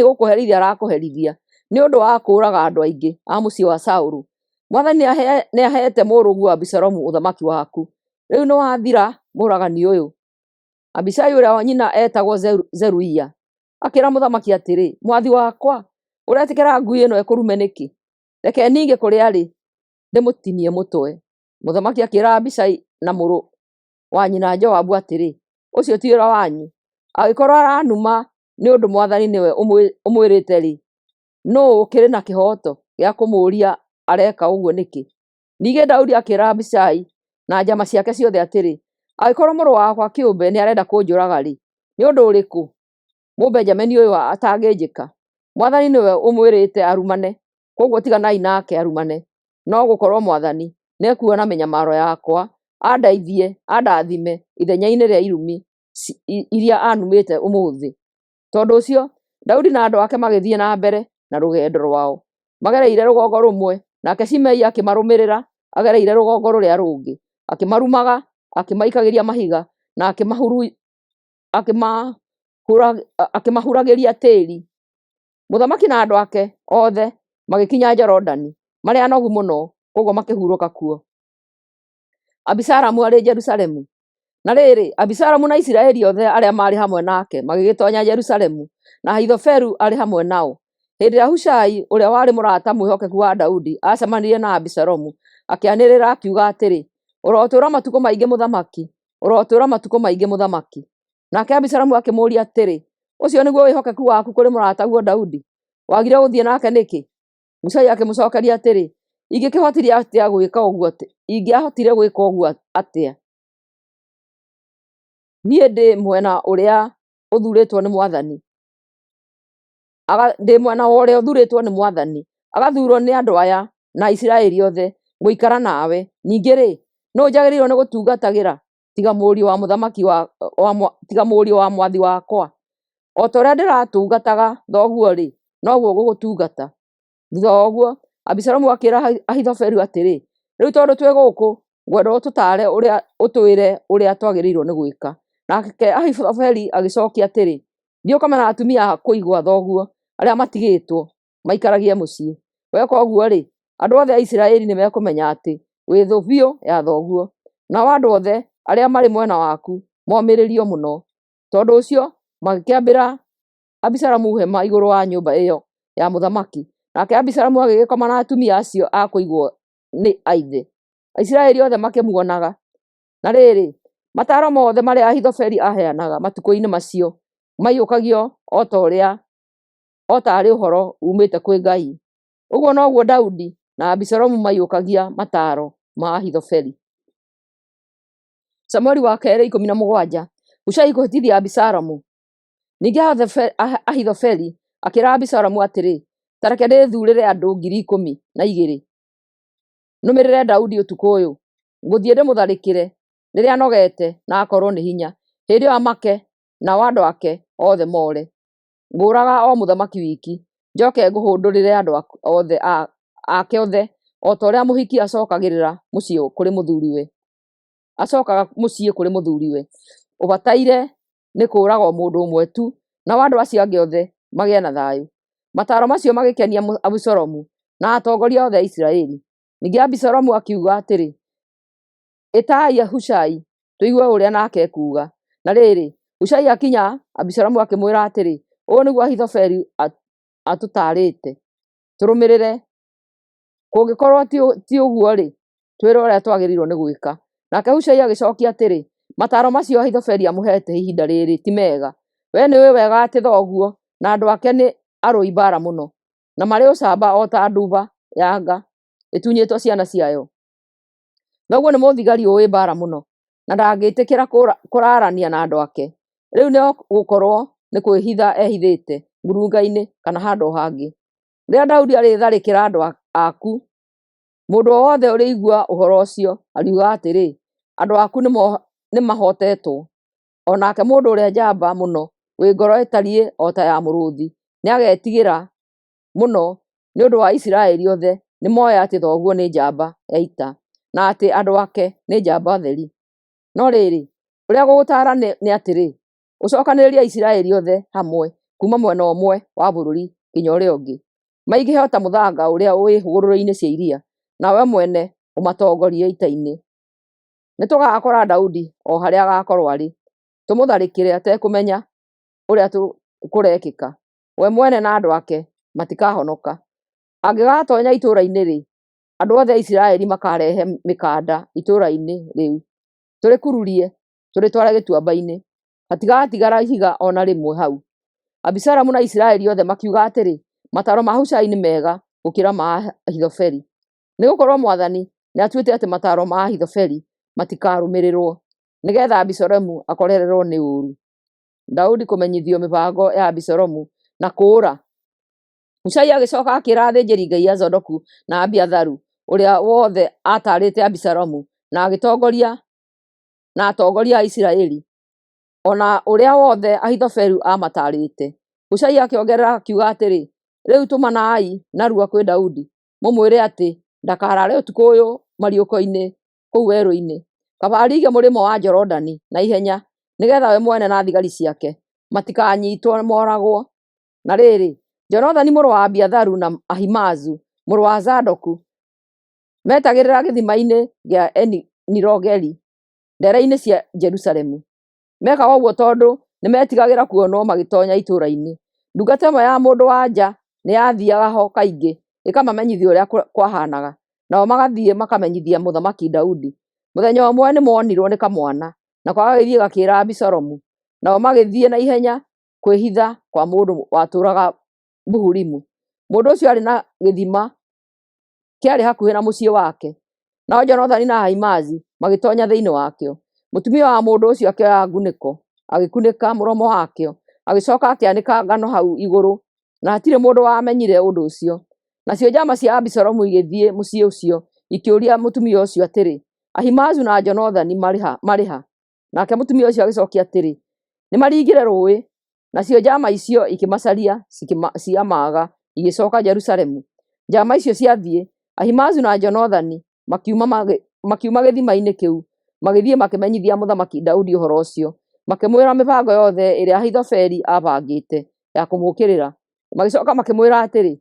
Speaker 1: nĩgũkũherithia arakũherithia nĩ ũndũ wa kũũraga andũ aingĩ a mũciĩ wa Saũlũ. Mwathani nĩaheete mũrũguo Abisalomu ũthamaki waku. Rĩu nĩwathira mũũragani ũyũ!” Abishai ũrĩa nyina eetagwo Zeruia akĩĩra mũthamaki atĩrĩ, “Mwathi wakwa, ũretĩkĩra ngui ĩno ĩkũrume nĩkĩ? Reke ninge kũrĩa arĩ ndĩmũtinie mũtwe.” Mũthamaki akĩĩra Abishai na mũrũ wa nyina Joabu atĩrĩ, “Ũcio ti wĩra wanyu. Angĩkorwo aranuma nĩ ũndũ Mwathani nĩwe ũmwĩrĩte-rĩ, nũũ ũkĩrĩ na kĩhooto gĩa kũmũũria areka ũguo nĩkĩ?" Ningĩ Daudi akĩĩra Abishai na njama ciake ciothe atĩrĩ, "Angĩkorwo mũrũ wakwa kĩũmbe nĩarenda kũnjũraga-rĩ, nĩ ũndũ ũrĩkũ Mũbenjamini ũyũ atangĩnjĩka? Mwathani nĩwe ũmwĩrĩte arumane, kwoguo tiganai nake arumane, no gũkorwo Mwathani nĩekuona mĩnyamaro yakwa andeithie andathime ithenya-inĩ rĩa irumi iria anumĩte ũmũthĩ." Tondũ ũcio Daudi na andũ ake magĩthiĩ na mbere na rũgendo rwao magereire rũgongo rũmwe, nake Shimei akĩmarũmĩrĩra agereire rũgongo rũrĩa rũngĩ, akĩmarumaga, akĩmaikagĩria mahiga, na akĩmahuragĩria tĩĩri. Mũthamaki na andũ ake othe magĩkinya Jorodani marĩ anogu mũno, kwoguo makĩhurũka kuo. Abisalomu arĩ Jerusalemu. Na rĩrĩ, Abisalomu na Isiraeli othe arĩa maarĩ hamwe nake magĩgĩtoonya Jerusalemu, na Ahithofeli arĩ hamwe nao. Hĩndĩ ĩrĩa Hushai, ũrĩa warĩ mũrata mwĩhokeku wa Daudi, aacemanirie na Abisalomu, akĩanĩrĩra akiuga atĩrĩ, "Ũrotũũra matukũ maingĩ mũthamaki! Ũrotũũra matukũ maingĩ mũthamaki!" Nake Abisalomu akĩmũũria atĩrĩ, "Ũcio nĩguo wĩhokeku waku kũrĩ mũrataguo Daudi? Wagire gũthiĩ nake nĩkĩ?" Hushai akĩmũcookeria atĩrĩ, "Ingĩkĩhotire atĩa gwĩka ũguo Ingĩahotire gwĩka ũguo atĩa? Niĩ ndĩ mwena ũrĩa ũthuurĩtwo nĩ Mwathani, ndĩ mwena wa ũrĩa ũthuurĩtwo nĩ Mwathani, agathuurwo nĩ andũ aya na Isiraeli othe, gũikara nawe. Ningĩ-rĩ, nũũ njagĩrĩirwo nĩ gũtungatagĩra tiga mũriũ wa mũthamaki tiga mũriũ wa mwathi wakwa? O ta ũrĩa ndĩratungataga thoguo-rĩ, noguo ngũgũtungata." Thutha wa ũguo, Abisalomu akĩĩra Ahithofeli atĩrĩ, "Rĩu tondũ twĩ gũkũ, ngwenda ũtũtaare ũrĩa ũtwĩre ũrĩa twagĩrĩirwo nĩ gwĩka." Nake Ahithofeli agĩcookia atĩrĩ, "Thiĩ ũkome na atumia a kũigwo a thoguo arĩa matigĩtwo maikaragie mũciĩ. Weka ũguo-rĩ, andũ othe a Isiraeli nĩmekũmenya atĩ wĩ thũ biũ ya thoguo, nao andũ othe arĩa marĩ mwena waku momĩrĩrio mũno." Tondũ ũcio magĩkĩambĩra Abisalomu hema igũrũ wa nyũmba ĩyo ya mũthamaki, nake Abisalomu agĩgĩkoma na atumia acio a kũigwo nĩ ithe, Aisiraeli othe makĩmuonaga. Na rĩrĩ, mataaro mothe marĩa Ahithofeli aaheanaga matukũ-inĩ macio maiyũkagio o taarĩ ũhoro uumĩte kwĩ Ngai. Ũguo noguo Daudi na Abisalomu maiyũkagia mataaro ma Ahithofeli. Samueli wa kerĩ 17. Hushai kũhĩtithia Abisalomu. Ningĩ Ahithofeli akĩĩra Abisalomu atĩrĩ, “Ta reke ndĩthuurĩre andũ 12,000 nũmĩrĩre Daudi ũtukũ ũyũ. Ngũthiĩ ndĩmũtharĩkĩre rĩrĩa anogete na akoorwo nĩ hinya. Hĩndĩ ĩyo amake, nao andũ ake othe moore. Ngũũraga o mũthamaki wiki, njooke ngũhũndũrĩre andũ ake othe, o ta ũrĩa mũhiki acookagĩrĩra mũciĩ kũrĩ mũthuuriwe acookaga mũciĩ kũrĩ mũthuuriwe. Ũbataire nĩ kũũraga o mũndũ ũmwe tu, nao andũ acio angĩ othe magĩe na thayũ." Mataaro macio magĩkenia Abisalomu na atongoria othe a Isiraeli. Ningĩ Abisalomu akiuga atĩrĩ, “Ĩtai Hushai, tũigue ũrĩa nake ekuuga.” Na rĩrĩ, Hushai akinya, Abisalomu akĩmwĩra atĩrĩ, “Ũũ nĩguo Ahithofeli atũtaarĩte: Tũrũmĩrĩre. Kũngĩkorwo ti ũguo-rĩ, twĩre ũrĩa twagĩrĩirwo nĩ gwĩka.” Nake Hushai agĩcookia atĩrĩ, “Mataaro macio Ahithofeli amũheete ihinda rĩrĩ ti mega. Wee nĩũũĩ wega atĩ thoguo na andũ ake nĩ arũi mbaara mũno, na marĩ ũcamba o ta nduba ya nga ĩtunyĩtwo ciana ciayo. Thoguo nĩ mũthigari ũũĩ mbaara mũno, na ndangĩĩtĩkĩra kũraarania na andũ ake. Rĩu no gũkorwo nĩ kwĩhitha ehithĩte ngurunga-inĩ kana handũ o hangĩ. Rĩrĩa Daudi arĩtharĩkĩra andũ aku, mũndũ o wothe ũrĩigua ũhoro ũcio ariuga atĩrĩ, 'Andũ aku nĩmahootetwo.' O nake mũndũ ũrĩa njamba mũno wĩ ngoro ĩtariĩ o ta ya mũrũũthi nĩagetigĩra mũno nĩ ũndũ wa Isiraeli othe nĩmoĩ atĩ thoguo nĩ njamba ya ita, na atĩ andũ ake nĩ njamba theri. No rĩrĩ, ũrĩa ngũgũtaara nĩ atĩrĩ, ũcookanĩrĩrie Aisiraeli othe hamwe kuuma mwena ũmwe wa bũrũri nginya ũrĩa ũngĩ, maingĩhe o ta mũthanga ũrĩa wĩ hũgũrũrũ-inĩ cia iria, nawe mwene ũmatongorie ita-inĩ. Nĩtũgaakora Daudi o harĩa agaakorwo arĩ, tũmũtharĩkĩre atekũmenya ũrĩa kũrekĩka. We mwene na andũ ake matikahonoka. Angĩgaatoonya itũũra-inĩ-rĩ, andũ othe a Isiraeli makaarehe mĩkanda itũũra-inĩ rĩu, tũrĩkururie tũrĩtware gĩtuamba-inĩ. Hatigatigara ihiga o na rĩmwe hau." Abisalomu na Isiraeli othe makiuga atĩrĩ, “Mataaro ma Hushai nĩ mega gũkĩra ma Ahithofeli.” Nĩgũkorwo Mwathani nĩatuĩte atĩ mataaro ma Ahithofeli matikarũmĩrĩrwo, nĩgeetha Abisalomu akorererwo nĩ ũũru. Daudi kũmenyithio mĩbango ya Abisalomu na kũũra. Hushai agĩcooka akĩĩra athĩnjĩri-Ngai a Zadoku na Abiatharu ũrĩa wothe aataarĩte Abisalomu na agĩtongoria na atongoria a Isiraeli, o na ũrĩa wothe Ahithofeli aamataarĩte. Hushai akĩongerera akiuga atĩrĩ, “Rĩu tũmanai narua kwĩ Daudi, mũmwĩre atĩ ndakaraare ũtukũ ũyũ mariũko-inĩ kũu werũ-inĩ. Kaba aringe mũrĩmo wa Jorodani na ihenya, nĩgeetha we mwene na thigari ciake matikanyiitwo mooragwo.” Na rĩrĩ, Jonathani mũrũ wa Abiatharu na Ahimaazu mũrũ wa Zadoku meetagĩrĩra gĩthima-inĩ kĩa Eni-Rogeli ndeere-inĩ cia Jerusalemu. Meekaga ũguo tondũ nĩmetigagĩra kuonwo magĩtoonya itũũra-inĩ. Ndungata ĩmwe ya mũndũ-wa-nja nĩyathiiaga ho kaingĩ ĩkamamenyithia ũrĩa kwahaanaga, nao magathiĩ makamenyithia Mũthamaki Daudi. Mũthenya ũmwe nĩmoonirwo nĩ kamwana, nako gagĩthiĩ gakĩĩra Abisalomu. Nao magĩthiĩ na ihenya kwĩhitha kwa mũndũ watũũraga Buhurimu. Mũndũ ũcio aarĩ na gĩthima kĩarĩ hakuhĩ na mũciĩ wake, nao Jonathani na Ahimaazi magĩtoonya thĩinĩ wakĩo. Mũtumia wa mũndũ ũcio akĩoya ngunĩko, agĩkunĩka mũromo wakĩo, agĩcooka akĩanĩka ngano hau igũrũ, na hatirĩ mũndũ wamenyire ũndũ ũcio. Nacio njaama cia Abisalomu igĩthiĩ mũciĩ ũcio ikĩũria mũtumia ũcio atĩrĩ, “Ahimaazu na Jonathani marĩ ha?” Nake mũtumia ũcio agĩcookia atĩrĩ, “Nĩmaringire rũũĩ.” Nacio njaama icio ikĩmacaria ciamaaga, igĩcooka Jerusalemu. Njaama icio ciathiĩ, Ahimaazu na Jonathani makiuma gĩthima-inĩ kĩu, magĩthiĩ makĩmenyithia Mũthamaki Daudi ũhoro ũcio, makĩmwĩra mĩbango yothe ĩrĩa Ahithofeli aabangĩte ya kũmũũkĩrĩra. Magĩcooka makĩmwĩra atĩrĩ,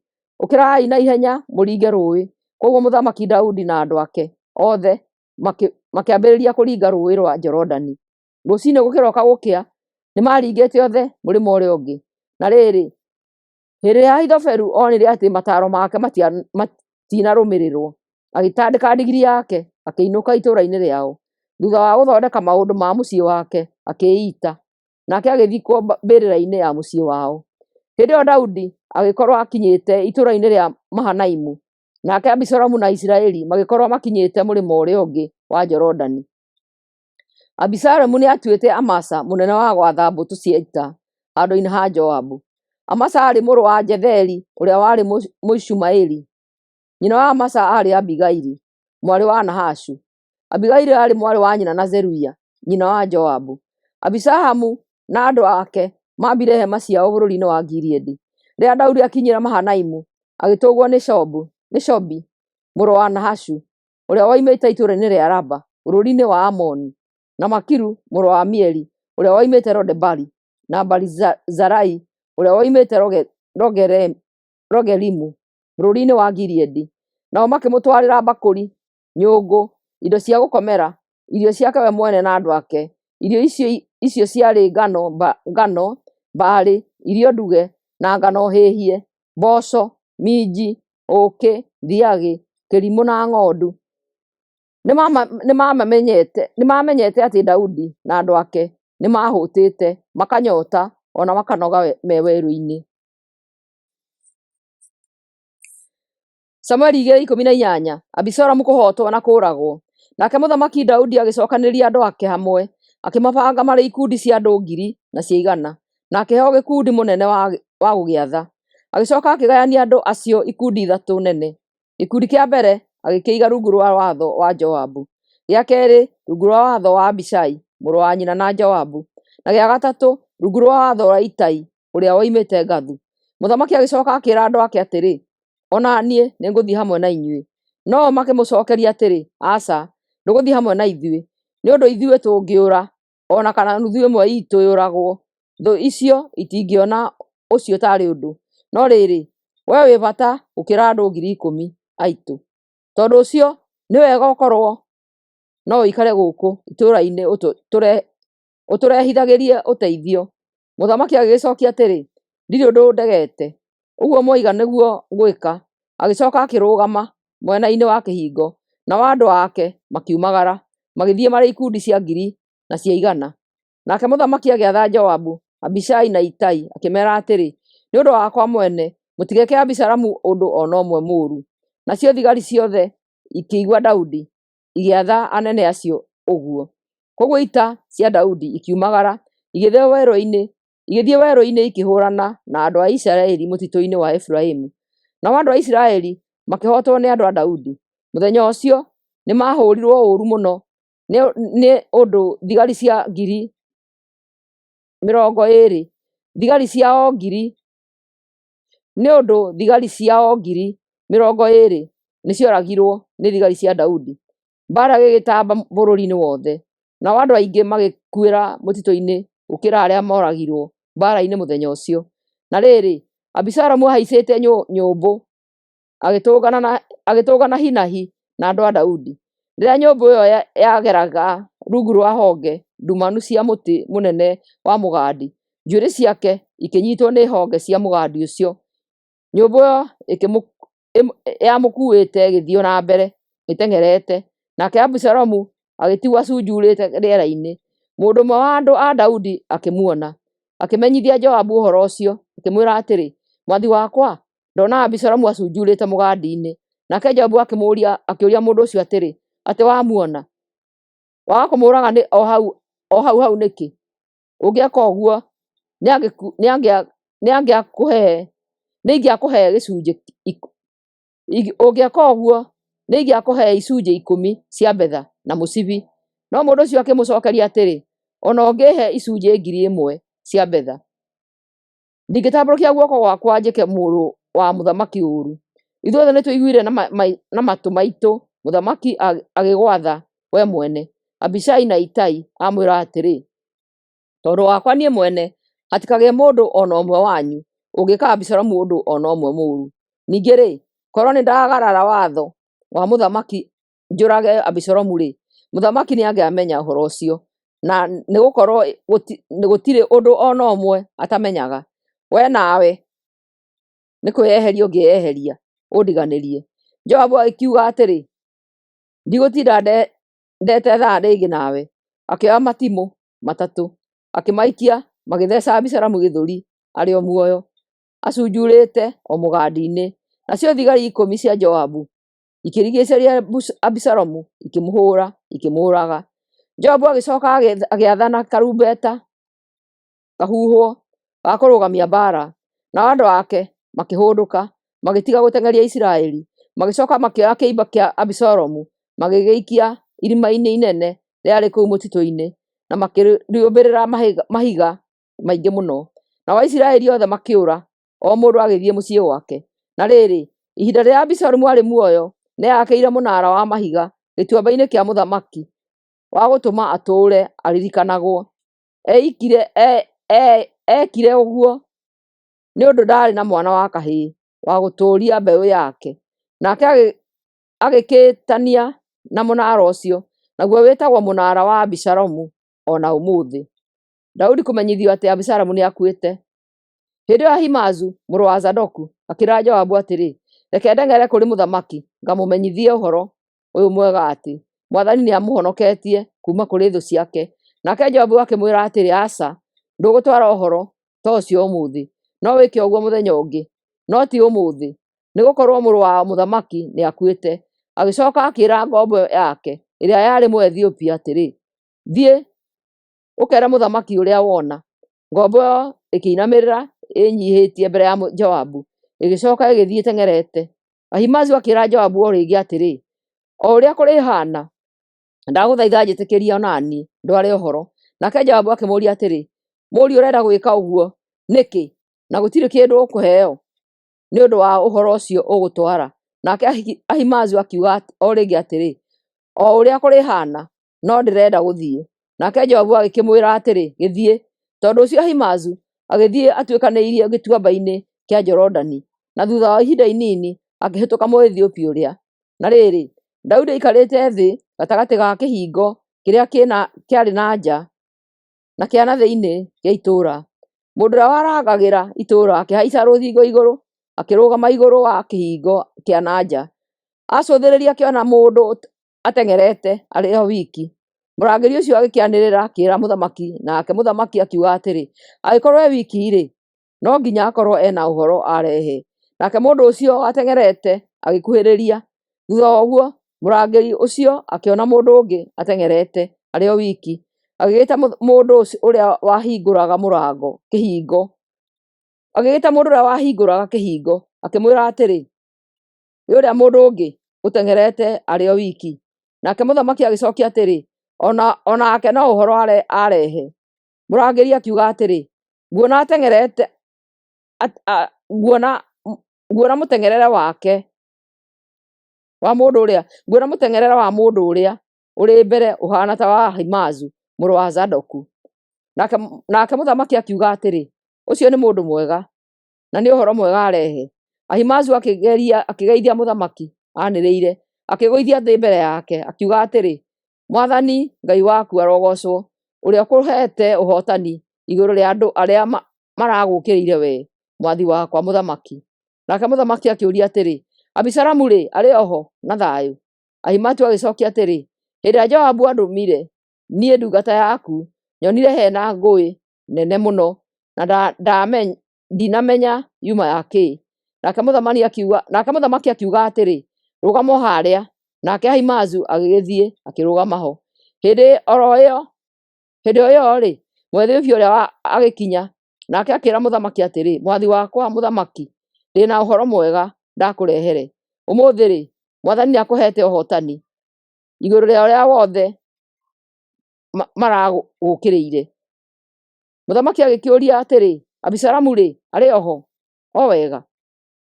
Speaker 1: “Ũkĩrai na ihenya mũringe rũũĩ.” Kwoguo Mũthamaki Daudi na andũ ake othe makĩambĩrĩria kũringa Rũũĩ rwa Jorodani. Rũciinĩ gũkĩroka gũkĩa, nĩmaringĩte othe mũrĩmo ũrĩa ũngĩ. Na rĩrĩ, hĩndĩ ĩrĩa Ahithofeli onire atĩ mataaro make matinarũmĩrĩrwo, agĩtandĩka ndigiri yake, akĩinũka itũũra-inĩ rĩao. Thuutha wa gũthondeka maũndũ ma mũciĩ wake, akĩĩita. Nake agĩthikwo mbĩrĩra-inĩ ya mũciĩ wao. Hĩndĩ ĩyo Daudi agĩkorwo akinyĩte itũũra-inĩ rĩa Mahanaimu, nake Abisalomu na Isiraeli magĩkorwo makinyĩte mũrĩmo ũrĩa ũngĩ wa Jorodani. Abisalomu nĩatuĩte Amasa mũnene wa gwatha mbũtũ cia ita handũ-inĩ ha Joabu. Amasa aarĩ mũrũ wa Jetheri ũrĩa warĩ Mũishumaeli. Nyina wa Amasa aarĩ Abigaili, mwarĩ wa Nahashu. Abigaili aarĩ mwarĩ wa nyina na Zeruia, nyina wa Joabu. Abisalomu na andũ ake maambire hema ciao bũrũri-inĩ wa Gileadi. Rĩrĩa Daudi aakinyire Mahanaimu, agĩtũngwo nĩ Shobi mũrũ wa Nahashu, ũrĩa woimĩte itũũra-inĩ rĩa Raba bũrũri-inĩ wa Amoni, na Makiru mũrũ wa Amieli, ũrĩa woimĩte Lodebari, na Barizilai ũrĩa woimĩte Rogelimu bũrũri-inĩ wa Gileadi. Nao makĩmũtwarĩra mbakũri, nyũngũ, indo cia gũkomera, irio ciake we mwene na andũ ake. Irio icio ciarĩ ngano, mbaarĩ, irio nduge, na ngano hĩhie, mboco, minji, ũũkĩ, thiagĩ, kĩrimũ na ng'ondu. Nĩmamenyete atĩ Daudi na andũ ake nĩmahũtĩte, makanyoota, o na makanoga me werũ-inĩ. Samueli 2:18 Abisalomu kũhootwo na kũũragwo. Nake Mũthamaki Daudi agĩcookanĩrĩria andũ ake hamwe, akĩmabanga marĩ ikundi cia andũ ngiri na cia igana, na akĩhe o gĩkundi mũnene wa gũgĩatha. Agĩcooka akĩgayania andũ acio ikundi ithatũ nene. Gĩkundi kĩa mbere agĩkĩiga rungu rwa watho wa Joabu, gĩa keerĩ rungu rwa watho wa Abishai mũrũ wa nyina na Joabu, na gĩa gatatũ rungu rwa watho wa Itai ũrĩa woimĩte Gathu. Mũthamaki agĩcooka akĩĩra andũ ake atĩrĩ, “O na niĩ nĩngũthiĩ hamwe na inyuĩ.” No-o makĩmũcookeria atĩrĩ, “Aca, ndũgũthiĩ hamwe na ithuĩ, nĩ ũndũ ithuĩ tũngĩũra, o na kana nuthu ĩmwe iitũ yũragwo, thũ icio itingĩona ũcio taarĩ ũndũ. No rĩrĩ, wee wĩ bata gũkĩra andũ 10,000 aitũ. Tondũ ũcio nĩ wega gũkorwo no ũikare gũkũ itũũra-inĩ ũtũrehithagĩrie ũteithio.” Mũthamaki agĩgĩcookia atĩrĩ, “Ndirĩ ũndũ ndegete. Ũguo mwoiga nĩguo ngwĩka.” Agĩcooka akĩrũgama mwena-inĩ wa kĩhingo, nao andũ ake makiumagara, magĩthiĩ marĩ ikundi cia ngiri na cia igana. Nake mũthamaki agĩatha Joabu, Abishai na Itai, akĩmeera atĩrĩ, “Nĩ ũndũ wakwa mwene, mũtigeke Abisalomu ũndũ o na ũmwe mũũru.” Nacio thigari ciothe ikĩigua Daudi, igĩatha anene acio ũguo. Kwoguo ita cia Daudi ikiumagara, igĩthiĩ werũ-inĩ ikĩhũũrana na andũ a Isiraeli mũtitũ-inĩ wa Efiraimu. Nao andũ a Isiraeli makĩhootwo nĩ andũ a Daudi. Mũthenya ũcio nĩmahũũrirwo ũũru mũno nĩ ũndũ thigari cia 20,000 thigari ciao ngiri nĩ ũndũ thigari ciao 20,000 nĩcioragirwo nĩ thigari cia Daudi. Mbaara ĩgĩgĩtamba bũrũri-inĩ wothe, nao andũ aingĩ magĩkuĩra mũtitũ-inĩ gũkĩra arĩa mooragirwo mbaara-inĩ mũthenya ũcio. Na rĩrĩ, Abisalomu ahaicĩte nyũmbũ, agĩtũngana hi na hi na andũ a Daudi. Rĩrĩa nyũmbũ ĩyo yageraga rungu rwa honge ndumanu cia mũtĩ mũnene wa mũgandi, njuĩrĩ ciake ikĩnyitwo nĩ honge cia mũgandi ũcio. Nyũmbũ ĩyo yamũkuuĩte ĩgĩthiĩ na mbere ĩteng'erete, nake Abisalomu agĩtigwo acunjurĩte rĩera-inĩ. Mũndũ ũmwe wa andũ a Daudi akĩmuona, akĩmenyithia Joabu ũhoro ũcio, akĩmwĩra atĩrĩ, “Mwathi wakwa, ndona Abisalomu acunjurĩte mũgandi-inĩ.” Nake Joabu akĩũria mũndũ ũcio atĩrĩ, “Atĩ wamuona? Waga kũmũũraga o hau hau nĩkĩ? Ũngĩeka ũguo, nĩingĩakũhe icunjĩ 10 cia betha na mũcibi.” No mũndũ ũcio akĩmũcookeria atĩrĩ, “O na ũngĩĩhe icunjĩ 1,000 cia betha, ndingĩtambũrũkia guoko gwakwa njĩke mũrũ wa mũthamaki ũũru. Ithuothe nĩtũiguire na matũ maitũ mũthamaki agĩgwatha wee mwene, Abishai na Itai, amwĩra atĩrĩ, ‘Tondũ wakwa niĩ mwene, hatikagĩe mũndũ o na ũmwe wanyu ũngĩka Abisalomu ũndũ o na ũmwe mũũru. Ningĩ-rĩ, korwo nĩndagarara watho wa mũthamaki njũrage Abisalomu-rĩ, mũthamaki nĩangĩamenya ũhoro ũcio, na nĩgũkorwo gũtirĩ ũndũ o na ũmwe atamenyaga. Wee nawe nĩ kwĩyeheria ũngĩĩyeheria ũndiganĩrie.” Joabu agĩkiuga atĩrĩ, “Ndigũtinda ndete ithaa rĩngĩ nawe.” Akĩoya matimũ 3, akĩmaikia magĩtheeca Abisalomu gĩthũri arĩ o muoyo, acunjuurĩte o mũgandi-inĩ. Nacio thigari 10 cia Joabu ikĩrigiicĩria Abisalomu, ikĩmũhũũra, ikĩmũũraga. Joabu agĩcooka agĩathana karumbeta kahuhwo ga kũrũgamia mbaara, nao andũ ake makĩhũndũka, magĩtiga gũteng'eria Isiraeli. Magĩcooka makĩoya kĩimba kĩa Abisalomu, magĩgĩikia irima-inĩ inene rĩarĩ kũu mũtitũ-inĩ, na makĩrĩũmbĩrĩra mahiga maingĩ mũno. Nao Aisiraeli othe makĩũra, o mũndũ agĩthiĩ mũciĩ gwake. Na rĩrĩ, ihinda rĩrĩa Abisalomu aarĩ muoyo, nĩeyakĩire mũnaara wa mahiga gĩtuamba-inĩ kĩa mũthamaki wa gũtũma atũũre aririkanagwo. Eekire ũguo nĩ ũndũ ndaarĩ na mwana wa kahĩĩ wa gũtũũria mbeũ yake. Nake agĩkĩĩtania na mũnaara ũcio, naguo wĩtagwo mũnaara wa Abisalomu o na ũmũthĩ. Daudi kũmenyithio atĩ Abisalomu nĩakuĩte. Hĩndĩ ĩyo Ahimaazu mũrũ wa Zadoku akĩĩra Joabu atĩrĩ, “Reke ndeng'ere kũrĩ mũthamaki ngamũmenyithie ũhoro ũyũ mwega atĩ, mwathani nĩamũhonoketie kuuma kũrĩ thũ ciake.” Nake Joabu akĩmwĩra atĩrĩ, “Aca, ndũgũtwara ũhoro ta ũcio ũmũthĩ. No wĩke ũguo mũthenya ũngĩ, no ti ũmũthĩ, nĩgũkorwo mũrũ wa mũthamaki nĩakuĩte.” Agĩcooka akĩĩra ngombo yake ĩrĩa yarĩ Mũethiopia atĩrĩ, “Thiĩ, ũkeere mũthamaki ũrĩa wona.” Ngombo ĩyo ĩkĩinamĩrĩra ĩnyiihĩtie mbere ya Joabu, ĩgĩcooka ĩgĩthiĩ ĩteng'erete. Ahimaazu akĩĩra Joabu o rĩngĩ atĩrĩ, “O ũrĩa kũrĩhaana, ndagũthaitha njĩtĩkĩria o na niĩ ndware ũhoro.” Nake Joabu akĩmũũria atĩrĩ, “Mũriũ ũrenda gwĩka ũguo nĩkĩ na gũtirĩ kĩndũ ũkũheo nĩ ũndũ wa ũhoro ũcio ũgũtwara?” Nake Ahimaazu akiuga o rĩngĩ atĩrĩ, “O ũrĩa kũrĩhaana, no ndĩrenda gũthiĩ.” Nake Joabu agĩkĩmwĩra atĩrĩ, “Gĩthiĩ.” Tondũ ũcio Ahimaazu agĩthiĩ atuĩkanĩirie gĩtuamba-inĩ kĩa Jorodani, na thuutha wa ihinda inini akĩhĩtũka Mũethiopia ũrĩa. Na rĩrĩ, Daudi aikarĩte thĩ gatagatĩ ga kĩhingo kĩrĩa kĩarĩ na nja na kĩa na thĩinĩ gĩa itũũra. Mũndũ ũrĩa warangagĩra itũũra akĩhaica rũthingo igũrũ, akĩrũgama igũrũ wa kĩhingo kĩa na nja. Acũthĩrĩria akĩona mũndũ ateng'erete arĩ o wiki. Mũrangĩri ũcio agĩkĩanĩrĩra akĩĩra mũthamaki, nake mũthamaki akiuga atĩrĩ, “Angĩkorwo e wiki-rĩ, no nginya akorwo e na ũhoro arehe.” Nake mũndũ ũcio wateng'erete agĩkuhĩrĩria. Thuutha wa ũguo, Mũrangĩri ũcio akĩona mũndũ ũngĩ ateng'erete arĩ o wiki, agĩgĩta mũndũ ũrĩa wahingũraga kĩhingo, agĩgĩta mũndũ ũrĩa wahingũraga kĩhingo, akĩmwĩra atĩrĩ, "Ĩ ũrĩa mũndũ ũngĩ ũteng'erete arĩ o wiki?" Nake mũthamaki agĩcokia atĩrĩ, "O nake no ũhoro arehe." Mũrangĩri akiuga atĩrĩ, "Nguona ateng'erete nguona mũteng'erere wake wa mũndũ ũrĩa nguona mũteng'erere wa mũndũ ũrĩa ũrĩ mbere ũhaana ta wa Ahimaazu mũrũ wa Zadoku." Nake mũthamaki akiuga atĩrĩ, "Ũcio nĩ mũndũ mwega, na nĩ ũhoro mwega arehe." Ahimaazu akĩgeithia mũthamaki anĩrĩire, akĩĩgũithia thĩ mbere yake, akiuga atĩrĩ, "Mwathani Ngai waku arogoocwo, ũrĩa ũkũheete ũhootani igũrũ rĩa andũ arĩa maragũũkĩrĩire wee, mwathi wakwa mũthamaki." Nake mũthamaki akĩũria atĩrĩ, "Abisalomu-rĩ, arĩ o ho na thayũ?" Ahimaazu agĩcookia atĩrĩ, "Hĩndĩ ĩrĩa Joabu aandũmire niĩ ndungata yaku, nyonire he na ngũĩ nene mũno, na ndinamenya yuma ya kĩĩ." Nake mũthamaki akiuga atĩrĩ, "Rũgama o harĩa." Nake Ahimaazu agĩgĩthiĩ akĩrũgama ho. Hĩndĩ o ĩyo-rĩ, Mũethiopia ũrĩa agĩkinya, nake akĩĩra mũthamaki atĩrĩ, "Mwathi wakwa mũthamaki, ndĩ na ũhoro mwega ndakũrehere. Ũmũthĩ-rĩ, Mwathani nĩakũheete ũhootani igũrũ rĩa arĩa othe maragũũkĩrĩire." Mũthamaki agĩkĩũria atĩrĩ, "Abisalomu-rĩ, arĩ o ho o wega?"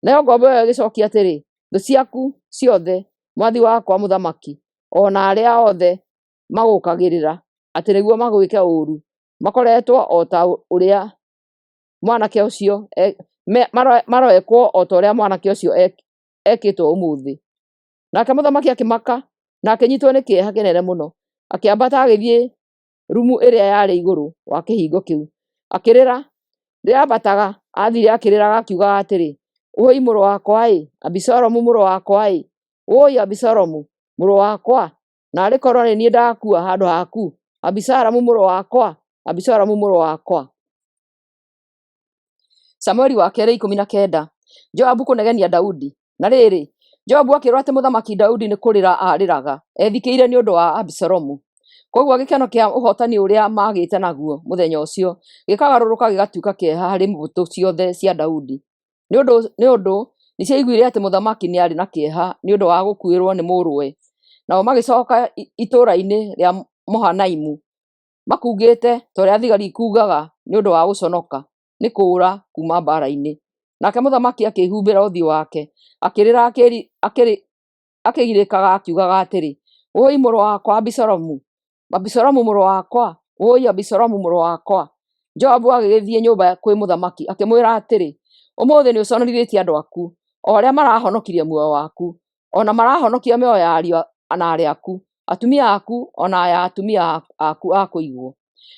Speaker 1: Nayo ngombo ĩyo ĩgĩcookia atĩrĩ, "Thũ ciaku ciothe, mwathi wakwa mũthamaki, o na arĩa othe magũũkagĩrĩra atĩ nĩguo magwĩke ũũru, makoretwo o ta ũrĩa mwanake ũcio maroekwo o ta ũrĩa mwanake ũcio ekĩtwo ũmũthĩ." Nake mũthamaki akĩmaka na akĩnyiitwo nĩ kĩeha kĩnene mũno, akĩambata agĩthiĩ rumu ĩrĩa yarĩ igũrũ wa kĩhingo kĩu, akĩrĩra. Rĩrĩa aambataga, aathiire akĩrĩraga akiugaga atĩrĩ, "Wũi mũrũ wakwa-ĩ, Abisalomu mũrũ wakwa-ĩ! Wũi Abisalomu mũrũ wakwa! Naarĩ korwo nĩ niĩ ndakua handũ haku, Abisalomu mũrũ wakwa, Abisalomu mũrũ wakwa!" Samueli wa kerĩ 19. Joabu kũnegenia Daudi. Na rĩrĩ, Joabu akĩĩrwo atĩ Mũthamaki Daudi nĩ kũrĩra aarĩraga ethikĩire nĩ ũndũ wa Abisalomu. Kwoguo gĩkeno kĩa ũhootani ũrĩa maagĩte naguo mũthenya ũcio gĩkagarũrũka gĩgatuĩka kĩeha harĩ mbũtũ ciothe cia Daudi, nĩ ũndũ nĩciaiguire atĩ mũthamaki nĩarĩ na kĩeha nĩ ũndũ wa gũkuĩrũo nĩ mũrũwe. Nao magĩcooka itũũra-inĩ rĩa Mahanaimu makungĩte ta ũrĩa thigari ikungaga nĩ ũndũ wa gũconoka nĩ kũũra kuuma mbaara-inĩ. Nake mũthamaki akĩĩhumbĩra ũthiũ wake, akĩrĩra akĩgirĩkaga akiugaga atĩrĩ, "Wũi mũrũ wakwa Abisalomu! Abisalomu mũrũ wakwa! Wũi Abisalomu mũrũ wakwa!" Joabu agĩgĩthiĩ nyũmba kwĩ mũthamaki akĩmwĩra atĩrĩ, "Ũmũthĩ nĩũconorithĩtie andũ aku, o arĩa marahonokirie muoyo waku, o na marahonokia mĩoyo ya ariũ na aarĩ aku, atumia aku, o na ya atumia aku a kũigwo.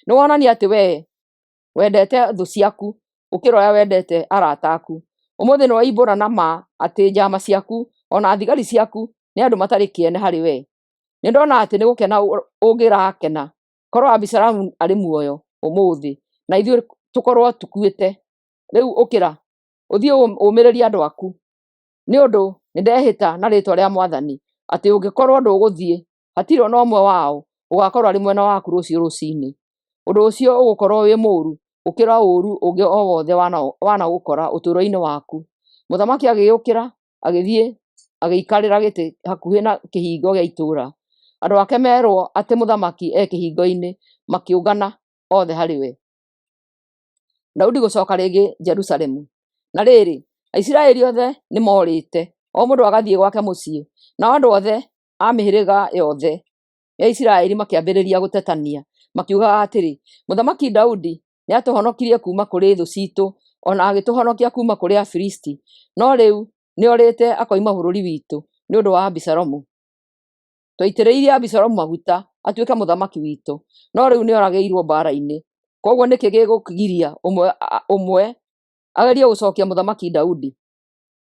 Speaker 1: Nĩwonania atĩ wee wendete thũ ciaku gũkĩra ũrĩa wendete arata aku. Ũmũthĩ nĩwoimbũra na ma atĩ njama ciaku o na thigari ciaku nĩ andũ matarĩ kĩene harĩ wee. Nĩndona atĩ nĩ gũkena ũngĩrakena korwo Abisalomu arĩ muoyo ũmũthĩ na ithuĩ tũkorwo tũkuĩte. Rĩu ũkĩra, ũthiĩ ũũmĩrĩrie andũ aku, nĩ ũndũ nĩndehĩta na rĩĩtwa rĩa Mwathani atĩ ũngĩkorwo ndũgũthiĩ, hatirĩ o na ũmwe wao ũgaakorwo arĩ mwena waku rũciũ rũciinĩ. Ũndũ ũcio ũgũkorwo wĩ mũũru gũkĩra ũũru ũngĩ o wothe wanagũkora ũtũũro-inĩ waku." Mũthamaki agĩũkĩra agĩthiĩ agĩikarĩra gĩtĩ hakuhĩ na kĩhingo gĩa itũũra. Andũ ake meerwo atĩ mũthamaki e kĩhingo-inĩ, makĩũngana othe harĩ we. Daudi gũcooka rĩngĩ Jerusalemu. Na rĩrĩ, Aisiraeli othe nĩmoorĩte, o mũndũ agathiĩ gwake mũciĩ. Nao andũ othe a mĩhĩrĩga yothe ya Isiraeli makĩambĩrĩria gũtetania, makiugaga atĩrĩ, "Mũthamaki Daudi nĩatũhonokirie kuuma kũrĩ thũ ciitũ o na agĩtũhonokia kuuma kũrĩ Afilisti, no rĩu nĩorĩte akoima bũrũri witũ nĩ ũndũ wa Abisalomu. Twaitĩrĩirie Abisalomu maguta atuĩke mũthamaki witũ, no rĩu nĩoragĩirwo mbaara-inĩ. Kwoguo nĩ kĩĩ gĩgũkĩgiria ũmwe agerie gũcookia Mũthamaki Daudi?"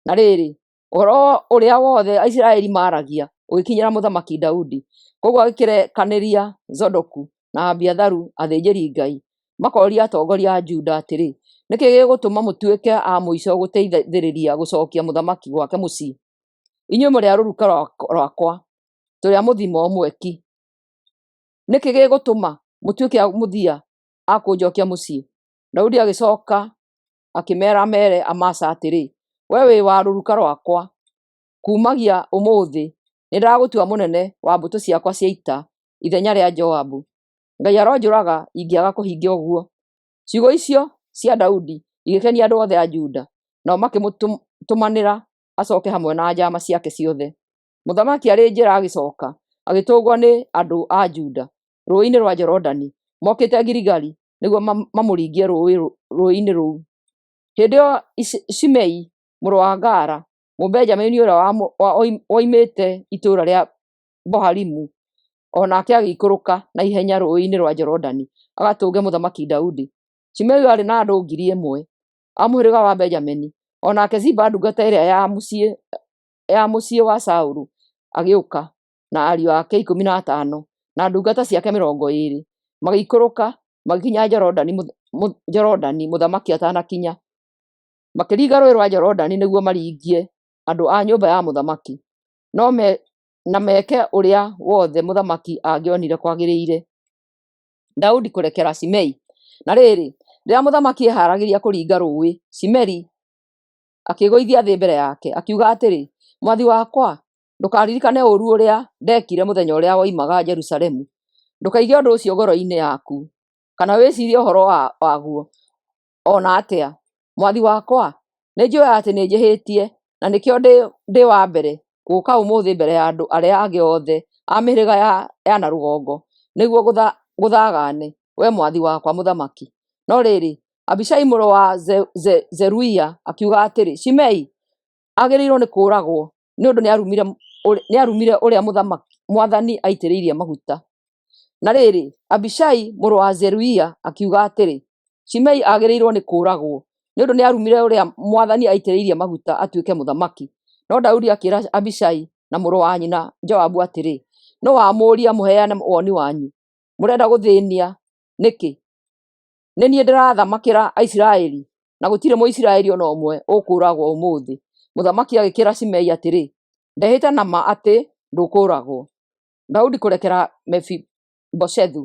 Speaker 1: Na rĩrĩ, ũhoro ũrĩa wothe Aisiraeli maaragia ũgĩkinyĩra Mũthamaki Daudi. Kwoguo agĩkĩrekanĩria Zadoku na Abiatharu athĩnjĩri-Ngai makoorie atongoria a Juda atĩrĩ, "Nĩ kĩĩ gĩgũtũma mũtuĩke a mũico gũteithĩrĩria gũcookia mũthamaki gwake mũciĩ? Inyuĩ mũrĩ a rũruka rwakwa. Tũrĩ a mũthimo ũmwe ki. Nĩkĩ gĩgũtũma mũtuĩke a mũthia a kũnjokia mũciĩ?" Daudi agĩcoka akĩmeera meere Amasa atĩrĩ, "Wee wĩ wa rũruka rwakwa; kuumagia ũmũthĩ nĩndagũtua mũnene wa mbũtũ ciakwa cia ita ithenya rĩa Joabu. Ngai aronjũraga ingĩaga kũhingia ũguo." Ciugo icio cia Daudi igĩkenia andũ othe a Juda, nao makĩmũtũmanĩra acooke hamwe na njaama ciake ciothe. Mũthamaki arĩ njĩra agĩcooka, agĩtũngwo nĩ andũ a Juda rũũĩ-inĩ rwa Jorodani, mokĩte Giligali nĩguo mamũringie rũũĩ-inĩ rũu. Hĩndĩ ĩyo Shimei mũrũ wa Gera, Mũbenjamini ũrĩa woimĩte itũũra rĩa Boharimu, o nake agĩikũrũka na ihenya rũũĩ-inĩ rwa Jorodani agatũnge Mũthamaki Daudi. Shimei aarĩ na andũ 1,000 a mũhĩrĩga wa Benjamini. O nake Ziba ndungata ĩrĩa ya mũciĩ wa Saũlũ agĩũka na ariũ ake 15 na ndungata ciake 20, magĩikũrũka magĩkinya Jorodani mũthamaki atanakinya. Makĩringa Rũũĩ rwa Jorodani nĩguo maringie andũ a nyũmba ya mũthamaki, na meke ũrĩa wothe mũthamaki angĩonire kwagĩrĩire. Daudi kũrekera Shimei. Na rĩrĩ, rĩrĩa mũthamaki eehaaragĩria kũringa rũũĩ, Shimei akĩĩgũithia thĩ mbere yake, akiuga atĩrĩ, "Mwathi wakwa, ndũkaririkane ũũru ũrĩa ndeekire mũthenya ũrĩa woimaga Jerusalemu. Ndũkaige ũndũ ũcio ngoro-inĩ yaku, kana wĩciirie ũhoro waguo o na atĩa. Mwathi wakwa, nĩnjũũĩ atĩ nĩnjĩhĩtie, na nĩkĩo ndĩ wa mbere gũũka ũmũthĩ mbere ya andũ arĩa angĩ othe a mĩhĩrĩga ya na rũgongo nĩguo ngũthagaane, wee mwathi wakwa mũthamaki." No rĩrĩ, Abishai mũrũ wa Zeruia akiuga atĩrĩ, "Shimei agĩrĩirwo nĩ kũũragwo nĩ ũndũ nĩarumire ũrĩa mwathani aitĩrĩirie maguta." Na rĩrĩ, Abishai mũrũ wa Zeruia akiuga atĩrĩ, "Shimei agĩrĩirwo nĩ kũũragwo nĩ ũndũ nĩarumire ũrĩa mwathani aitĩrĩirie maguta atuĩke mũthamaki." No Daudi akĩĩra Abishai na mũrũ wa nyina Joabu atĩrĩ, "Nũũ wamũũria mũheane woni wanyu? Mũrenda gũthĩĩnia nĩkĩ? Nĩ niĩ ndĩrathamakĩra Aisiraeli, na gũtirĩ Mũisiraeli o na ũmwe ũkũũragwo ũmũthĩ." Mũthamaki agĩkĩĩra Shimei atĩrĩ, "Ndehĩta na ma atĩ ndũkũũragwo." Daudi kũrekera Mefiboshethu.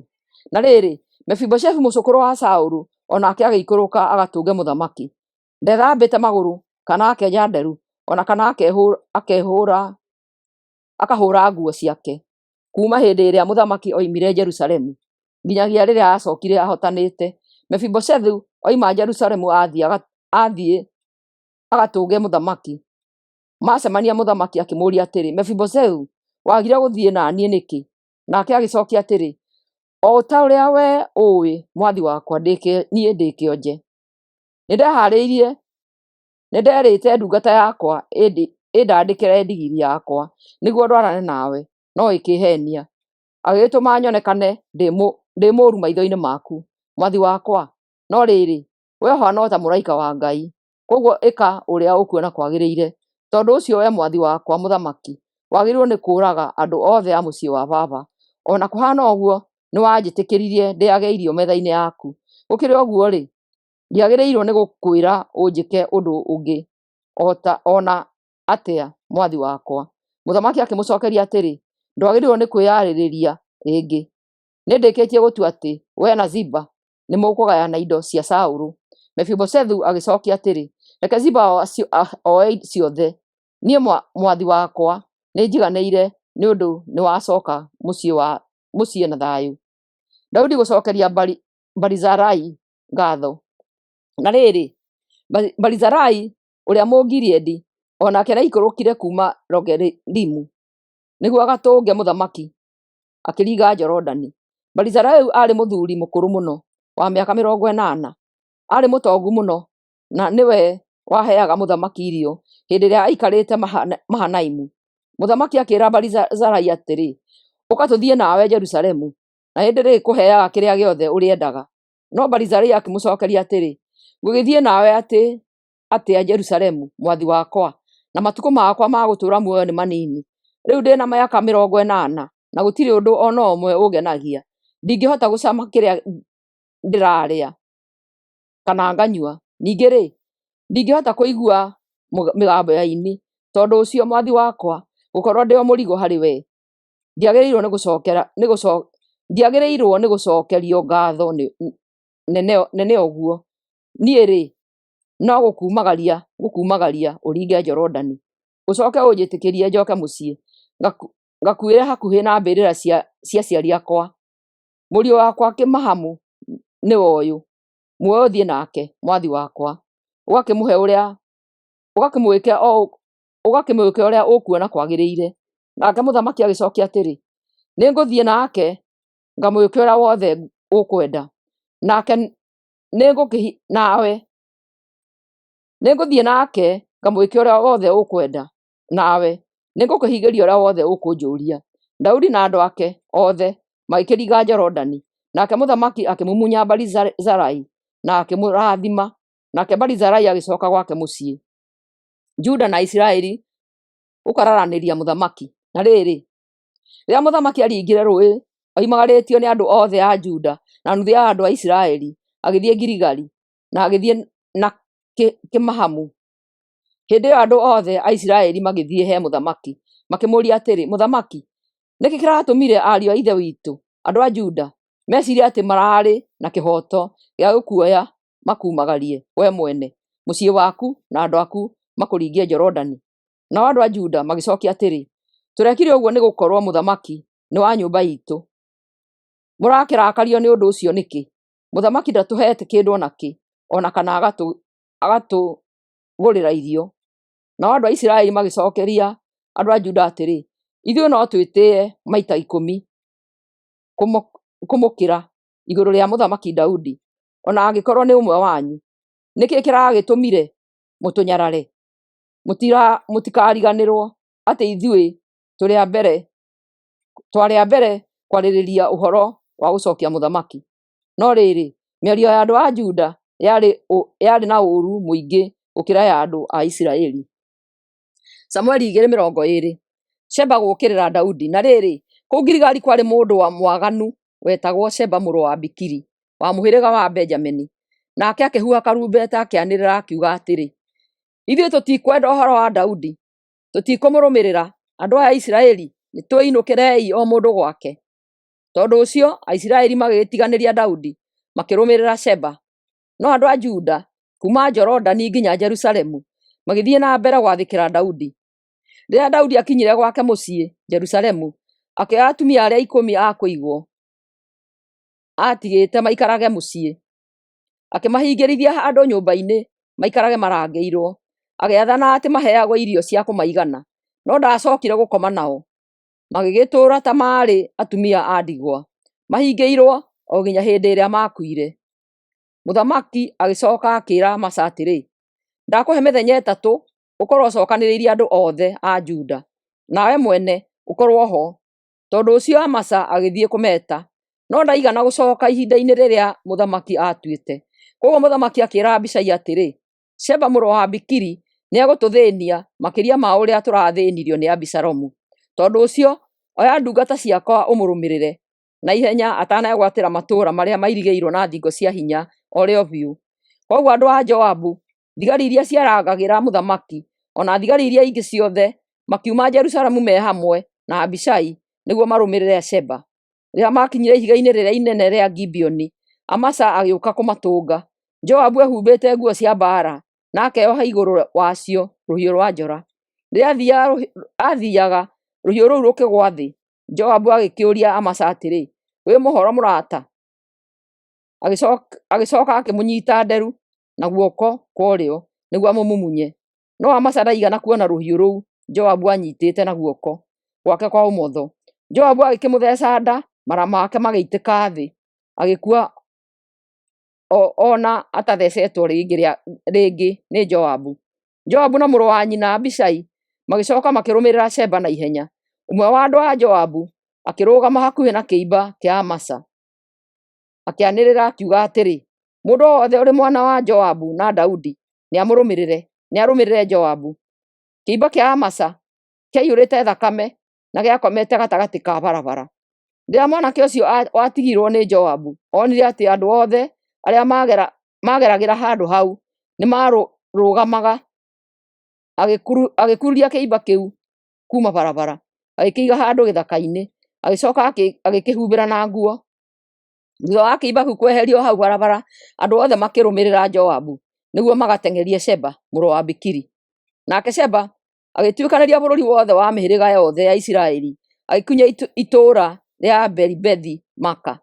Speaker 1: Na rĩrĩ, Mefiboshethu mũcũkũrũ wa Saũlũ o nake agĩikũrũka agatũnge mũthamaki. Ndethambĩte magũrũ kana akenja nderu o na kana akahũũra nguo ciake, kuuma hĩndĩ ĩrĩa mũthamaki oimire Jerusalemu nginyagia rĩrĩa aacookire ahootanĩte. Mefiboshethu oima Jerusalemu athiĩ agatũnge mũthamaki. Maacemania mũthamaki akĩmũũria atĩrĩ, "Mefiboshethu, wagire gũthiĩ na niĩ nĩkĩ?" Nake agĩcookia atĩrĩ, "O ta ũrĩa wee ũũĩ, mwathi wakwa, niĩ ndĩ kĩonje. Nĩnderĩte ndungata yakwa ĩndandĩkĩre ndigiri yakwa nĩguo ndwarane nawe, no ĩkĩĩheenia. Agĩgĩtũma nyonekane ndĩ mũũru maitho-inĩ maku, mwathi wakwa. No rĩrĩ, wee ũhaana o ta mũraika wa Ngai, kwoguo ĩka ũrĩa ũkuona kwagĩrĩire. Tondũ ũcio wee mwathi wakwa mũthamaki, wagĩrĩirwo nĩ kũũraga andũ othe a mũciĩ wa baba. O na kũhaana ũguo, nĩwanjĩtĩkĩririe ndĩĩage irio metha-inĩ yaku. Gũkĩrĩ ũguo-rĩ, ndiagĩrĩirwo nĩ gũkwĩra ũnjĩke ũndũ ũngĩ o na atĩa, mwathi wakwa?" Mũthamaki akĩmũcookeria atĩrĩ, "Ndwagĩrĩirwo nĩ kwĩyarĩrĩria rĩngĩ. Nĩndĩkĩtie gũtua atĩ wee na Ziba nĩmũkũgayana indo cia Saũlũ." Mefiboshethu agĩcookia atĩrĩ, "Reke Ziba oe ciothe. Niĩ mwathi wakwa nĩnjiganĩire nĩ ũndũ nĩwacooka mũciĩ na thayũ." Daudi gũcookeria Barizilai ngaatho. Na rĩrĩ, Barizilai ũrĩa Mũgileadi o nake nĩaikũrũkire kuuma Rogelimu nĩguo agatũnge mũthamaki akĩringa Jorodani. Barizilai aarĩ mũthuuri mũkũrũ mũno, wa mĩaka 80. Aarĩ mũtongu mũno, na nĩwe waheaga mũthamaki irio hĩndĩ ĩrĩa aikarĩte Mahanaimu. Mũthamaki akĩĩra Barizilai atĩrĩ, “Ũka tũthiĩ nawe Jerusalemu, na nĩndĩrĩkũheaga kĩrĩa gĩothe ũrĩendaga.” No Barizilai akĩmũcookeria atĩrĩ, “Ngũgĩthiĩ nawe atĩa Jerusalemu, mwathi wakwa, na matukũ makwa ma gũtũũra muoyo nĩ manini? Rĩu ndĩ na mĩaka 80, na gũtirĩ ũndũ o na ũmwe ũngenagia. Ndingĩhota gũcama kĩrĩa ndĩrarĩa kana nganyua. Ningĩ-rĩ, ndingĩhota kũigua mĩgambo ya aini. Tondũ ũcio mwathi wakwa, ngũkorwo ndĩ o mũrigo harĩ wee." Ndiagĩrĩirwo nĩ gũcokerio ngatho nene ũguo. Niĩ-rĩ, no gũkuumagaria ngũkuumagaria ũringe Jorodani, ũcoke ũnjĩtĩkĩrie njoke mũciĩ, ngakuĩre hakuhĩ na mbĩrĩra cia aciari akwa. Mũriũ wakwa Kimahamu nĩwe ũyũ, muoe ũthiĩ nake, mwathi wakwa, ũgakĩmwĩke ũrĩa ũkuona kwagĩrĩire. Nake mũthamaki agĩcokia atĩrĩ, Nĩngũthiĩ nake ngamwĩke ũrĩa wothe ũkwenda. Nake nĩngũthiĩ nake ngamwĩke ũrĩa wothe ũkwenda, nawe nĩngũkũhingĩria ũrĩa wothe ũkũnjũũria. Daudi na andũ ake othe magĩkĩringa Jorodani, nake mũthamaki akĩmumunya Barizilai na akĩmũrathima, nake Barizilai agĩcooka gwake mũciĩ. Juda na Isiraeli gũkararanĩria mũthamaki. Na rĩrĩ, rĩrĩa mũthamaki aaringire rũũĩ oimagarĩtio nĩ andũ othe a Juda na nuthu ya andũ a Isiraeli, agĩthiĩ Giligali na agĩthiĩ na Kimahamu. Hĩndĩ ĩyo andũ othe a Isiraeli magĩthiĩ he mũthamaki, makĩmũũria atĩrĩ, Mũthamaki, nĩ kĩĩ kĩratũmire ariũ a ithe witũ, andũ a Juda, meciirie atĩ mararĩ na kĩhooto gĩa gũkuoya makumagarie wee mwene, mũciĩ waku, na andũ aku makũringie Jorodani? Nao andũ a Juda magĩcookia atĩrĩ, Tũrekire ũguo nĩgũkorwo mũthamaki nĩ wa nyũmba iitũ. Mũrakĩrakario nĩ ũndũ ũcio nĩkĩ? Mũthamaki ndatũheete kĩndũ o nakĩ, o na kana agatũgũrĩra irio. Nao andũ a Isiraeli magĩcookeria andũ a Juda atĩrĩ, Ithuĩ no twĩtĩĩe maita 10 kũmũkĩra igũrũ rĩa Mũthamaki Daudi, o na angĩkorwo nĩ ũmwe wanyu. Nĩ kĩĩ kĩragĩtũmire mũtũnyarare? Mũtikariganĩrwo atĩ ithuĩ twarĩ a mbere kwarĩrĩria ũhoro wa gũcookia mũthamaki. No rĩrĩ, mĩario ya andũ a Juda yarĩ na ũũru mũingĩ gũkĩra ya andũ a Isiraeli. Samũeli 2:20. Sheba gũũkĩrĩra Daudi. Na rĩrĩ, kũu Giligali kwarĩ mũndũ wa mwaganu wetagwo Sheba mũrũ wa Bikiri, wa mũhĩrĩga wa Benjamini. Nake akĩhuha karumbeta akĩanĩrĩra akiuga atĩrĩ, Ithuĩ tũtikwenda ũhoro wa Daudi, tũtikũmũrũmĩrĩra. Andũ aya a Isiraeli, nĩtwĩinũkĩrei o mũndũ gwake. Tondũ ũcio Aisiraeli magĩgĩtiganĩria Daudi, makĩrũmĩrĩra Sheba. No andũ a Juda, kuuma Jorodani nginya Jerusalemu, magĩthiĩ na mbere gwathĩkĩra Daudi. Rĩrĩa Daudi aakinyire gwake mũciĩ Jerusalemu, akĩoya atumia arĩa 10 a kũigwo aatigĩte maikarage mũciĩ, akĩmahingĩrithia handũ nyũmba-inĩ maikarage marangĩirwo, agĩathana atĩ maheagwo irio cia kũmaigana, no ndacookire gũkoma nao. Magĩgĩtũũra ta maarĩ atumia a ndigwa, mahingĩirwo o nginya hĩndĩ ĩrĩa maakuire. Mũthamaki agĩcooka akĩĩra Amasa atĩrĩ, Ndakũhe mĩthenya 3 ũkorwo ũcookanĩrĩirie andũ othe a Juda, nawe mwene ũkorwo ho. Tondũ ũcio Amasa agĩthiĩ kũmeeta, no ndaigana gũcooka ihinda-inĩ rĩrĩa mũthamaki aatuĩte. Kwoguo mũthamaki akĩĩra Abishai atĩrĩ, Sheba mũrũ wa Bikiri nĩegũtũthĩĩnia makĩria ma ũrĩa tũrathĩĩnirio nĩ Abisalomu. Tondũ ũcio oya ndungata ciakwa ũmũrũmĩrĩre na ihenya atanegwatĩra matũũra marĩa mairigĩirwo na thingo cia hinya o rĩo biũ. Kwoguo andũ a Joabu, thigari iria ciarangagĩra mũthamaki, o na thigari iria ingĩ ciothe makiuma Jerusalemu me hamwe na Abishai nĩguo marũmĩrĩre Sheba. Rĩrĩa maakinyire ihiga-inĩ rĩrĩa inene rĩa Gibeoni, Amasa agĩũka kũmatũnga. Joabu ehumbĩte nguo cia mbaara na akeoha igũrũ wacio rũhiũ rwa njora. Rĩrĩa aathiiaga, rũhiũ rũu rũkĩgũa thĩ. Joabu agĩkĩũria Amasa atĩrĩ, “Wĩ mũhoro mũrata?” Agĩcooka akĩmũnyiita nderu na guoko kwa ũrĩo nĩguo amũmumunye, no Amasa ndaigana kuona rũhiũ rũu Joabu aanyiitĩte na guoko gwake kwa ũmotho. Joabu agĩkĩmũtheeca nda, mara make magĩitĩka thĩ, agĩkua o na atathecetwo rĩngĩ nĩ Joabu. Joabu na mũrũ wa nyina Abishai magĩcooka makĩrũmĩrĩra Sheba na ihenya. Ũmwe wa andũ a Joabu akĩrũgama hakuhĩ na kĩimba kĩa Amasa, akĩanĩrĩra akiuga atĩrĩ, Mũndũ o wothe ũrĩ mwana wa Joabu na Daudi nĩarũmĩrĩre Joabu. Kĩimba kĩa Amasa kĩaiyũrĩte thakame na gĩakomete gatagatĩ ka barabara. Rĩrĩa mwanake ũcio watigirwo nĩ Joabu onire atĩ andũ othe arĩa maageragĩra handũ hau nĩmarũgamaga, agĩkururia kĩimba kĩu kuuma barabara, agĩkĩiga handũ gĩthaka-inĩ. Agĩcoka agĩkĩhumbĩra na nguo. Thutha wa kĩimba kĩu kweherio hau barabara, andũ othe makĩrũmĩrĩra Joabu nĩguo magateng'erie Sheba mũrũ wa Bikiri. Nake Sheba agĩtuĩkanĩria bũrũri wothe wa mĩhĩrĩga yothe ya Isiraeli, agĩkinya itũũra rĩa Abeli-Bethi-Maaka.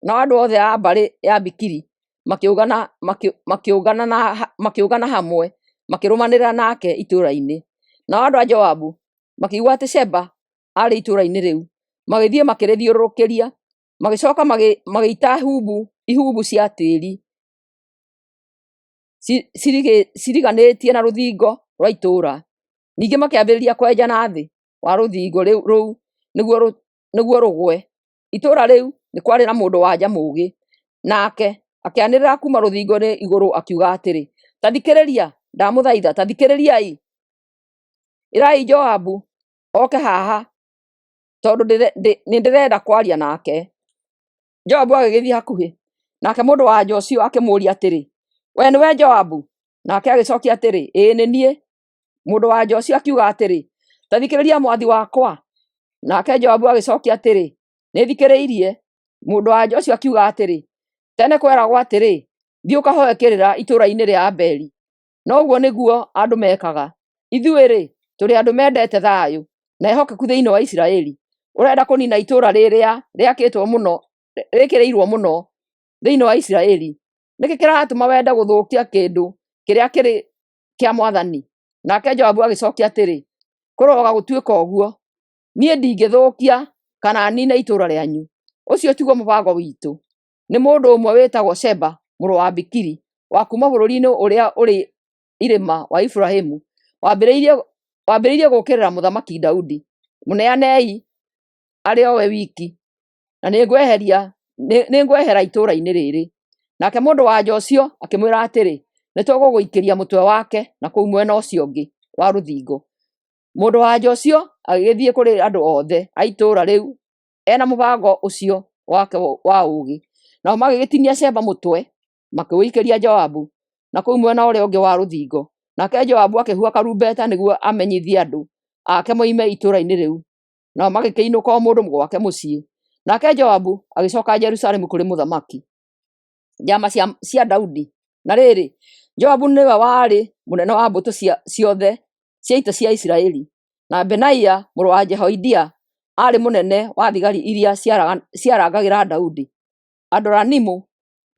Speaker 1: Nao andũ othe a mbarĩ ya Bikiri makĩũngana hamwe, makĩrũmanĩrĩra nake itũũra-inĩ. Nao andũ a Joabu makĩigua atĩ Sheba aarĩ itũũra-inĩ rĩu, magĩthiĩ makĩrĩthiũrũrũkĩria, magĩcoka magĩita ihumbu cia tĩĩri ciriganĩtie na rũthingo rwa itũũra. Ningĩ makĩambĩrĩria kwenja na thĩ wa rũthingo rũu nĩguo rũgwe. Itũũra rĩu nĩ kwarĩ na mũndũ-wa-nja mũũgĩ, nake akĩanĩrĩra kuuma rũthingo-inĩ igũrũ akiuga atĩrĩ, “Ta thikĩrĩria, ndamũthaitha, ta thikĩrĩriai! Ĩrai Joabu oke haha tondũ nĩndĩrenda kwaria nake.” Joabu agĩgĩthiĩ hakuhĩ, nake mũndũ-wa-nja ũcio akĩmũũria atĩrĩ, “Wee nĩwe Joabu?” Nake agĩcookia atĩrĩ, “Ĩĩ nĩ niĩ.” Mũndũ-wa-nja ũcio akiuga atĩrĩ, “Ta thikĩrĩria mwathi wakwa.” Nake Joabu agĩcookia atĩrĩ, “Nĩthikĩrĩirie.” Mũndũ-wa-nja ũcio akiuga atĩrĩ, “Tene kweragwo atĩrĩ, 'Thiĩ ũkahooe kĩrĩra itũũra-inĩ rĩa Abeli.' No ũguo nĩguo andũ mekaga. Ithuĩ-rĩ, tũrĩ andũ mendete thayũ na ehokeku thĩinĩ wa Isiraeli. Ũrenda kũniina itũũra rĩrĩa rĩĩkĩrĩirwo mũno thĩinĩ wa Isiraeli. Nĩ kĩĩ kĩratũma wende gũthũkia kĩndũ kĩrĩa kĩrĩ kĩa mwathani?” Nake Joabu agĩcookia atĩrĩ, “Kũroaga gũtuĩka ũguo! Niĩ ndingĩthũkia kana niine itũũra rĩanyu. Ũcio tiguo mũbango witũ. Nĩ mũndũ ũmwe wĩtagwo Sheba mũrũ wa Bikiri, wa kuuma bũrũri-inĩ ũrĩa ũrĩ irĩma wa Efiraimu, wambĩrĩirie gũũkĩrĩra Mũthamaki Daudi. Mũneanei arĩ o we wiki, na nĩngwehera itũũra-inĩ rĩrĩ.” Nake mũndũ-wa-nja ũcio akĩmwĩra atĩrĩ, “Nĩtũgũgũikĩria mũtwe wake na kũu mwena ũcio ũngĩ wa rũthingo.” Mũndũ-wa-nja ũcio agĩgĩthiĩ kũrĩ andũ othe a itũũra rĩu e na mũbango ũcio wake wa ũũgĩ. Nao magĩgĩtinia Sheba mũtwe, makĩũikĩria Joabu na kũu mwena ũrĩa ũngĩ wa rũthingo. Nake Joabu akĩhuha karumbeta nĩguo amenyithie andũ ake moime itũũra-inĩ rĩu, nao magĩkĩinũka o mũndũ gwake mũciĩ. Nake Joabu agĩcooka Jerusalemu kũrĩ mũthamaki. Njama cia Daudi. Na rĩrĩ, Joabu nĩwe warĩ mũnene wa mbũtũ ciothe cia ita cia Isiraeli, na Benaia mũrũ wa Jehoiada aarĩ mũnene wa thigari iria ciarangagĩra Daudi. Adoranimu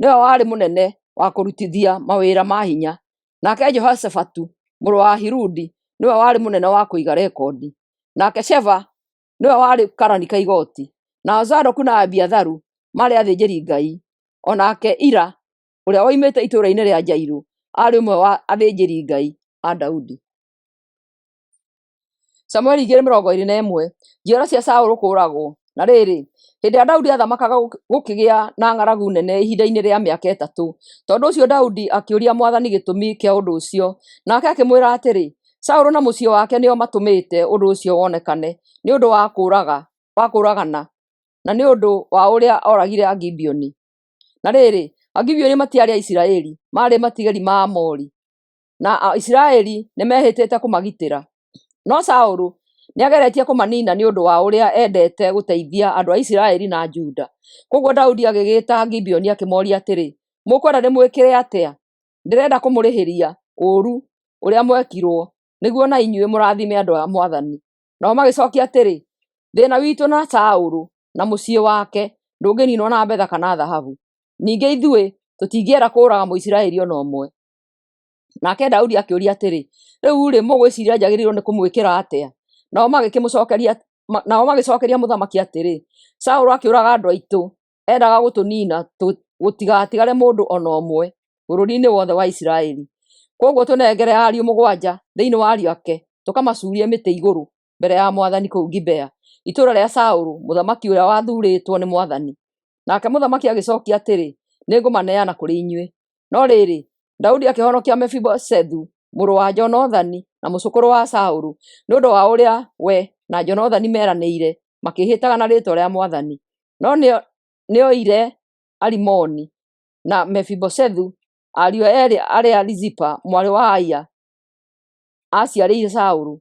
Speaker 1: nĩwe warĩ mũnene wa kũrutithia mawĩra ma hinya, nake Jehoshafatu mũrũ wa Ahiludi nĩwe warĩ mũnene wa kũiga rekondi, nake Sheva nĩwe warĩ karani ka igooti, nao Zadoku na Abiatharu maarĩ athĩnjĩri-Ngai, o nake Ira ũrĩa woimĩte itũũra-inĩ rĩa Jairu aarĩ ũmwe wa athĩnjĩri-Ngai a Daudi. Samueli 2:21 Njiaro cia Saũlũ kũũragwo. Na rĩrĩ, hĩndĩ ĩrĩa Daudi aathamakaga gũkĩgĩa na ng'aragu nene ihinda-inĩ rĩa mĩaka ĩtatũ. Tondũ ũcio Daudi akĩũria Mwathani gĩtũmi kĩa ũndũ ũcio, nake akĩmwĩra atĩrĩ, “Saũlũ na mũciĩ wake nĩo matũmĩte ũndũ ũcio wonekane nĩ ũndũ wa kũũragana, na nĩ ũndũ wa ũrĩa ooragire Agibeoni.” Na rĩrĩ, Agibeoni matiarĩ Aisiraeli, maarĩ matigari ma Aamori, na Aisiraeli nĩmehĩtĩte kũmagitĩra. No Saũlũ nĩageretie kũmaniina nĩ ũndũ wa ũrĩa endete gũteithia andũ a Isiraeli na Juda. Kwoguo Daudi agĩgĩĩta Agibeoni akĩmooria atĩrĩ, “Mũkwenda ndĩmwĩkĩre atĩa? Ndĩrenda kũmũrĩhĩria ũũru ũrĩa mwekirwo, nĩguo na inyuĩ mũrathime andũ a Mwathani.” Nao magĩcookia atĩrĩ, “Thĩĩna witũ na Saũlũ na mũciĩ wake ndũngĩniinwo na betha kana thahabu. Ningĩ ithuĩ tũtingĩenda kũũraga Mũisiraeli o na ũmwe.” Nake Daudi akĩũria atĩrĩ, “Rĩu-rĩ, mũgwĩciiria njagĩrĩirwo nĩ kũmwĩkĩra atĩa?” Nao magĩcookeria mũthamaki atĩrĩ, “Saũlũ akĩũraga andũ aitũ, endaga gũtũniina gũtigatigare mũndũ o na ũmwe bũrũri-inĩ wothe wa Isiraeli. Kwoguo tũnengere ariũ mũgwanja thĩinĩ wa ariũ ake tũkamacuurie mĩtĩ igũrũ mbere ya Mwathani kũu Gibea, itũũra rĩa Saũlũ, mũthamaki ũrĩa wathuurĩtwo nĩ Mwathani.” Nake mũthamaki agĩcookia atĩrĩ, “Nĩngũmaneana kũrĩ inyuĩ.” No rĩrĩ, Daudi akĩhonokia Mefiboshethu mũrũ wa Jonathani na mũcũkũrũ wa Saũlũ, nĩ ũndũ wa ũrĩa we na Jonathani meranĩire makĩĩhĩtaga na rĩĩtwa rĩa Mwathani. No nĩoire Arimoni na Mefiboshethu, ariũ eerĩ arĩa Rizipa mwarĩ wa Aia aaciarĩire Saũlũ,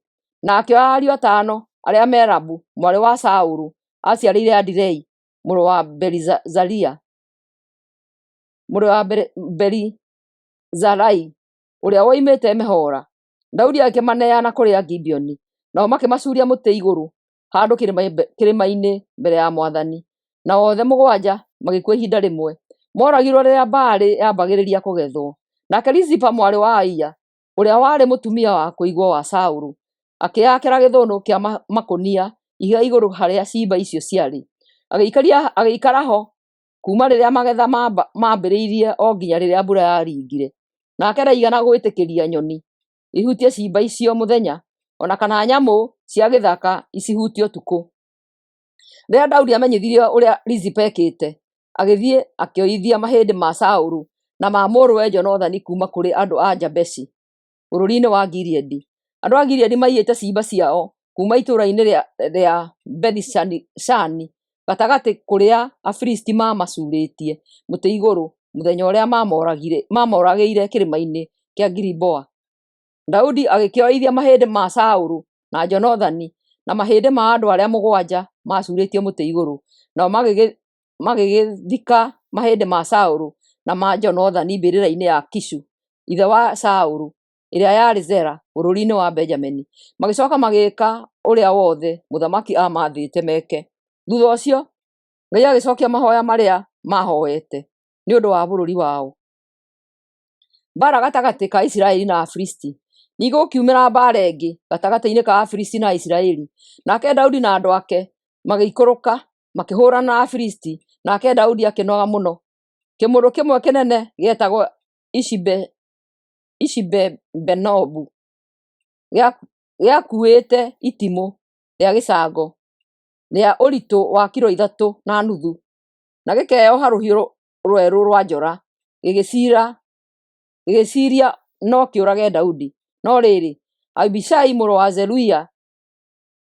Speaker 1: na akĩoya ariũ atano arĩa Merabu mwarĩ wa Saũlũ aaciarĩire Adirei mũrũ wa Berizalia, mũrũ wa Berizalai ũrĩa woimĩte Mehola. Daudi akĩmaneana kũrĩ Agibeoni, nao makĩmacuuria mũtĩ igũrũ handũ kĩrĩma-inĩ mbere ya mwathani, nao othe mũgwanja magĩkua ihinda rĩmwe. Mooragirwo rĩrĩa mbaarĩ yambagĩrĩria kũgethwo. Nake Rizipa mwarĩ wa Aia, ũrĩa warĩ mũtumia wa kũigwo wa Saũlũ, akĩĩakĩra gĩthũnũ kĩa makũnia ihiga igũrũ harĩa ciimba icio ciarĩ, agĩikara ho kuuma rĩrĩa magetha maambĩrĩirie o nginya rĩrĩa mbura yaringire. Nake ndaigana gwĩtĩkĩria nyoni ihutie ciimba icio mũthenya, o na kana nyamũ cia gĩthaka icihutie ũtukũ. Rĩrĩa Daudi aamenyithirio ũrĩa Rizipa ekĩte, agĩthiĩ akĩoithia mahĩndĩ ma Saũlũ na ma mũrũwe Jonathani kuuma kũrĩ andũ a Jabeshi bũrũri-inĩ wa Gileadi. Andũ a Gileadi maiyĩte ciimba ciao kuuma itũũra-inĩ rĩa Bethi-Shani gatagatĩ kũrĩa Afilisti maamacuurĩtie mũtĩ igũrũ mũthenya ũrĩa maamoragĩire kĩrĩma-inĩ kĩa Giliboa. Daudi agĩkĩoithia mahĩndĩ ma Saũlũ na Jonathani na mahĩndĩ ma andũ arĩa mũgwanja maacuurĩtio mũtĩ igũrũ, nao magĩgĩthika mahĩndĩ ma Saũlũ na ma Jonathani mbĩrĩra-inĩ ya Kishu, ithe wa Saũlũ, ĩrĩa yarĩ Zela bũrũri-inĩ wa Benjamini. Magĩcoka magĩĩka ũrĩa wothe mũthamaki aamaathĩte meke. Thutha ũcio Ngai agĩcokia mahoya marĩa maahoete nĩ ũndũ wa bũrũri wao. Mbaara gatagatĩ ka Isiraeli na Afilisti. Ningĩ gũkiumĩra mbaara ĩngĩ gatagatĩ-inĩ ka Afilisti na Isiraeli. Nake Daudi na andũ ake magĩikũrũka makĩhũũrana na Afilisti, nake Daudi akĩnoga mũno. Kĩmũndũ kĩmwe kĩnene gĩetagwo Ishibi-Benobu gĩakuuĩte itimũ rĩa gĩcango rĩa ũritũ wa kilo 3.5 na gĩkeoha rũhiũ rwerũ rwa njora, gĩgĩciiria no kĩũrage Daudi. No rĩrĩ, Abishai mũrũ wa Zeruia,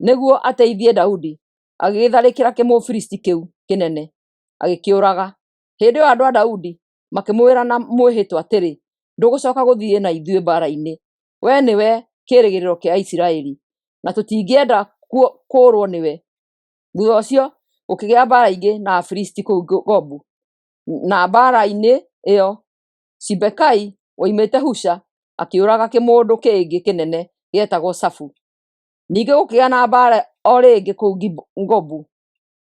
Speaker 1: nĩguo ateithie Daudi, agĩgĩtharĩkĩra Kĩmũfilisti kĩu kĩnene, agĩkĩũraga. Hĩndĩ ĩyo andũ a Daudi makĩmwĩra na mwĩhĩtwa atĩrĩ, “Ndũgũcooka gũthiĩ na ithuĩ mbaara-inĩ. Wee nĩwe kĩĩrĩgĩrĩro kĩa Isiraeli, na tũtingĩenda kũũrwo nĩwe.” Thutha ũcio gũkĩgĩa mbaara ĩngĩ na Afilisti kũu Gobu, na mbaara-inĩ ĩyo Sibekai woimĩte Husha akĩũraga kĩmũndũ kĩngĩ kĩnene gĩetagwo Safu. Ningĩ gũkĩgĩa na mbaara o rĩngĩ kũu Gobu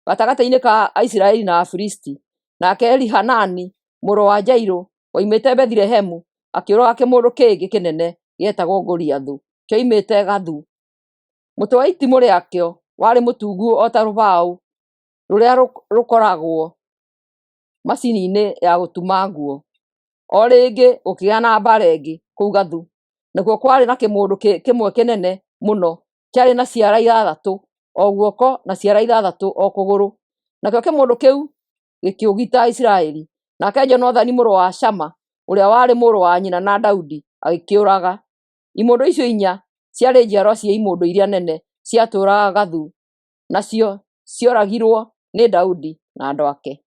Speaker 1: gatagatĩ-inĩ ka Aisiraeli na Afilisti, nake Elihanani mũrũ wa Jairũ woimĩte Bethilehemu akĩũraga kĩmũndũ kĩngĩ kĩnene gĩetagwo Goliathũ kĩoimĩte Gathu. Mũtwe wa itimũ rĩakĩo warĩ mũtungu o ta rũbaũ rũrĩa rũkoragwo macini-inĩ ya gũtuma nguo. O rĩngĩ gũkĩgĩa na mbaara ĩngĩ kũu Gathu, nakuo kwarĩ na kĩmũndũ kĩmwe kĩnene mũno kĩarĩ na ciara ithathatũ o guoko na ciara ithathatũ o kũgũrũ. Nakĩo kĩmũndũ kĩu gĩkĩũgita Isiraeli. Nake Jonathani mũrũ wa Shama, ũrĩa warĩ mũrũ wa nyina na Daudi, agĩkĩũraga. Imũndũ icio inya ciarĩ njiarwa cia imũndũ iria nene ciatũũraga Gathu, nacio cioragirwo nĩ Daudi na andũ ake.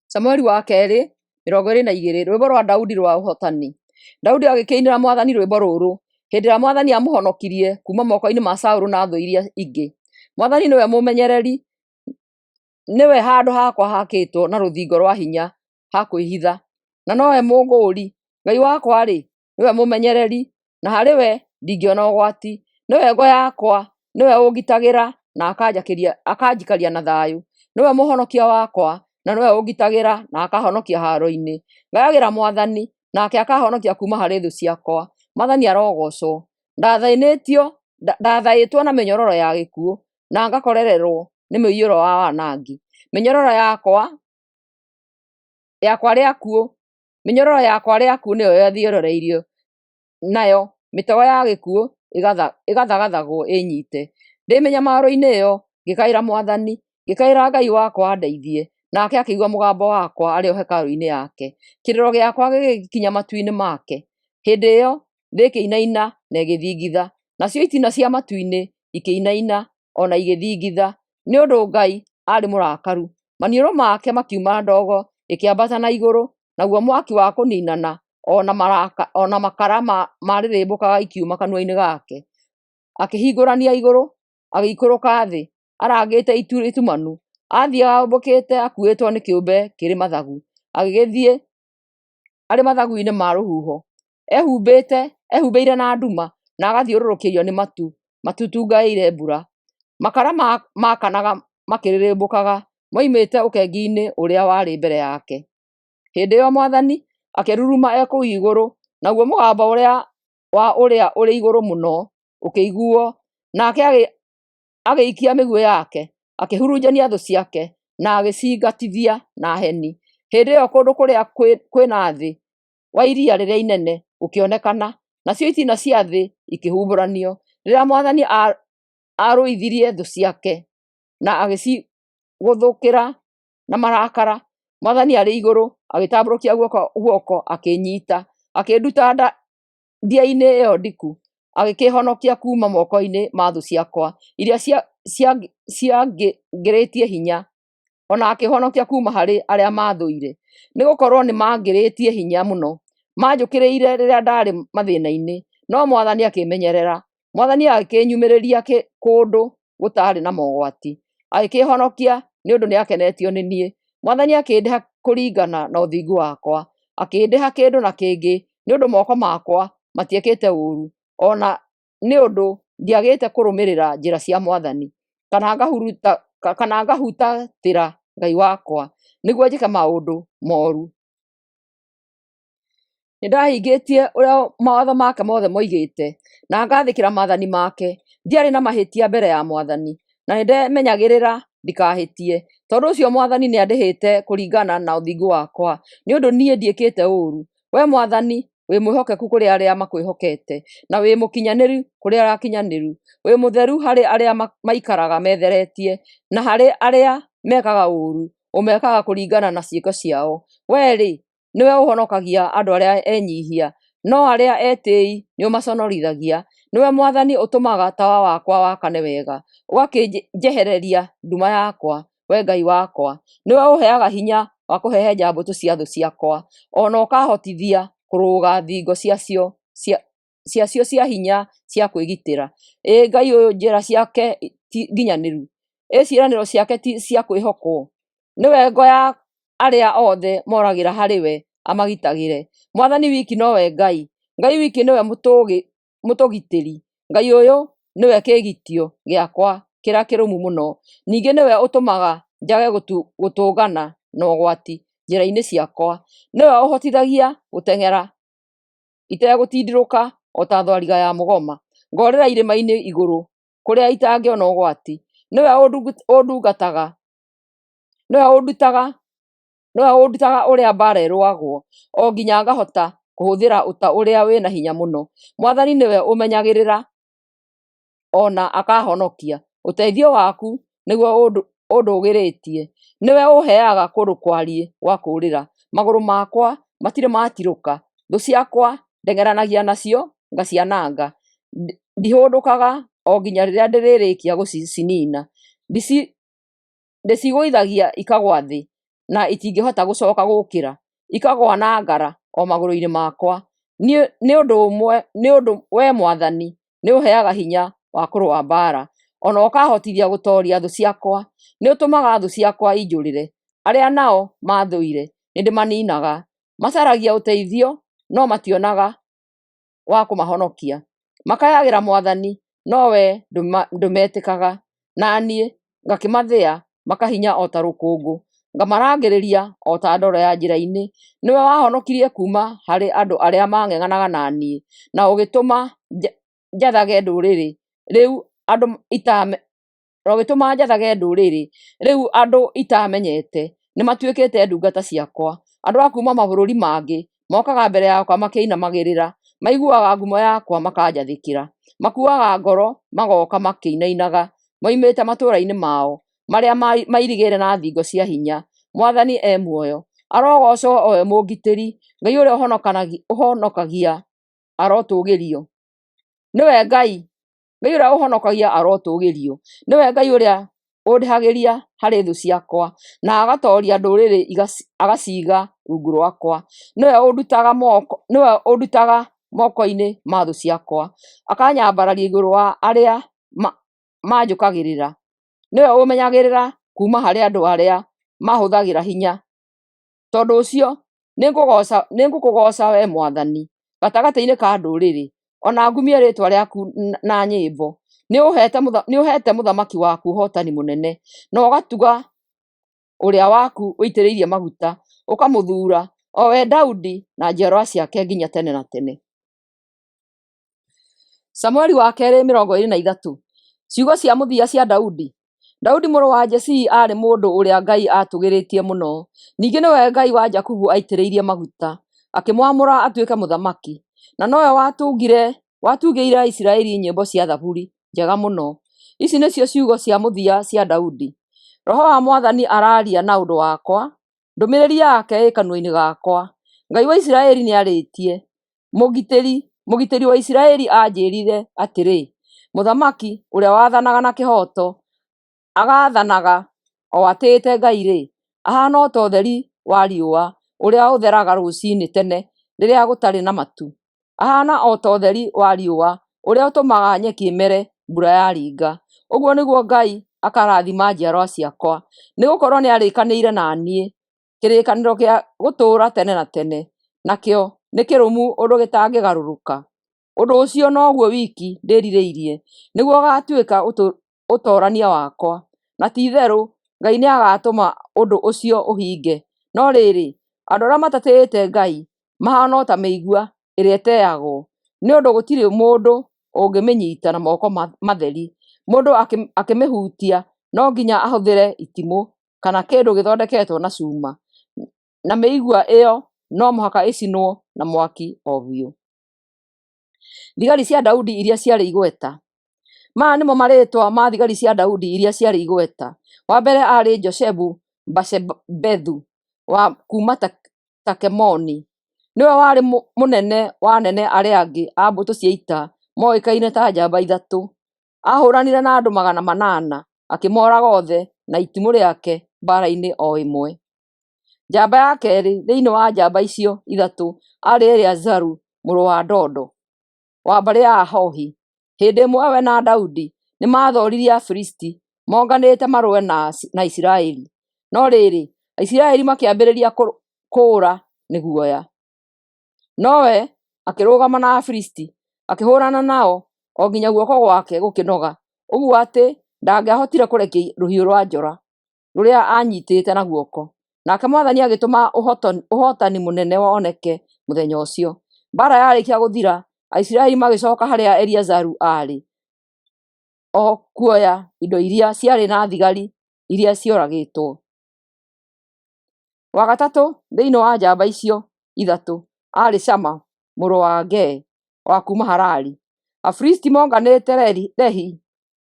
Speaker 1: Samueli wa kerĩ 22, rwĩmbo rwa Daudi rwa ũhootani. Daudi agĩkĩinĩra mwathani rwĩmbo rũrũ hĩndĩ ĩrĩa mwathani aamũhonokirie kuuma moko-inĩ ma Saũlũ na thũ iria ingĩ. Mwathani nĩwe mũmenyereri, nĩwe handũ hakwa haakĩtwo na rũthingo rwa hinya ha kwĩhitha, na nowe mũngũũri. Ngai wakwa-rĩ, nĩwe mũmenyereri, na harĩ we ndingĩona ũgwati. Nĩwe ngo yakwa, nĩwe ũngitagĩra na akanjikaria na thayũ. Nĩwe mũhonokia wakwa, na nĩwe ũngitagĩra na akahonokia haaro-inĩ. Ngayagĩra Mwathani, nake akahonokia kuuma harĩ thũ ciakwa. Mwathani arogoocwo. Ndathaĩtwo na mĩnyororo ya gĩkuũ, na ngakorererwo nĩ mũiyũro wa wanangi. Mĩnyororo yakwa arĩa akuũ nĩyo yathiororeirio, nayo mĩtego ya gĩkuũ ĩgathagathagwo ĩĩnyiite. Ndĩ mĩnyamaro-inĩ ĩyo ngĩkaĩra Mwathani, ngĩkaĩra Ngai wakwa andeithie, nake akĩigua mũgambo wakwa arĩ o hekarũ-inĩ yake. Kĩrĩro gĩakwa gĩgĩkinya matũ-inĩ make. Hĩndĩ ĩyo thĩ ĩkĩinaina na ĩgĩthingitha, nacio itina cia matu-inĩ ikĩinaina o na igĩthingitha, nĩ ũndũ Ngai aarĩ mũrakaru. Maniũrũ make makiuma ndogo ĩkĩambata na igũrũ, naguo mwaki wa kũniinana o na makara marĩrĩmbũkaga ikiuma kanua-inĩ gake. Akĩhingũrania igũrũ Agĩikũrũka thĩ arangĩte itu rĩtumanu. Aathiiaga ombũkĩte akuuĩtwo nĩ kĩũmbe kĩrĩ mathagu, agĩgĩthiĩ arĩ mathagu-inĩ ma rũhuho. Ehumbĩire na nduma, na agathiũrũrũkĩrio nĩ matu matutungaĩire mbura. Makara maakanaga makĩrĩrĩmbũkaga moimĩte ũkengi-inĩ ũrĩa warĩ mbere yake. Hĩndĩ ĩyo Mwathani akĩruruma e kũu igũrũ, naguo mũgambo wa Ũrĩa-ũrĩ-Igũrũ-Mũno ũkĩiguuo, nake agĩikia mĩguĩ yake, akĩhurunjania thũ ciake, na agĩcingatithia na heni. Hĩndĩ ĩyo kũndũ kũrĩa kwĩ na thĩ wa iria rĩrĩa inene gũkĩonekana, nacio itina cia thĩ ikĩhumbũranio, rĩrĩa Mwathani aarũithirie thũ ciake na agĩcigũthũkĩra na marakara. Mwathani arĩ igũrũ agĩtambũrũkia guoko akĩĩnyiita, akĩnduta ndia-inĩ ĩyo ndiku, agĩkĩĩhonokia kuuma moko-inĩ ma thũ ciakwa iria ciangĩrĩtie hinya, o na akĩĩhonokia kuuma harĩ arĩa maathũire. Nĩgũkorwo nĩmangĩrĩtie hinya mũno, maanjũkĩrĩire rĩrĩa ndaarĩ mathĩĩna-inĩ, no Mwathani akĩĩmenyerera. Mwathani akĩnyumĩrĩria kũndũ gũtaarĩ na mogwati, agĩkĩĩhonokia nĩ ũndũ nĩakenetio nĩ niĩ. Mwathani akĩndĩha kũringana na ũthingu wakwa, akĩndĩha kĩndũ na kĩngĩ nĩ ũndũ moko makwa matiekĩte ũũru, o na nĩ ũndũ ndiagĩte kũrũmĩrĩra njĩra cia Mwathani, kana ngahutatĩra Ngai wakwa nĩguo njĩke maũndũ mooru. Nĩndahingĩtie ũrĩa mawatho make mothe moigĩte, na ngaathĩkĩra maathani make. Ndiarĩ na mahĩtia mbere ya Mwathani, na nĩndemenyagĩrĩra ndikahĩtie. Tondũ ũcio Mwathani nĩandĩhĩte kũringana na ũthingu wakwa, nĩ ũndũ niĩ ndiĩkĩte ũũru. Wee Mwathani wĩ mwĩhokeku kũrĩ arĩa makwĩhokete, na wĩ mũkinyanĩru kũrĩ arĩa akinyanĩru. Wĩ mũtheru harĩ arĩa maikaraga metheretie, na harĩ arĩa mekaga ũũru ũmekaga kũringana na ciĩko ciao. Wee-rĩ, nĩwe ũhonokagia andũ arĩa enyiihia, no arĩa etĩĩi nĩũmaconorithagia. Nĩwe Mwathani ũtũmaga tawa wakwa wakane wega, ũgakĩnjehereria nduma yakwa, Wee Ngai wakwa. Nĩwe ũũheaga hinya wa kũhehenja mbũtũ cia thũ ciakwa, o na ũkaahotithia kũrũga thingo ciacio cia hinya cia kwĩgitĩra. Ĩ Ngai ũyũ njĩra ciake ti nginyanĩru, ĩ ciĩranĩro ciake ti cia kwĩhokwo. Nĩwe ngo ya arĩa othe moragĩra harĩ we amagitagĩre. Mwathani wiki nowe Ngai, Ngai wiki nĩwe mũtũgitĩri. Ngai ũyũ nĩwe kĩĩgitio gĩakwa kĩrĩa kĩrũmu mũno, ningĩ nĩwe ũtũmaga njage gũtũngana na ũgwati njĩra-inĩ ciakwa. Nĩwe ũhotithagia gũteng'era itegũtindirũka o ta thwariga ya mũgoma, ngorĩra irĩma-inĩ igũrũ kũrĩa itangĩona ũgwati. Nĩwe ũndungataga, nĩwe ũndutaga ũrĩa mbaara ĩrũagwo, o nginya ngahota kũhũthĩra ũta ũrĩa wĩ na hinya mũno. Mwathani nĩwe ũmenyagĩrĩra o na akahonokia, ũteithio waku nĩguo ũndũgĩrĩtie. Nĩwe ũũheaga kũndũ kwariĩ gwa kũũrĩra, magũrũ makwa matirĩ matirũka. Thũ ciakwa ndeng'eranagia nacio ngaciananga, ndihũndũkaga o nginya rĩrĩa ndĩrĩrĩkia gũciniina. Ndĩcigũithagia ikagũa thĩ, na itingĩhota gũcoka gũũkĩra, ikagũa na ngara o magũrũ-inĩ makwa. Nĩ ũndũ Wee Mwathani nĩũũheaga hinya wa kũrũa mbaara, o na ũkaahotithia gũtooria thũ ciakwa. Nĩũtũmaga thũ ciakwa injũrĩre, arĩa nao maathũire nĩndĩmaniinaga. Macaragia ũteithio, no mationaga wa kũmahonokia. Makayagĩra Mwathani, nowe ndũmetĩkaga, na niĩ ngakĩmathĩa makahinya o ta rũkũngũ, ngamarangĩrĩria o ta ndoro ya njĩra-inĩ. Nĩwe wahonokirie kuuma harĩ andũ arĩa maang'eng'anaga na niĩ, na ũgĩtũma njathage ndũrĩrĩ, rĩu andũ itaamenyete nĩmatuĩkĩte ndungata ciakwa. Andũ a kuuma mabũrũri mangĩ mokaga mbere yakwa makĩinamagĩrĩra, maiguaga ngumo yakwa makanjathĩkĩra. Makuaga ngoro magooka makĩinainaga, moimĩte matũũra-inĩ mao marĩa mairigĩre na thingo cia hinya. Mwathani e muoyo! Arogoocwo o we mũngitĩri! Ngai ũrĩa ũhonokagia arotũgĩrio! Nĩwe Ngai ũrĩa ũhonokagia arotũgĩrio! Nĩwe Ngai ũrĩa ũndĩhagĩria harĩ thũ ciakwa, na agatooria ndũrĩrĩ agaciiga rungu rwakwa. Nĩwe ũndutaga moko-inĩ ma thũ ciakwa, akanyambararia igũrũ wa arĩa manjũkagĩrĩra, nĩwe ũũmenyagĩrĩra kuuma harĩ andũ arĩa mahũthagĩra hinya. Tondũ ũcio nĩngũkũgooca, wee Mwathani, gatagatĩ-inĩ ka ndũrĩrĩ, o na ngumie rĩĩtwa rĩaku na nyĩmbo. Nĩũheete mũthamaki waku ũhootani mũnene, na ũgatuga ũrĩa waku ũitĩrĩrie maguta, ũkamũthuura, o we Daudi na njiarwa ciake nginya tene na tene. Samueli wa kerĩ 23. Ciugo cia mũthia cia Daudi. Daudi mũrũ wa Jesii aarĩ mũndũ ũrĩa Ngai aatũgĩrĩtie mũno. Ningĩ nĩwe Ngai wa Jakubu aitĩrĩirie maguta, akĩmwamũra atuĩke mũthamaki, na nowe watungĩire Isiraeli nyĩmbo cia thaburi njega mũno. Ici nĩcio ciugo cia mũthia cia Daudi: Roho wa Mwathani araaria na ũndũ wakwa, ndũmĩrĩri yake ĩ kanua-inĩ gakwa. Ngai wa Isiraeli nĩarĩtie, mũgitĩri wa Isiraeli anjĩĩrire atĩrĩ, mũthamaki ũrĩa wathanaga na kĩhooto, agaathanaga o atĩĩte Ngai-rĩ, ahaana o ta ũtheri wa riũa ũrĩa ũtheraga rũcinĩ tene rĩrĩa gũtarĩ na matu, ahaana o ta ũtheri wa riũa ũrĩa ũtũmaga nyeki ĩmere mbura yaringa. Ũguo nĩguo Ngai akaarathima njiarwa ciakwa, nĩgũkorwo nĩarĩkanĩire na niĩ kĩrĩkanĩro gĩa gũtũũra tene na tene, nakĩo nĩ kĩrũmu ũndũ gĩtangĩgarũrũka. Ũndũ ũcio noguo wiki ndĩrirĩirie, nĩguo ũgaatuĩka ũtoorania wakwa, na ti-itherũ Ngai nĩagatũma ũndũ ũcio ũhinge. No rĩrĩ, andũ arĩa matatĩĩte Ngai mahaana o ta mĩigua ĩrĩa ĩteagwo, nĩ ũndũ gũtirĩ mũndũ ũngĩmĩnyiita na moko matheri. Mũndũ akĩmĩhutia no nginya ahũthĩre itimũ kana kĩndũ gĩthondeketwo na cuma, na mĩigua ĩyo no mũhaka ĩcinwo na mwaki o biũ. Thigari cia Daudi iria ciarĩ igweta. Maya nĩmo marĩĩtwa ma thigari cia Daudi iria ciarĩ igweta: Wa mbere aarĩ Joshebu-Bashebethu wa kuuma Takemoni, nĩwe warĩ mũnene wa anene arĩa angĩ a mbũtũ cia ita moĩkaine ta Njamba Ithatũ. Aahũranire na andũ 800, akĩmooraga othe na itimũ rĩake mbaara-inĩ o ĩmwe. Njamba ya keerĩ thĩinĩ wa njamba icio ithatũ aarĩ Eleazaru mũrũ wa Dodo, wa mbarĩ ya Ahohi. Hĩndĩ ĩmwe we na Daudi nĩmathooririe Afilisti monganĩte marũe na Isiraeli. No rĩrĩ, Aisiraeli makĩambĩrĩria kũũra nĩ guoya. Nowe akĩrũgama na Afilisti, akĩhũũrana nao o nginya guoko gwake gũkĩnoga, ũguo atĩ ndangĩahotire kũrekia rũhiũ rwa njora rũrĩa aanyiitĩte na guoko. Nake Mwathani agĩtũma ũhootani mũnene woneke mũthenya ũcio. Mbaara yarĩkia gũthira, Aisiraeli magĩcooka harĩa Eleazaru aarĩ o kuoya indo iria ciarĩ na thigari iria cioragĩtwo. Wa gatatũ thĩinĩ wa njamba icio ithatũ aarĩ Shama mũrũ wa Agee wa kuuma Harari. Afilisti monganĩte Lehi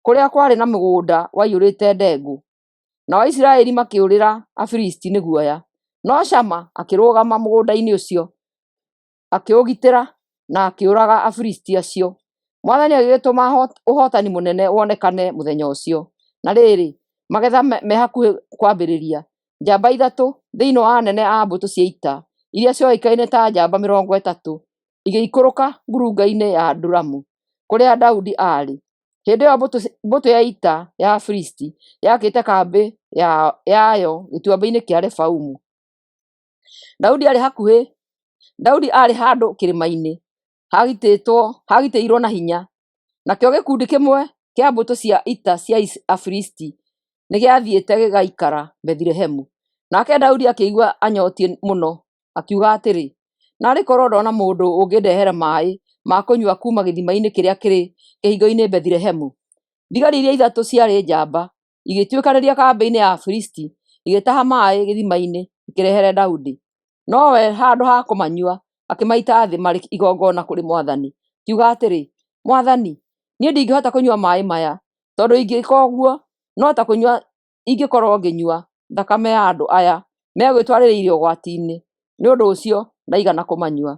Speaker 1: kũrĩa kwarĩ na mũgũnda waiyũrĩte ndengũ, nao Aisiraeli makĩũrĩra Afilisti nĩ guoya. No Shama akĩrũgama mũgũnda-inĩ ũcio, akĩũgitĩra na akĩũraga Afilisti acio. Mwathani agĩgĩtũma ũhootani mũnene wonekane mũthenya ũcio. Na rĩrĩ, magetha me hakuhĩ kwambĩrĩria, njamba ithatũ thĩinĩ wa anene a mbũtũ cia ita iria cioĩkaine ta njamba 30 igĩikũrũka ngurunga-inĩ ya Adulamu kũrĩa Daudi aarĩ. Hĩndĩ ĩyo mbũtũ ya ita ya Afilisti yakĩte kambĩ yayo gĩtuamba-inĩ kĩa Refaimu. Daudi aarĩ handũ kĩrĩma-inĩ hagitĩirwo na hinya, nakĩo gĩkundi kĩmwe kĩa mbũtũ cia ita cia Afilisti nĩgĩathiĩte gĩgaikara Bethilehemu. Nake Daudi akĩigua anyootiĩ mũno, akiuga atĩrĩ, “Naarĩ korwo ndona mũndũ ũngĩndehera maaĩ ma kũnyua kuuma gĩthima-inĩ kĩrĩa kĩrĩ kĩhingo-inĩ Bethilehemu!” Thigari iria ithatũ ciarĩ njamba igĩtuĩkanĩria kambĩ-inĩ ya Afilisti, igĩtaha maaĩ gĩthima-inĩ, ikĩrehere Daudi. Nowe handũ ha kũmanyua, akĩmaita thĩ marĩ igongona kũrĩ Mwathani, akiuga atĩrĩ, “Mwathani, niĩ ndingĩhota kũnyua maaĩ maya, tondũ ingĩĩka ũguo no ta kũnyua ingĩkorwo ngĩnyua thakame ya andũ aya megwĩtwarĩrĩire ũgwati-inĩ.” Nĩ ũndũ ũcio ndaigana kũmanyua.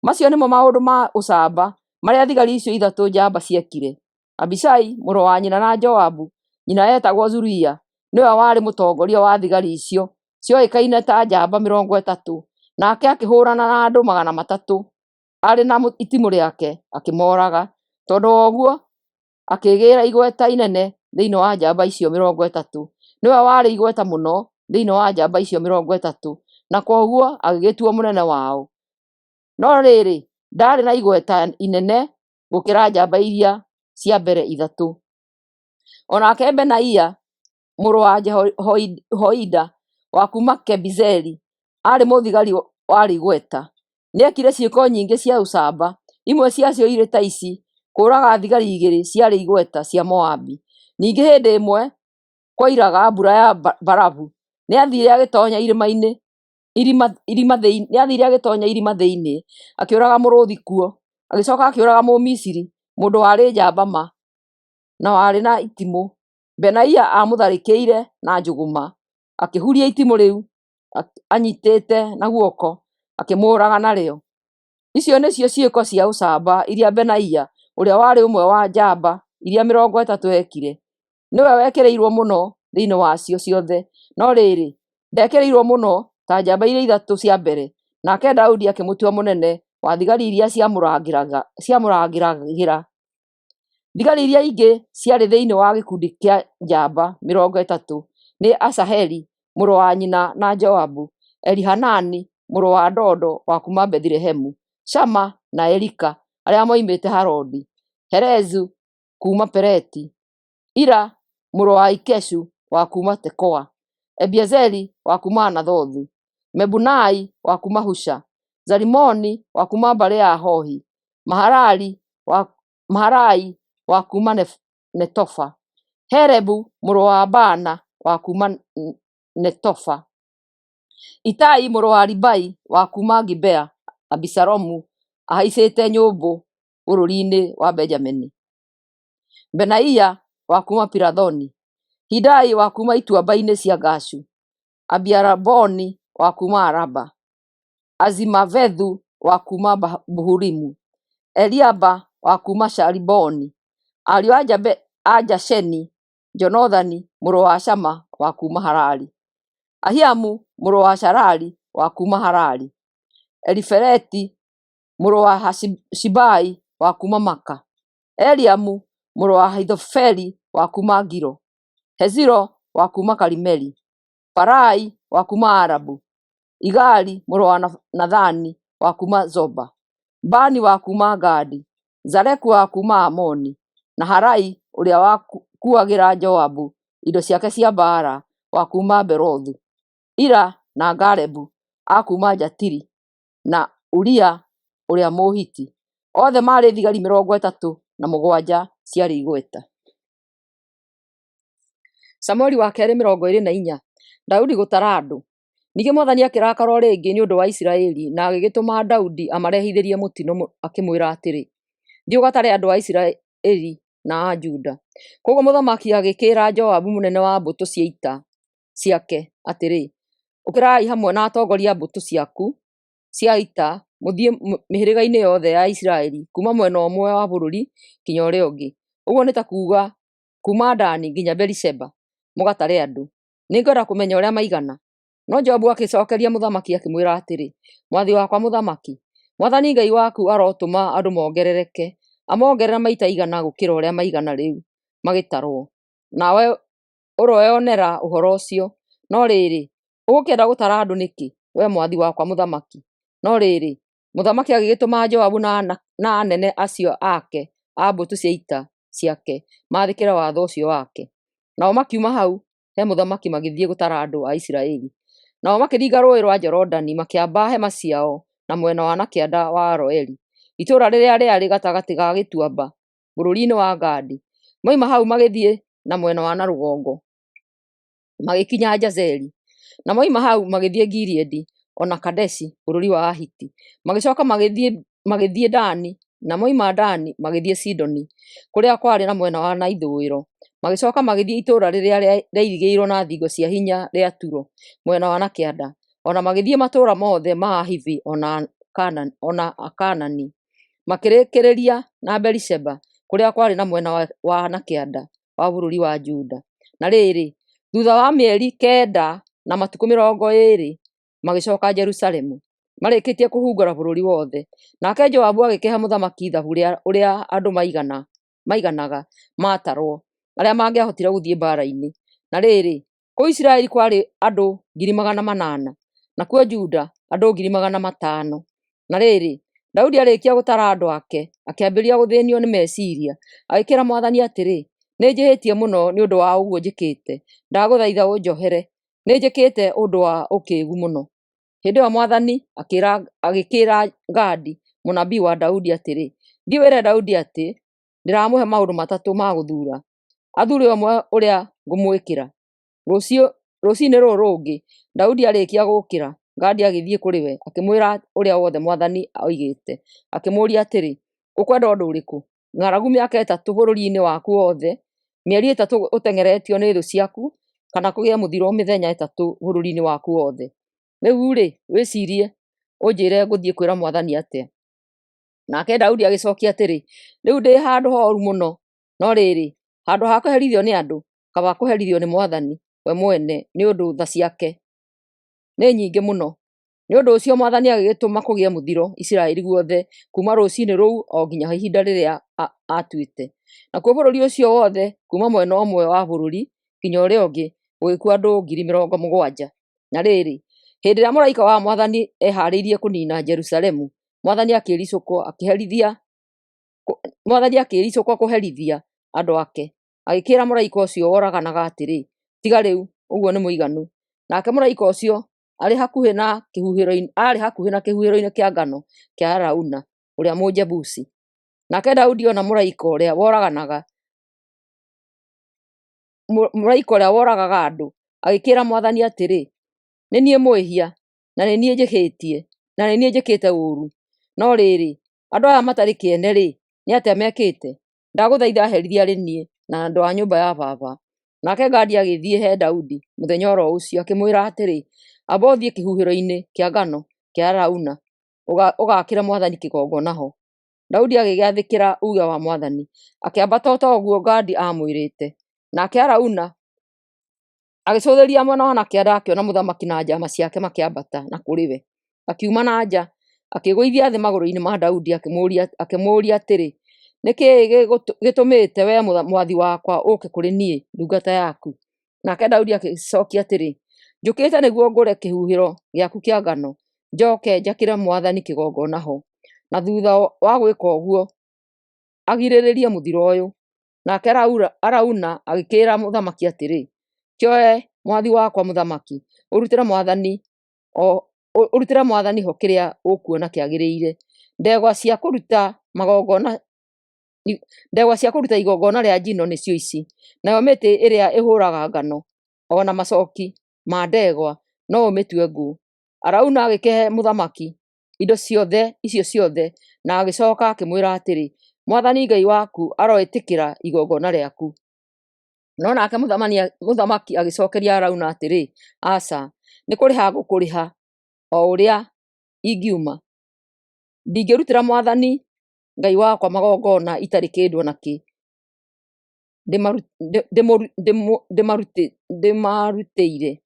Speaker 1: Macio nĩmo maũndũ ma ũcamba marĩa thigari icio ithatũ njamba ciekire. Abishai mũrũ wa nyina na Joabu, nyina eetagwo Zeruia, nĩwe warĩ mũtongoria wa thigari icio cioĩkaine ta njamba 30, nake akĩhũũrana na andũ 300 arĩ na itimũ rĩake, akĩmooraga. Tondũ wa ũguo, akĩĩgĩĩra igweta inene thĩinĩ wa njamba icio 30. Nĩwe warĩ igweta mũno thĩinĩ wa njamba icio 30, na kwoguo agĩgĩtuwo mũnene wao. No rĩrĩ, ndaarĩ na igweta inene gũkĩra njamba iria cia mbere ithatũ. O nake Benaia mũrũ wa Jehoiada wa kuuma Kebizeli aarĩ mũthigari warĩ igweta. Nĩekire ciĩko nyingĩ cia ũcamba, imwe ciacio irĩ ta ici: kũũraga thigari igĩrĩ ciarĩ igweta cia Moabi. Ningĩ hĩndĩ ĩmwe kwoiraga mbura ya mbarabu, nĩathiire agĩtoonya irima thĩinĩ, akĩũraga mũrũũthi kuo. Agĩcooka akĩũraga Mũmisiri, mũndũ warĩ njamba ma na warĩ na itimũ. Benaia aamũtharĩkĩire na njũgũma, akĩhuria itimũ rĩu anyiitĩte na guoko, akĩmũũraga narĩo. Icio nĩcio ciĩko cia ũcamba iria Benaia, ũrĩa warĩ ũmwe wa njamba iria 30 eekire. Nĩwe wekĩrĩirwo mũno thĩinĩ wacio ciothe, no rĩrĩ, ndekĩrĩirwo mũno ta njamba iria ithatũ cia mbere. Nake Daudi akĩmũtua mũnene wa thigari iria ciamũrangagĩra. Thigari iria ingĩ ciarĩ thĩinĩ wa gĩkundi kĩa njamba 30 nĩ Asaheli mũrũ wa nyina na Joabu, Elihanani mũrũ wa Dodo wa kuuma Bethilehemu, Shama na Elika arĩa moimĩte Harodi, Helezu kuuma Peleti, Ira mũrũ wa Ikeshu wa kuuma Tekoa, Abiezeri wa kuuma Anathothu, Mebunai wa kuuma Husha, Zalimoni wa kuuma mbarĩ ya Ahohi, Maharai wa kuuma Netofa, Helebu mũrũ wa Baana wa kuuma Netofa, Itai mũrũ wa Ribai wa kuuma Gibea. Abisalomu ahaicĩte nyũmbũ bũrũri-inĩ wa Benjamini; Benaia wa kuuma Pirathoni, Hidai wa kuuma ituamba-inĩ cia Gaashu, Abialaboni wa kuuma Araba, Azimavethu wa kuuma Bahurimu, Eliaba wa kuuma Shaaliboni, ariũ a Jasheni, Jonathani mũrũ wa Shama wa kuuma Harari, Ahiamu mũrũ wa Sharari wa kuuma Harari, Elifeleti mũrũ wa Ahasibai wa kuuma Maaka, Eliamu mũrũ wa Ahithofeli wa kuuma Gilo, Heziro wa kuuma Karimeli, Paarai wa kuuma Arabu, Igali mũrũ wa Nathani wa kuuma Zoba, Bani wa kuuma Gadi, Zeleku wa kuuma Amoni, Naharai ũrĩa wakuuagĩra Joabu indo ciake cia mbaara wa kuuma Berothu, Ira na Garebu a kuuma Jatiri, na Uria ũrĩa Mũhiti. Othe maarĩ thigari 37 ciarĩ igweta. Samueli wa Kerĩ 24. Daudi gũtara andũ. Ningĩ mwathani akĩrakara o rĩngĩ nĩ ũndũ wa Isiraeli na agĩgĩtũma Daudi amarehithĩrie mũtino akĩmwĩra atĩrĩ, Thiĩ ũgatare andũ a Isiraeli na a Juda. Kwoguo mũthamaki agĩkĩĩra Joabu mũnene wa mbũtũ cia ita ciake atĩrĩ, Ũkĩrai hamwe na atongoria a mbũtũ ciaku cia ita mũthiĩ mĩhĩrĩga-inĩ yothe ya Isiraeli kuuma mwena ũmwe wa bũrũri nginya ũrĩa ũngĩ, ũguo nĩ ta kuuga kuuma Dani nginya Beerisheba, mũgatare andũ. Nĩngwenda kũmenya ũrĩa maigana. No Joabu agĩcookeria mũthamaki akĩmwĩra atĩrĩ, Mwathi wakwa mũthamaki, mwathani Ngai waku arotũma andũ mongerereke, amongerere maita igana gũkĩra ũrĩa maigana rĩu magĩtarwo, nawe ũroĩonera ũhoro ũcio. No rĩrĩ, ũgũkĩenda gũtara andũ nĩkĩ, wee mwathi wakwa mũthamaki? No rĩrĩ, mũthamaki agĩgĩtũma Joabu na anene acio ake a mbũtũ cia ita ciake maathĩkĩre watho ũcio wake. Nao makiuma hau he mũthamaki magĩthiĩ gũtara andũ a Isiraeli. Nao makĩringa Rũũĩ rwa Jorodani makĩamba hema ciao na mwena wa na kĩanda wa Aroeri, itũũra rĩrĩa rĩarĩ gatagatĩ ga gĩtuamba bũrũri-inĩ wa Gadi. Moima hau magĩthiĩ na mwena wa na rũgongo magĩkinya Jazeri. Na moima hau magĩthiĩ Gileadi o na Kadeshi bũrũri wa Ahiti. Magĩcooka magĩthiĩ Dani, na moima Dani magĩthiĩ Sidoni kũrĩa kwarĩ na mwena wa na ithũĩro. Magĩcooka magĩthiĩ itũũra rĩrĩa rĩairigĩirwo na thingo cia hinya rĩa Turo mwena wa na kĩanda, o na magĩthiĩ matũũra mothe ma Ahivi o na Akaanani. Makĩrĩkĩrĩria na Beerisheba kũrĩa kwarĩ na mwena wa na kĩanda wa bũrũri wa Juda. Na rĩrĩ, thuutha wa mĩeri 9 na matukũ 20 magĩcooka Jerusalemu, marĩkĩtie kũhungura bũrũri wothe. Nake Joabu agĩkĩhe mũthamaki ithabu rĩa ũrĩa andũ maigana. maiganaga maatarwo, arĩa mangĩahotire gũthiĩ mbaara-inĩ. Na rĩrĩ, kũu Isiraeli kwarĩ andũ 800,000, nakuo Juda andũ 500,000. Na rĩrĩ, Daudi aarĩkia gũtara andũ ake, akĩambĩrĩria gũthĩĩnio nĩ meciiria, agĩkĩĩra mwathani atĩrĩ, "Nĩnjĩhĩtie mũno nĩ ũndũ wa ũguo njĩkĩte. Ndagũthaitha ũnjohere. Nĩnjĩkĩte ũndũ wa ũkĩĩgu mũno." Hĩndĩ ĩyo mwathani agĩkĩĩra Gadi mũnabii wa Daudi atĩrĩ, "Thiĩ wĩre Daudi atĩ ndĩramũhe maũndũ matatũ ma gũthuura, athuure ũmwe ũrĩa ngũmwĩkĩra." Rũciinĩ rũrũ rũngĩ, Daudi arĩkia gũũkĩra, Gadi agĩthiĩ kũrĩ we akĩmwĩra ũrĩa wothe mwathani oigĩte. Akĩmũũria atĩrĩ, "Ũkwenda ũndũ ũrĩkũ? Ng'aragu mĩaka 3 bũrũri-inĩ waku wothe, mĩeri 3 ũteng'eretio nĩ thũ ciaku, kana kũgĩe mũthiro mĩthenya 3 bũrũri-inĩ waku wothe? Rĩu-rĩ, wĩciirie, ũnjĩĩre ngũthiĩ kwĩra mwathani atĩa." Nake Daudi agĩcookia atĩrĩ, "Rĩu ndĩ handũ hooru mũno. No rĩrĩ, handũ ha kũherithio nĩ andũ, kaba kũherithio nĩ mwathani we mwene, nĩ ũndũ tha ciake nĩ nyingĩ mũno." Nĩ ũndũ ũcio mwathani agĩgĩtũma kũgĩe mũthiro Isiraeli guothe kuuma rũciinĩ rũu o nginya ihinda rĩrĩa aatuĩte. Nakuo bũrũri ũcio wothe kuuma mwena ũmwe wa bũrũri nginya ũrĩa ũngĩ gũgĩkua andũ 70,000. Na rĩrĩ, hĩndĩ ĩrĩa mũraika wa mwathani ehaarĩirie kũniina Jerusalemu, mwathani akĩĩricũkwo kũherithia andũ ake, agĩkĩĩra mũraika ũcio woraganaga atĩrĩ, "Tiga rĩu, ũguo nĩ mũiganu." Nake mũraika ũcio aarĩ hakuhĩ na kĩhuhĩro kĩa ngano kĩa Arauna ũrĩa Mũjebusi. Nake Daudi ona mũraika ũrĩa woragaga andũ, agĩkĩĩra mwathani atĩrĩ, "Nĩ niĩ mwĩhia, na nĩ niĩ njĩhĩtie, na nĩ niĩ njĩkĩte ũũru. No rĩrĩ, andũ aya matarĩ kĩene-rĩ, nĩ atĩa mekĩte? Ndagũthaitha herithia arĩ niĩ na andũ a nyũmba ya baba." Nake Gadi agĩthiĩ he Daudi mũthenya o ro ũcio, akĩmwĩra atĩrĩ, "Amba ũthiĩ kĩhuhĩro-inĩ kĩa ngano kĩa Arauna ũgaakĩre mwathani kĩgongona ho." Daudi agĩgĩathĩkĩra uuge wa mwathani, akĩambata o ta ũguo Gadi aamwĩrĩte. Nake Arauna agĩcũthĩrĩria mwena wa na kĩanda akĩona mũthamaki na njaama ciake makĩambata na kũrĩ we. Akiuma na nja, akĩĩgũithia thĩ magũrũ-inĩ ma Daudi, akĩmũũria atĩrĩ, "Nĩ kĩĩ gĩtũmĩte wee mwathi wakwa ũũke kũrĩ niĩ, ndungata yaku?" Nake Daudi agĩcookia atĩrĩ, "Njũkĩte nĩguo ngũre kĩhuhĩro gĩaku kĩa ngano, njooke njakĩre mwathani kĩgongona ho, na thuutha wa gwĩka ũguo agirĩrĩrie mũthiro ũyũ." Nake Arauna agĩkĩĩra mũthamaki atĩrĩ, "Kĩoe, mwathi wakwa mũthamaki, ũrutĩre mwathani ho kĩrĩa ũkuona kĩagĩrĩire. Ndegwa cia kũruta igongona rĩa njino nĩcio ici, nayo mĩtĩ ĩrĩa ĩhũũraga ngano, o na macooki ma ndegwa no ũmĩtue ngũ." Arauna agĩkĩhe mũthamaki indo icio ciothe, na agĩcooka akĩmwĩra atĩrĩ, "Mwathani Ngai waku aroĩtĩkĩra igongona rĩaku." No nake mũthamaki agĩcookeria Arauna atĩrĩ, "Aca, nĩ kũrĩha ngũkũrĩha o ũrĩa ingiuma. Ndingĩrutĩra mwathani Ngai wakwa magongona itarĩ kĩndũ o nakĩ ndĩmarutĩire.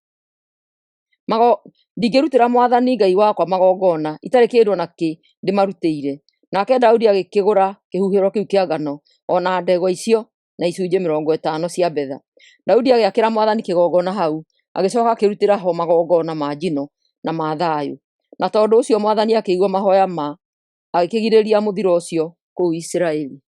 Speaker 1: Ndingĩrutĩra mwathani Ngai wakwa magongona itarĩ kĩndũ o nakĩ ndĩmarutĩire." Nake Daudi agĩkĩgũra kĩhuhĩro kĩu kĩa ngano, o na ndegwa icio na icunjĩ 50 cia betha. Daudi agĩakĩra mwathani kĩgongona hau, agĩcooka akĩrutĩra ho magongona ma njino na ma thayũ. Na tondũ ũcio mwathani akĩigua mahooya agĩkĩgirĩrĩria mũthiro ũcio kũu Isiraeli.